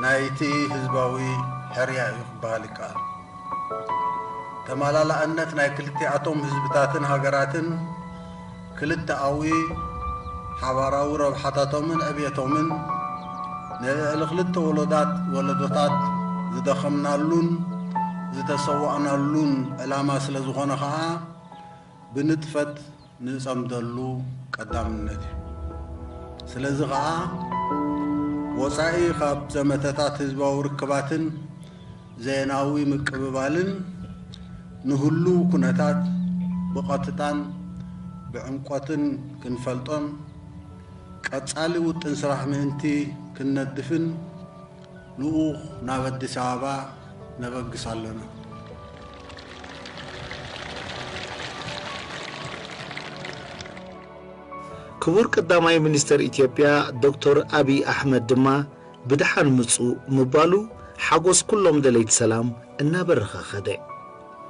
ናይቲ ህዝባዊ ሕርያ እዩ ክበሃል ይከኣል። ተመላላእነት ናይ ክልቲኣቶም ህዝብታትን ሃገራትን ክልተኣዊ ሓባራዊ ረብሓታቶምን ዕብየቶምን ንልዕሊ ክልተ ወለዳት ወለዶታት ዝደኸምናሉን ዝተሰዋእናሉን ዕላማ ስለ ዝኾነ ኸኣ ብንጥፈት ንጸምደሉ ቀዳምነት እዩ። ስለዚ ኸኣ ወጻኢ ካብ ዘመተታት ህዝባዊ ርክባትን ዜናዊ ምቅብባልን ንህሉው ኩነታት ብቐጥታን ብዕምቆትን ክንፈልጦን ቀጻሊ ውጥን ስራሕ ምእንቲ ክንነድፍን ልኡኽ ናብ ኣዲስ ኣበባ ነበግስ ኣለና። ክቡር ቀዳማይ ሚኒስተር ኢትዮጵያ ዶክተር ኣብይ ኣሕመድ ድማ ብደሓን ምጹ ምባሉ ሓጎስ ኩሎም ደለይቲ ሰላም እናበረኸ ኸደ።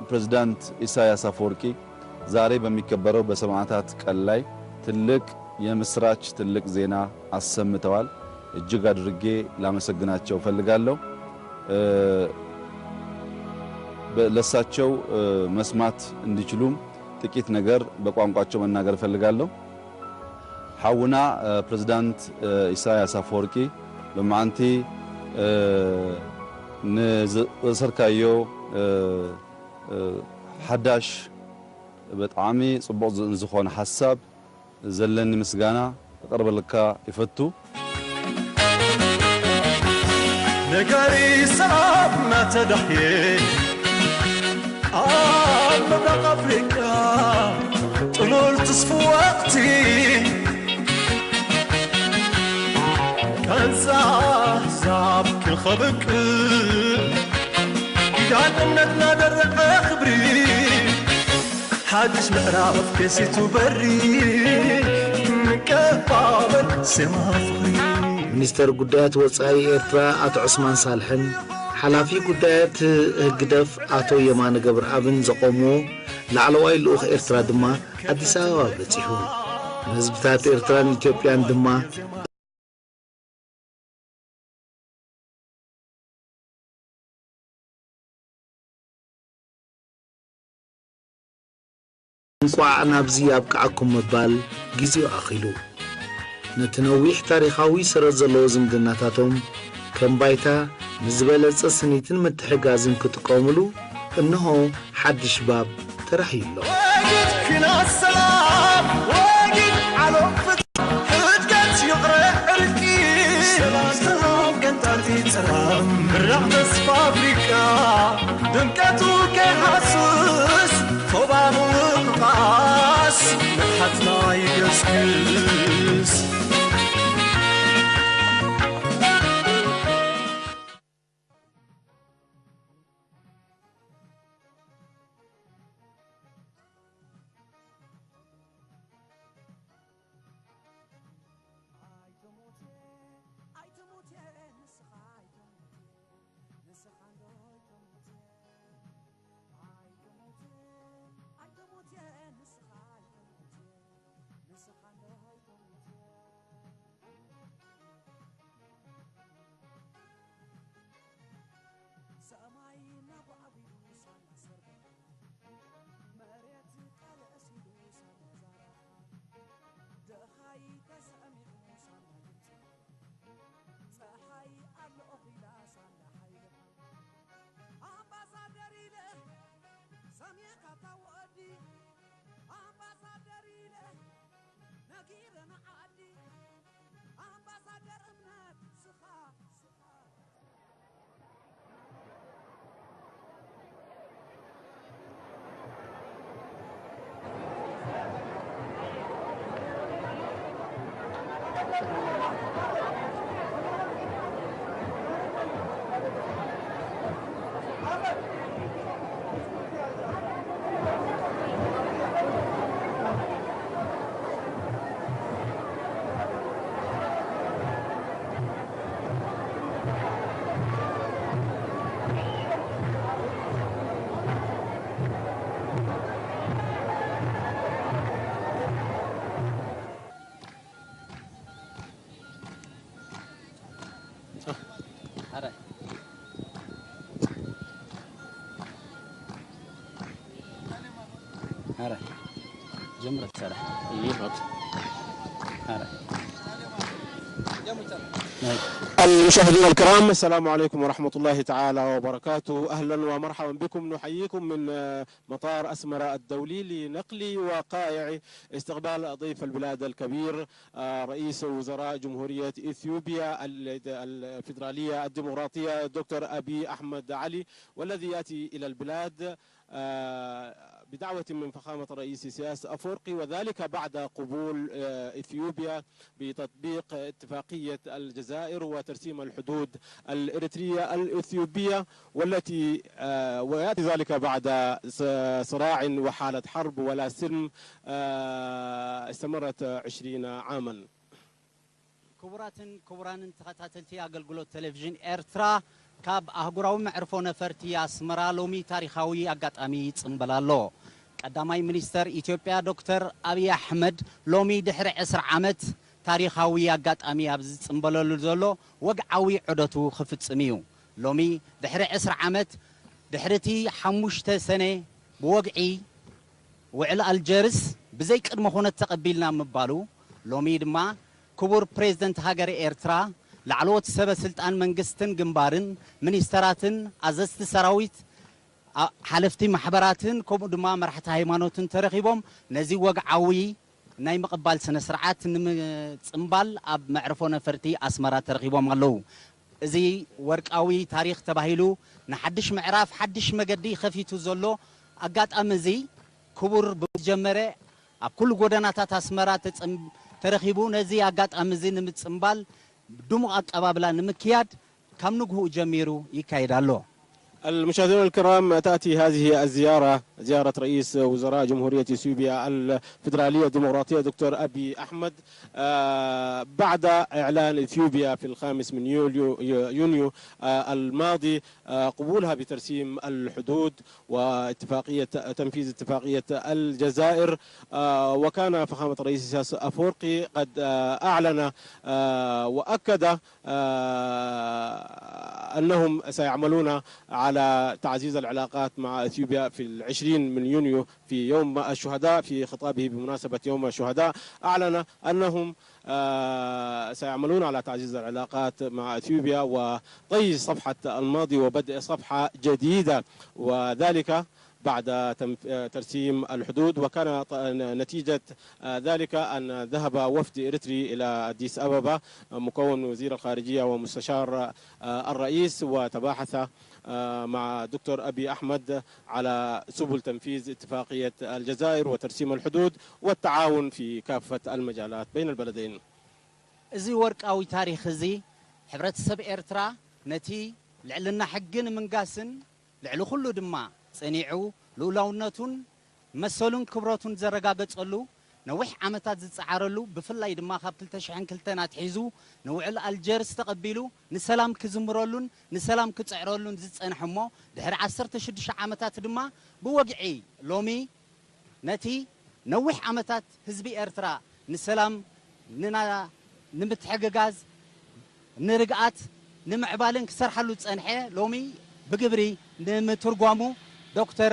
ፕሬዝዳንት ኢሳያስ አፈወርቂ ዛሬ በሚከበረው በሰማዕታት ቀን ላይ ትልቅ የምስራች፣ ትልቅ ዜና አሰምተዋል። እጅግ አድርጌ ላመሰግናቸው እፈልጋለሁ። ለሳቸው መስማት እንዲችሉም ጥቂት ነገር በቋንቋቸው መናገር እፈልጋለሁ። ሓውና ፕሬዝዳንት ኢሳያስ አፈወርቂ ሎማዓንቲ ንዘሰርካዮ ሓዳሽ ብጣዕሚ ጽቡቕ ዝኾነ ሓሳብ ዘለኒ ምስጋና ከቕርበልካ ይፈቱ። ነጋሪ ሰላም እናተዳህየ ኣብ ምብራቕ ኣፍሪቃ ጥሉል ትስፉ ወቕቲ ቃንዛ ኣሕዛብ ክኸብቅል ኪዳን እምነትና ደረቐ ክብሪ ሓድሽ ምዕራፍ ከሲቱ በሪ ንቀባበል ዜማ ፍቕሪ። ሚኒስተር ጉዳያት ወጻኢ ኤርትራ ኣቶ ዑስማን ሳልሕን ሓላፊ ጉዳያት ህግደፍ ኣቶ የማነ ገብረኣብን ዘቖምዎ ላዕለዋይ ልኡኽ ኤርትራ ድማ ኣዲስ ኣበባ በጺሑ። ንህዝብታት ኤርትራን ኢትዮጵያን ድማ እንቋዕ ናብዚ ኣብቅዓኩም ምባል ግዜኡ ኣኺሉ። ነቲ ነዊሕ ታሪኻዊ ሰረት ዘለዎ ዝምድናታቶም ከም ባይታ ንዝበለጸ ስኒትን ምትሕግጋዝን ክጥቀሙሉ፣ እንሆ ሓድሽ ባብ ተራሕዩ ኣሎ። ወጊድ ኲናት ሰላም፣ ወጊድ ዓለም ፍትሒ፣ ሕድገት ይቕረ ዕርቂ፣ ሰላም ሰላም ቅንጣጢ ጸላም፣ ብራቕ ተስፋ ኣፍሪቃ፣ ድምቀቱ ከይሃስስ፣ ቶባ ምውቕቓስ፣ ንቕሓትና ይገስግስ። ሰማይ ነጓዕጒዱ ሳላ ሰርበ፣ መሬት ቀልዕስ ኢሉ ሳላ ዛራ፣ ደኻይ ተሰሚዑ ሳላ ድምፂ፣ ፀሓይ ኣሎ ኦኺላ ሳላ ሓይልኻ። ኣምባሳደር ኢለ ሰሚዕካ ታወዲ፣ ኣምባሳደር ኢለ ነጊረ ንዓዲ፣ ኣምባሳደር እምነት ስኻ፣ ስኻ። المشاهدين الكرام، السلام عليكم ورحمة الله تعالى وبركاته. أهلا ومرحبا بكم، نحييكم من، آه، مطار أسمرة الدولي لنقل وقائع استقبال ضيف البلاد الكبير، آه، رئيس وزراء جمهورية إثيوبيا ال-، الفيدرالية الديمقراطية، دكتور أبي أحمد علي، والذي يأتي إلى البلاد، آه، بدعوة من فخامة الرئيس إسياس أفورقي، وذلك بعد قبول، آه، إثيوبيا بتطبيق اتفاقية الجزائر وترسيم الحدود الإريترية الإثيوبية، والتي، آه، ويأتي ذلك بعد ص-، صراع وحالة حرب ولا سلم، آه، استمرت عشرين عاما. ክቡራትን ክቡራንን ተኸታተልቲ ኣገልግሎት ቴሌቪዥን ኤርትራ፣ ካብ ኣህጉራዊ መዕርፎ ነፈርቲ ኣስመራ ሎሚ ታሪኻዊ ኣጋጣሚ ይጽምበል ኣሎ። ቀዳማይ ሚኒስተር ኢትዮጵያ ዶክተር ኣብይ ኣሕመድ ሎሚ ድሕሪ ዕስራ ዓመት ታሪኻዊ ኣጋጣሚ ኣብ ዝጽምበለሉ ዘሎ ወግዓዊ ዑደቱ ክፍጽም እዩ። ሎሚ ድሕሪ ዕስራ ዓመት፣ ድሕሪ እቲ ሓሙሽተ ሰነ ብወግዒ ውዕል ኣልጀርስ ብዘይ ቅድመ ኩነት ተቐቢልና ምባሉ፣ ሎሚ ድማ ክቡር ፕሬዝደንት ሃገረ ኤርትራ፣ ላዕለዎት ሰበ ስልጣን መንግስትን ግንባርን፣ ሚኒስተራትን፣ ኣዘዝቲ ሰራዊት፣ ኣ-፣ ሓለፍቲ ማሕበራትን ከምኡ ድማ መራሕቲ ሃይማኖትን ተረኺቦም ነዚ ወግዓዊ ናይ ምቕባል ስነ ስርዓት ንምጽምባል ኣብ መዕርፎ ነፈርቲ ኣስመራ ተረኺቦም ኣለዉ። እዚ ወርቃዊ ታሪኽ ተባሂሉ ንሓድሽ ምዕራፍ ሓድሽ መገዲ ከፊቱ ዘሎ ኣጋጣሚ እዚ ክቡር ብዝጀመረ ኣብ ኩሉ ጎደናታት ኣስመራ ተጸም-፣ ተረኺቡ ነዚ ኣጋጣሚ እዚ ንምጽምባል ድሙቕ ኣቀባብላ ንምክያድ ካብ ንግሆኡ ጀሚሩ ይካየድ ኣሎ። المشاهدون الكرام، تأتي هذه الزيارة، زيارة رئيس وزراء جمهورية إثيوبيا الفيدرالية الديمقراطية دكتور أبي أحمد، آه، بعد إعلان إثيوبيا في الخامس من يوليو، يونيو، آه، الماضي، آه، قبولها بترسيم الحدود واتفاقية، تنفيذ اتفاقية الجزائر. آه، وكان فخامة الرئيس إسياس أفورقي قد، آه، أعلن، آه، وأكد، آه، أنهم سيعملون على تعزيز العلاقات مع إثيوبيا في العشرين من يونيو، في يوم الشهداء، في خطابه بمناسبة يوم الشهداء، أعلن أنهم، آه، سيعملون على تعزيز العلاقات مع إثيوبيا وطي صفحة الماضي وبدء صفحة جديدة، وذلك بعد تنف-، آه، ترسيم الحدود. وكان ط-، ن-، نتيجة، آه، ذلك أن ذهب وفد إريتري إلى أديس أبابا، آه، مكون من وزير الخارجية ومستشار، آه، الرئيس، وتباحث، آه، مع دكتور أبي أحمد على سبل تنفيذ اتفاقية الجزائر وترسيم الحدود والتعاون في كافة المجالات بين البلدين. እዚ ወርቃዊ ታሪኽ እዚ፣ ሕብረተሰብ ኤርትራ ነቲ ልዕልና ሕጊ ንምንጋስን ልዕሊ ኩሉ ድማ ጸኒዑ ልኡላውነቱን መሰሉን ክብረቱን ዘረጋገጸሉ፣ ነዊሕ ዓመታት ዝጸዓረሉ፣ ብፍላይ ድማ ካብ ክልተ ሽሕን ክልተን ኣትሒዙ ንውዕል ኣልጀርስ ተቐቢሉ ንሰላም ክዝምረሉን ንሰላም ክጽዕረሉን ዝጸንሐ እሞ፣ ድሕሪ ዓሰርተ ሽዱሽተ ዓመታት ድማ ብወግዒ ሎሚ ነቲ ነዊሕ ዓመታት ህዝቢ ኤርትራ ንሰላም፣ ንና-፣ ንምትሕግጋዝ፣ ንርግኣት፣ ንምዕባልን ክሰርሓሉ ዝጸንሐ ሎሚ ብግብሪ ንምትርጓሙ ዶክተር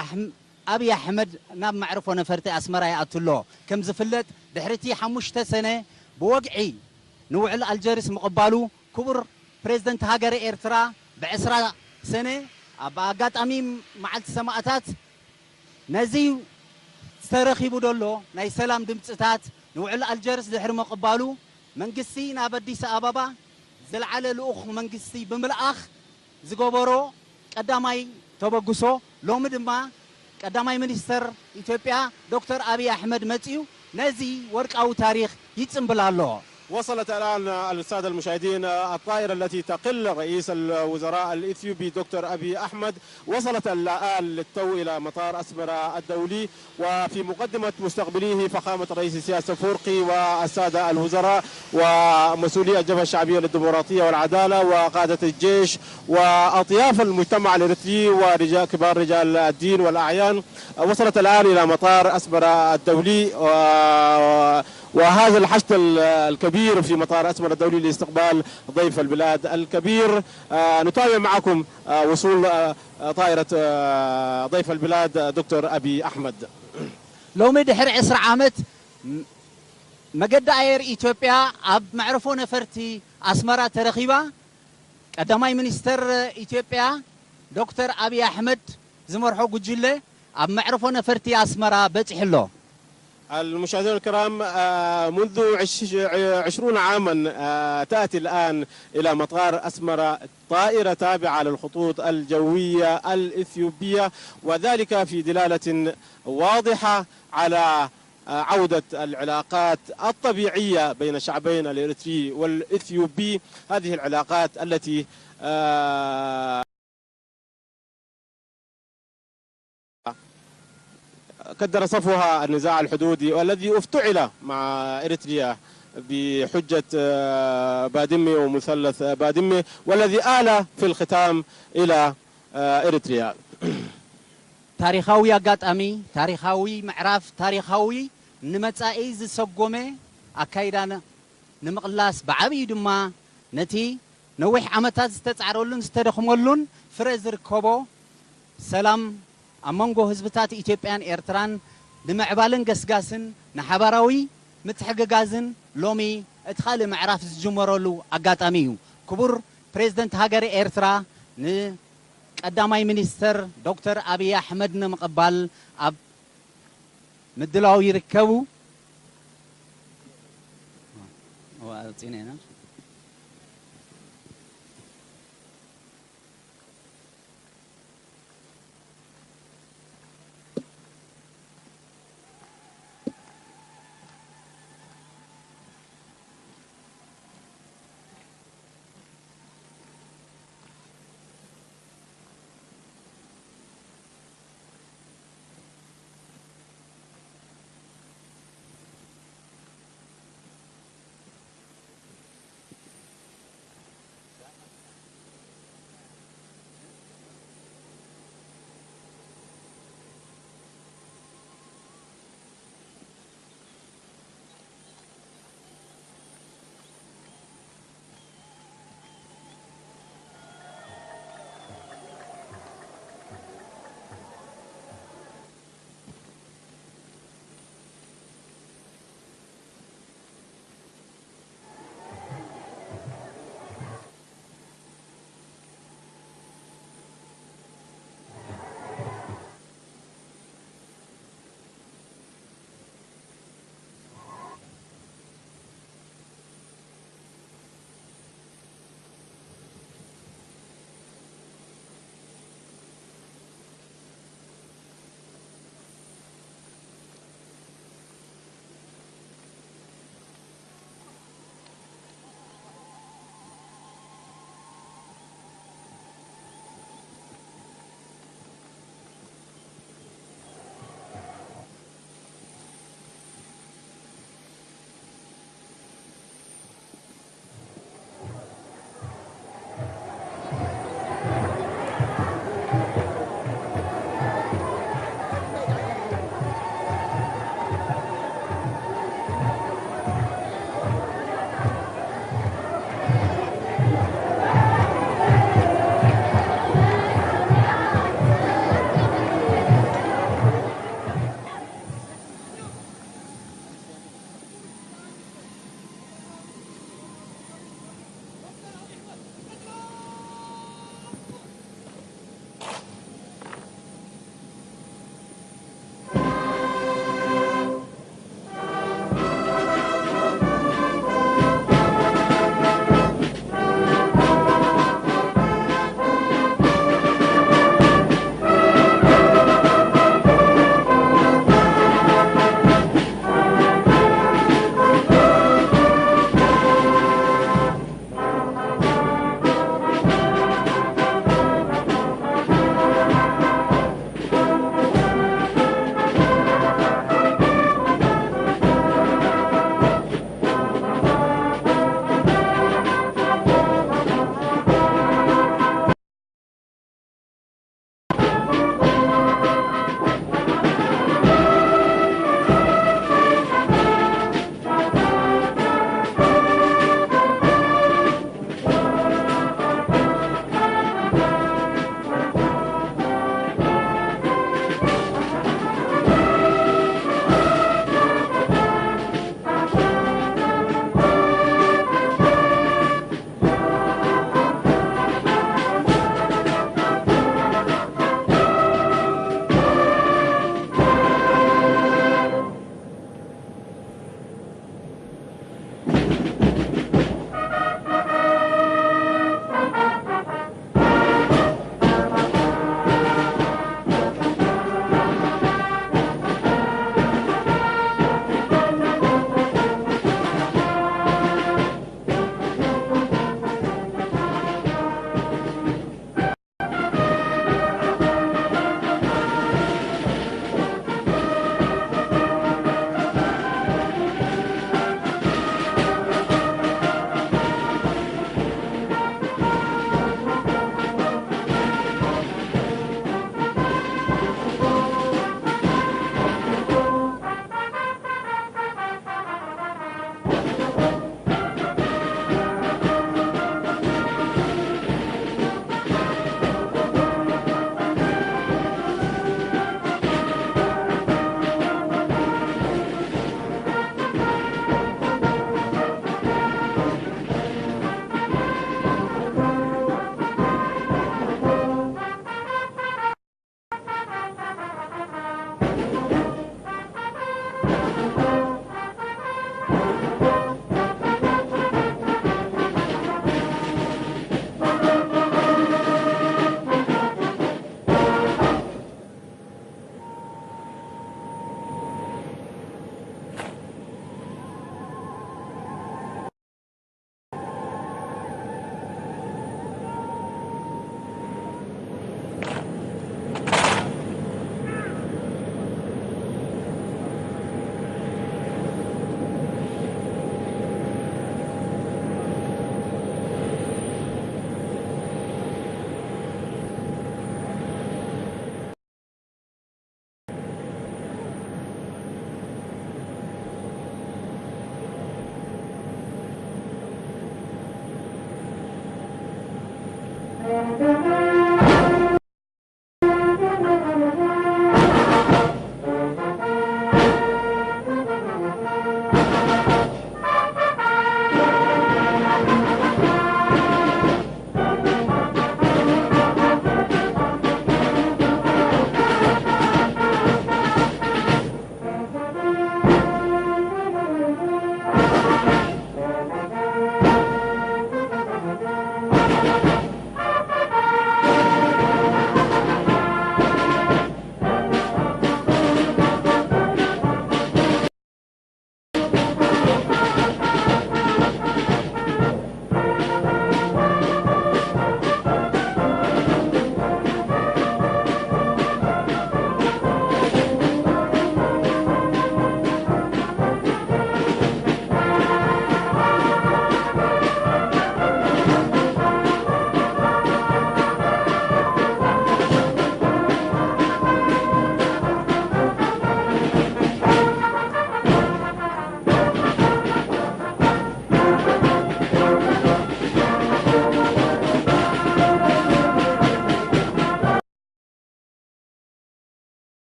ኣሕም-፣ ኣብይ ኣሕመድ ናብ መዕርፎ ነፈርቲ ኣስመራ ይኣቱ ኣሎ። ከም ዝፍለጥ ድሕሪ እቲ ሓሙሽተ ሰነ ብወግዒ ንውዕል ኣልጀርስ ምቕባሉ ክቡር ፕሬዝደንት ሃገረ ኤርትራ ብዕስራ ሰነ ኣብ ኣጋጣሚ መዓልቲ ሰማእታት ነዚ ዝተረኺቡ ዘሎ ናይ ሰላም ድምፅታት ንውዕል ኣልጀርስ ድሕሪ ምቕባሉ መንግስቲ ናብ ኣዲስ ኣበባ ዝለዓለ ልኡኽ መንግስቲ ብምልኣኽ ዝገበሮ ቀዳማይ ተበግሶ፣ ሎሚ ድማ ቀዳማይ ሚኒስተር ኢትዮጵያ ዶክተር ኣብይ ኣሕመድ መፂኡ ነዚ ወርቃዊ ታሪኽ ይፅምብል ኣሎ። وصلت الآن السادة المشاهدين الطائرة التي تقل رئيس الوزراء الإثيوبي دكتور أبي أحمد، وصلت الآن للتو إلى مطار أسمرة الدولي، وفي مقدمة مستقبليه فخامة الرئيس إسياس أفورقي والسادة الوزراء ومسؤولي الجبهة الشعبية للديمقراطية والعدالة وقادة الجيش وأطياف المجتمع الإريتري ورجال، كبار رجال الدين والأعيان. وصلت الآن إلى مطار أسمرة الدولي، و-، وهذا الحشد ال-، الكبير في مطار أسمرة الدولي لاستقبال ضيف البلاد الكبير. آه، نتابع معكم، آه، وصول، آه، آه، طائرة، آه، ضيف البلاد، آه، دكتور أبي أحمد. ሎሚ ድሕሪ ዕስራ ዓመት ም-፣ መገዲ ኣየር ኢትዮጵያ ኣብ መዕርፎ ነፈርቲ ኣስመራ ተረኺባ። ቀዳማይ ሚኒስተር ኢትዮጵያ ዶክተር ኣብይ ኣሕመድ ዝመርሖ ጉጅለ ኣብ መዕርፎ ነፈርቲ ኣስመራ በጺሑ ኣሎ። المشاهدون الكرام، آه، منذ عش-، عشرون عاما، آه، تأتي الآن إلى مطار أسمرة طائرة تابعة للخطوط الجوية الإثيوبية، وذلك في دلالة واضحة على، آه، عودة العلاقات الطبيعية بين الشعبين الإريتري والإثيوبي. هذه العلاقات التي، آه، قد رصفها النزاع الحدودي والذي افتعل مع إريتريا بحجة، آه، بادمي ومثلث بادمي، والذي آل في الختام إلى، آه، إريتريا. ታሪኻዊ ኣጋጣሚ፣ ታሪኻዊ ምዕራፍ፣ ታሪኻዊ ንመጻኢ ዝሰጎመ ኣካይዳ ን-፣ ንምቕላስ፣ ብዓብዩ ድማ ነቲ ነዊሕ ዓመታት ዝተጻዕረሉን ዝተደኽመሉን ፍረ ዝርከቦ ሰላም ኣብ መንጎ ህዝብታት ኢትዮጵያን ኤርትራን ንምዕባለን ገስጋስን ንሓባራዊ ምትሕግጋዝን ሎሚ እቲ ካልእ ምዕራፍ ዝጅመረሉ ኣጋጣሚ እዩ። ክቡር ፕሬዝደንት ሃገረ ኤርትራ ንቀዳማይ ሚኒስተር ዶክተር ኣብይ ኣሕመድ ንምቕባል ኣብ ምድላው ይርከቡ።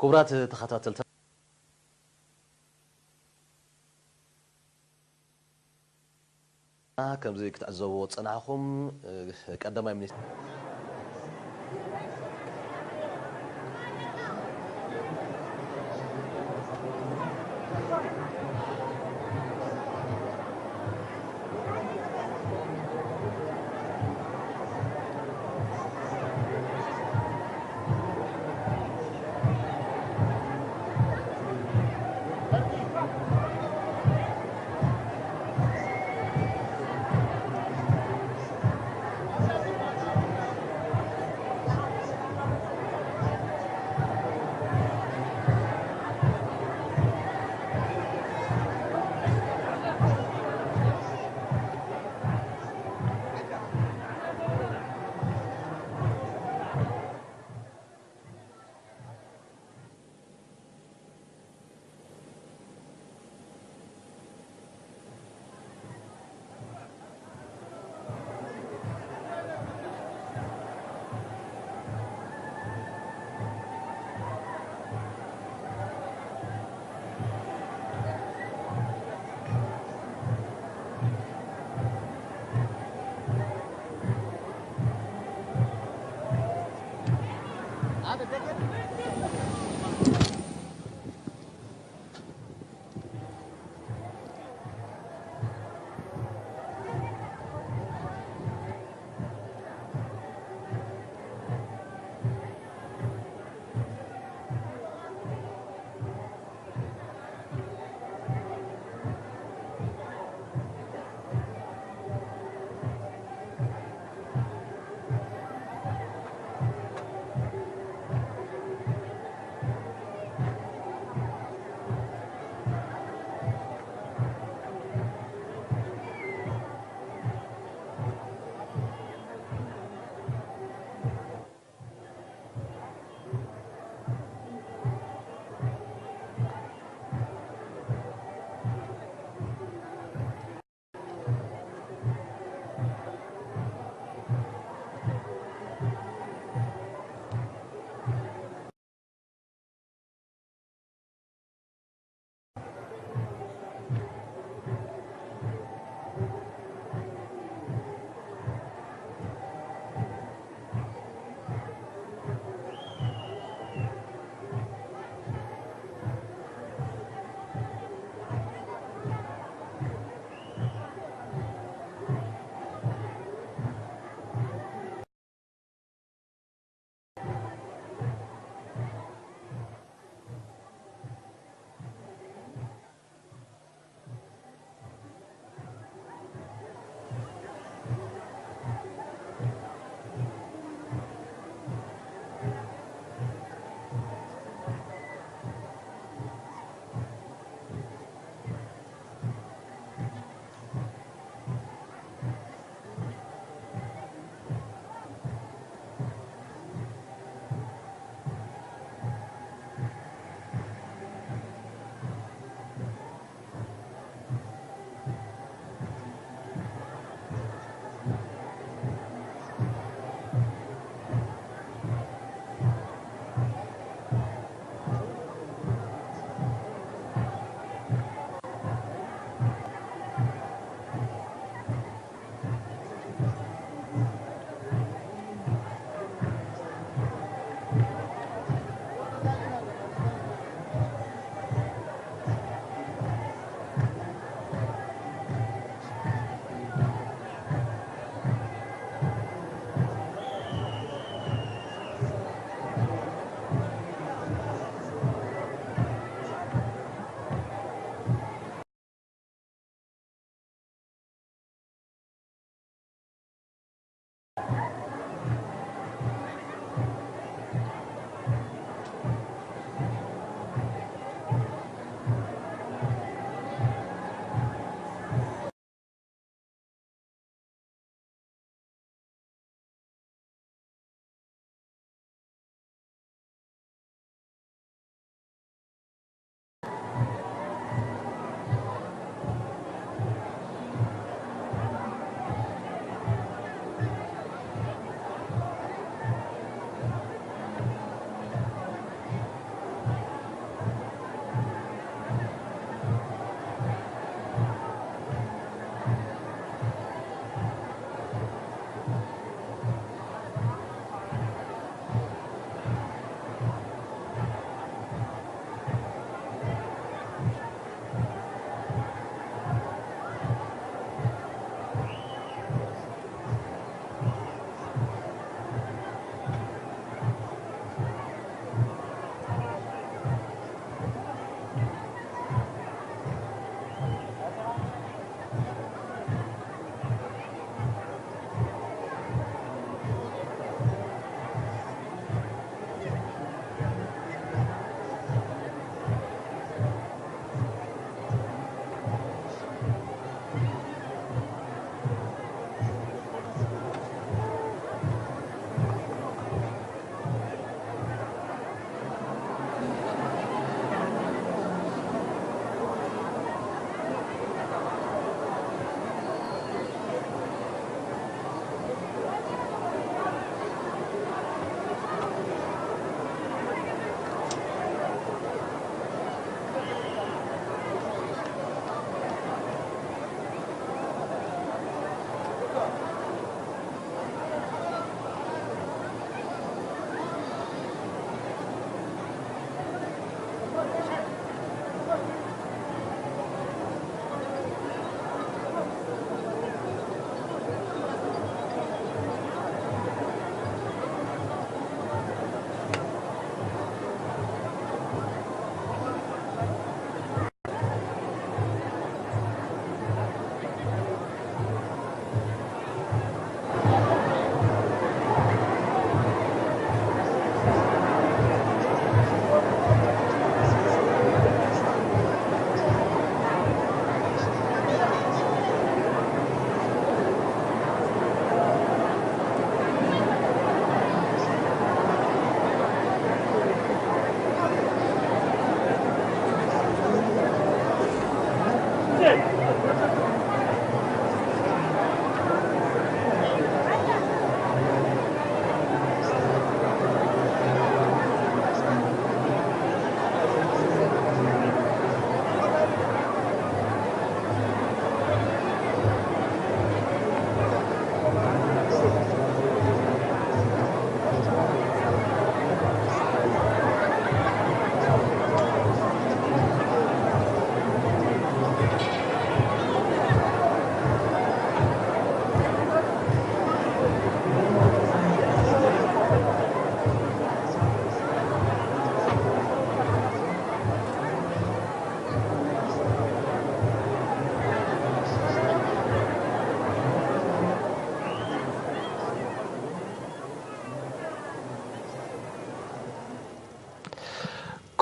ክቡራት ተኸታተልትና፣ ከምዚ ክትዕዘብዎ ዝጸናሕኹም፣ ቀዳማይ ሚኒስትር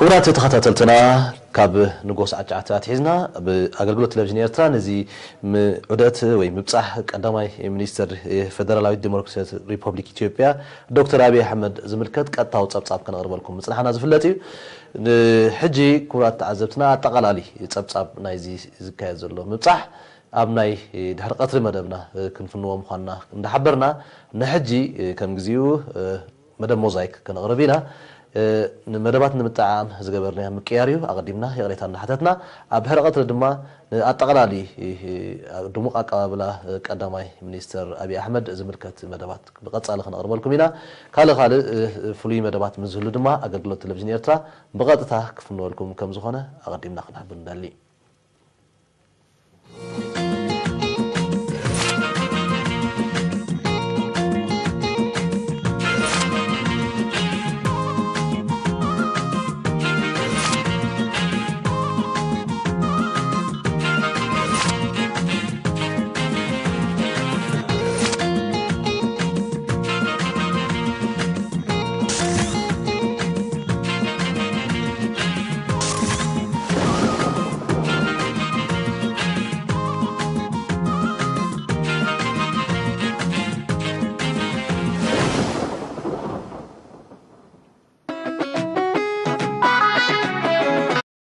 ክቡራት ተኸታተልትና፣ ካብ ንጎስ ዓጫዕቲ ኣትሒዝና ብኣገልግሎት ቴሌቪዥን ኤርትራ ነዚ ም-፣ ዑደት ወይ ምብጻሕ ቀዳማይ ሚኒስተር ፈደራላዊት ዲሞክራሲያዊት ሪፐብሊክ ኢትዮጵያ ዶክተር ኣብይ ኣሕመድ ዝምልከት ቀጥታዊ ጸብጻብ ከነቕርበልኩም ምጽናሕና ዝፍለጥ እዩ። ንሕጂ ክቡራት ተዓዘብትና፣ ኣጠቓላሊ ጸብጻብ ናይዚ ዝካየድ ዘሎ ምብጻሕ ኣብ ናይ ድሕሪ ቀትሪ መደብና ክንፍንዎ ምዃንና እንዳሓበርና፣ ንሕጂ ከም ግዚኡ መደብ ሞዛይክ ከነቕርብ ኢና። ንመደባት ንምጥዓም ዝገበርናዮ ምቅያር እዩ። ኣቐዲምና ይቕሬታ እናሓተትና፣ ኣብ ድሕሪ ቀትሪ ድማ ንኣጠቓላሊ ድሙቕ ኣቀባብላ ቀዳማይ ሚኒስተር ኣብይ ኣሕመድ ዝምልከት መደባት ብቐጻሊ ከነቕርበልኩም ኢና። ካልእ ካልእ ፍሉይ መደባት ምስ ዝህሉ ድማ ኣገልግሎት ቴሌቪዥን ኤርትራ ብቐጥታ ክፍንወልኩም ከም ዝኾነ ኣቐዲምና ክንሕብር ንደሊ።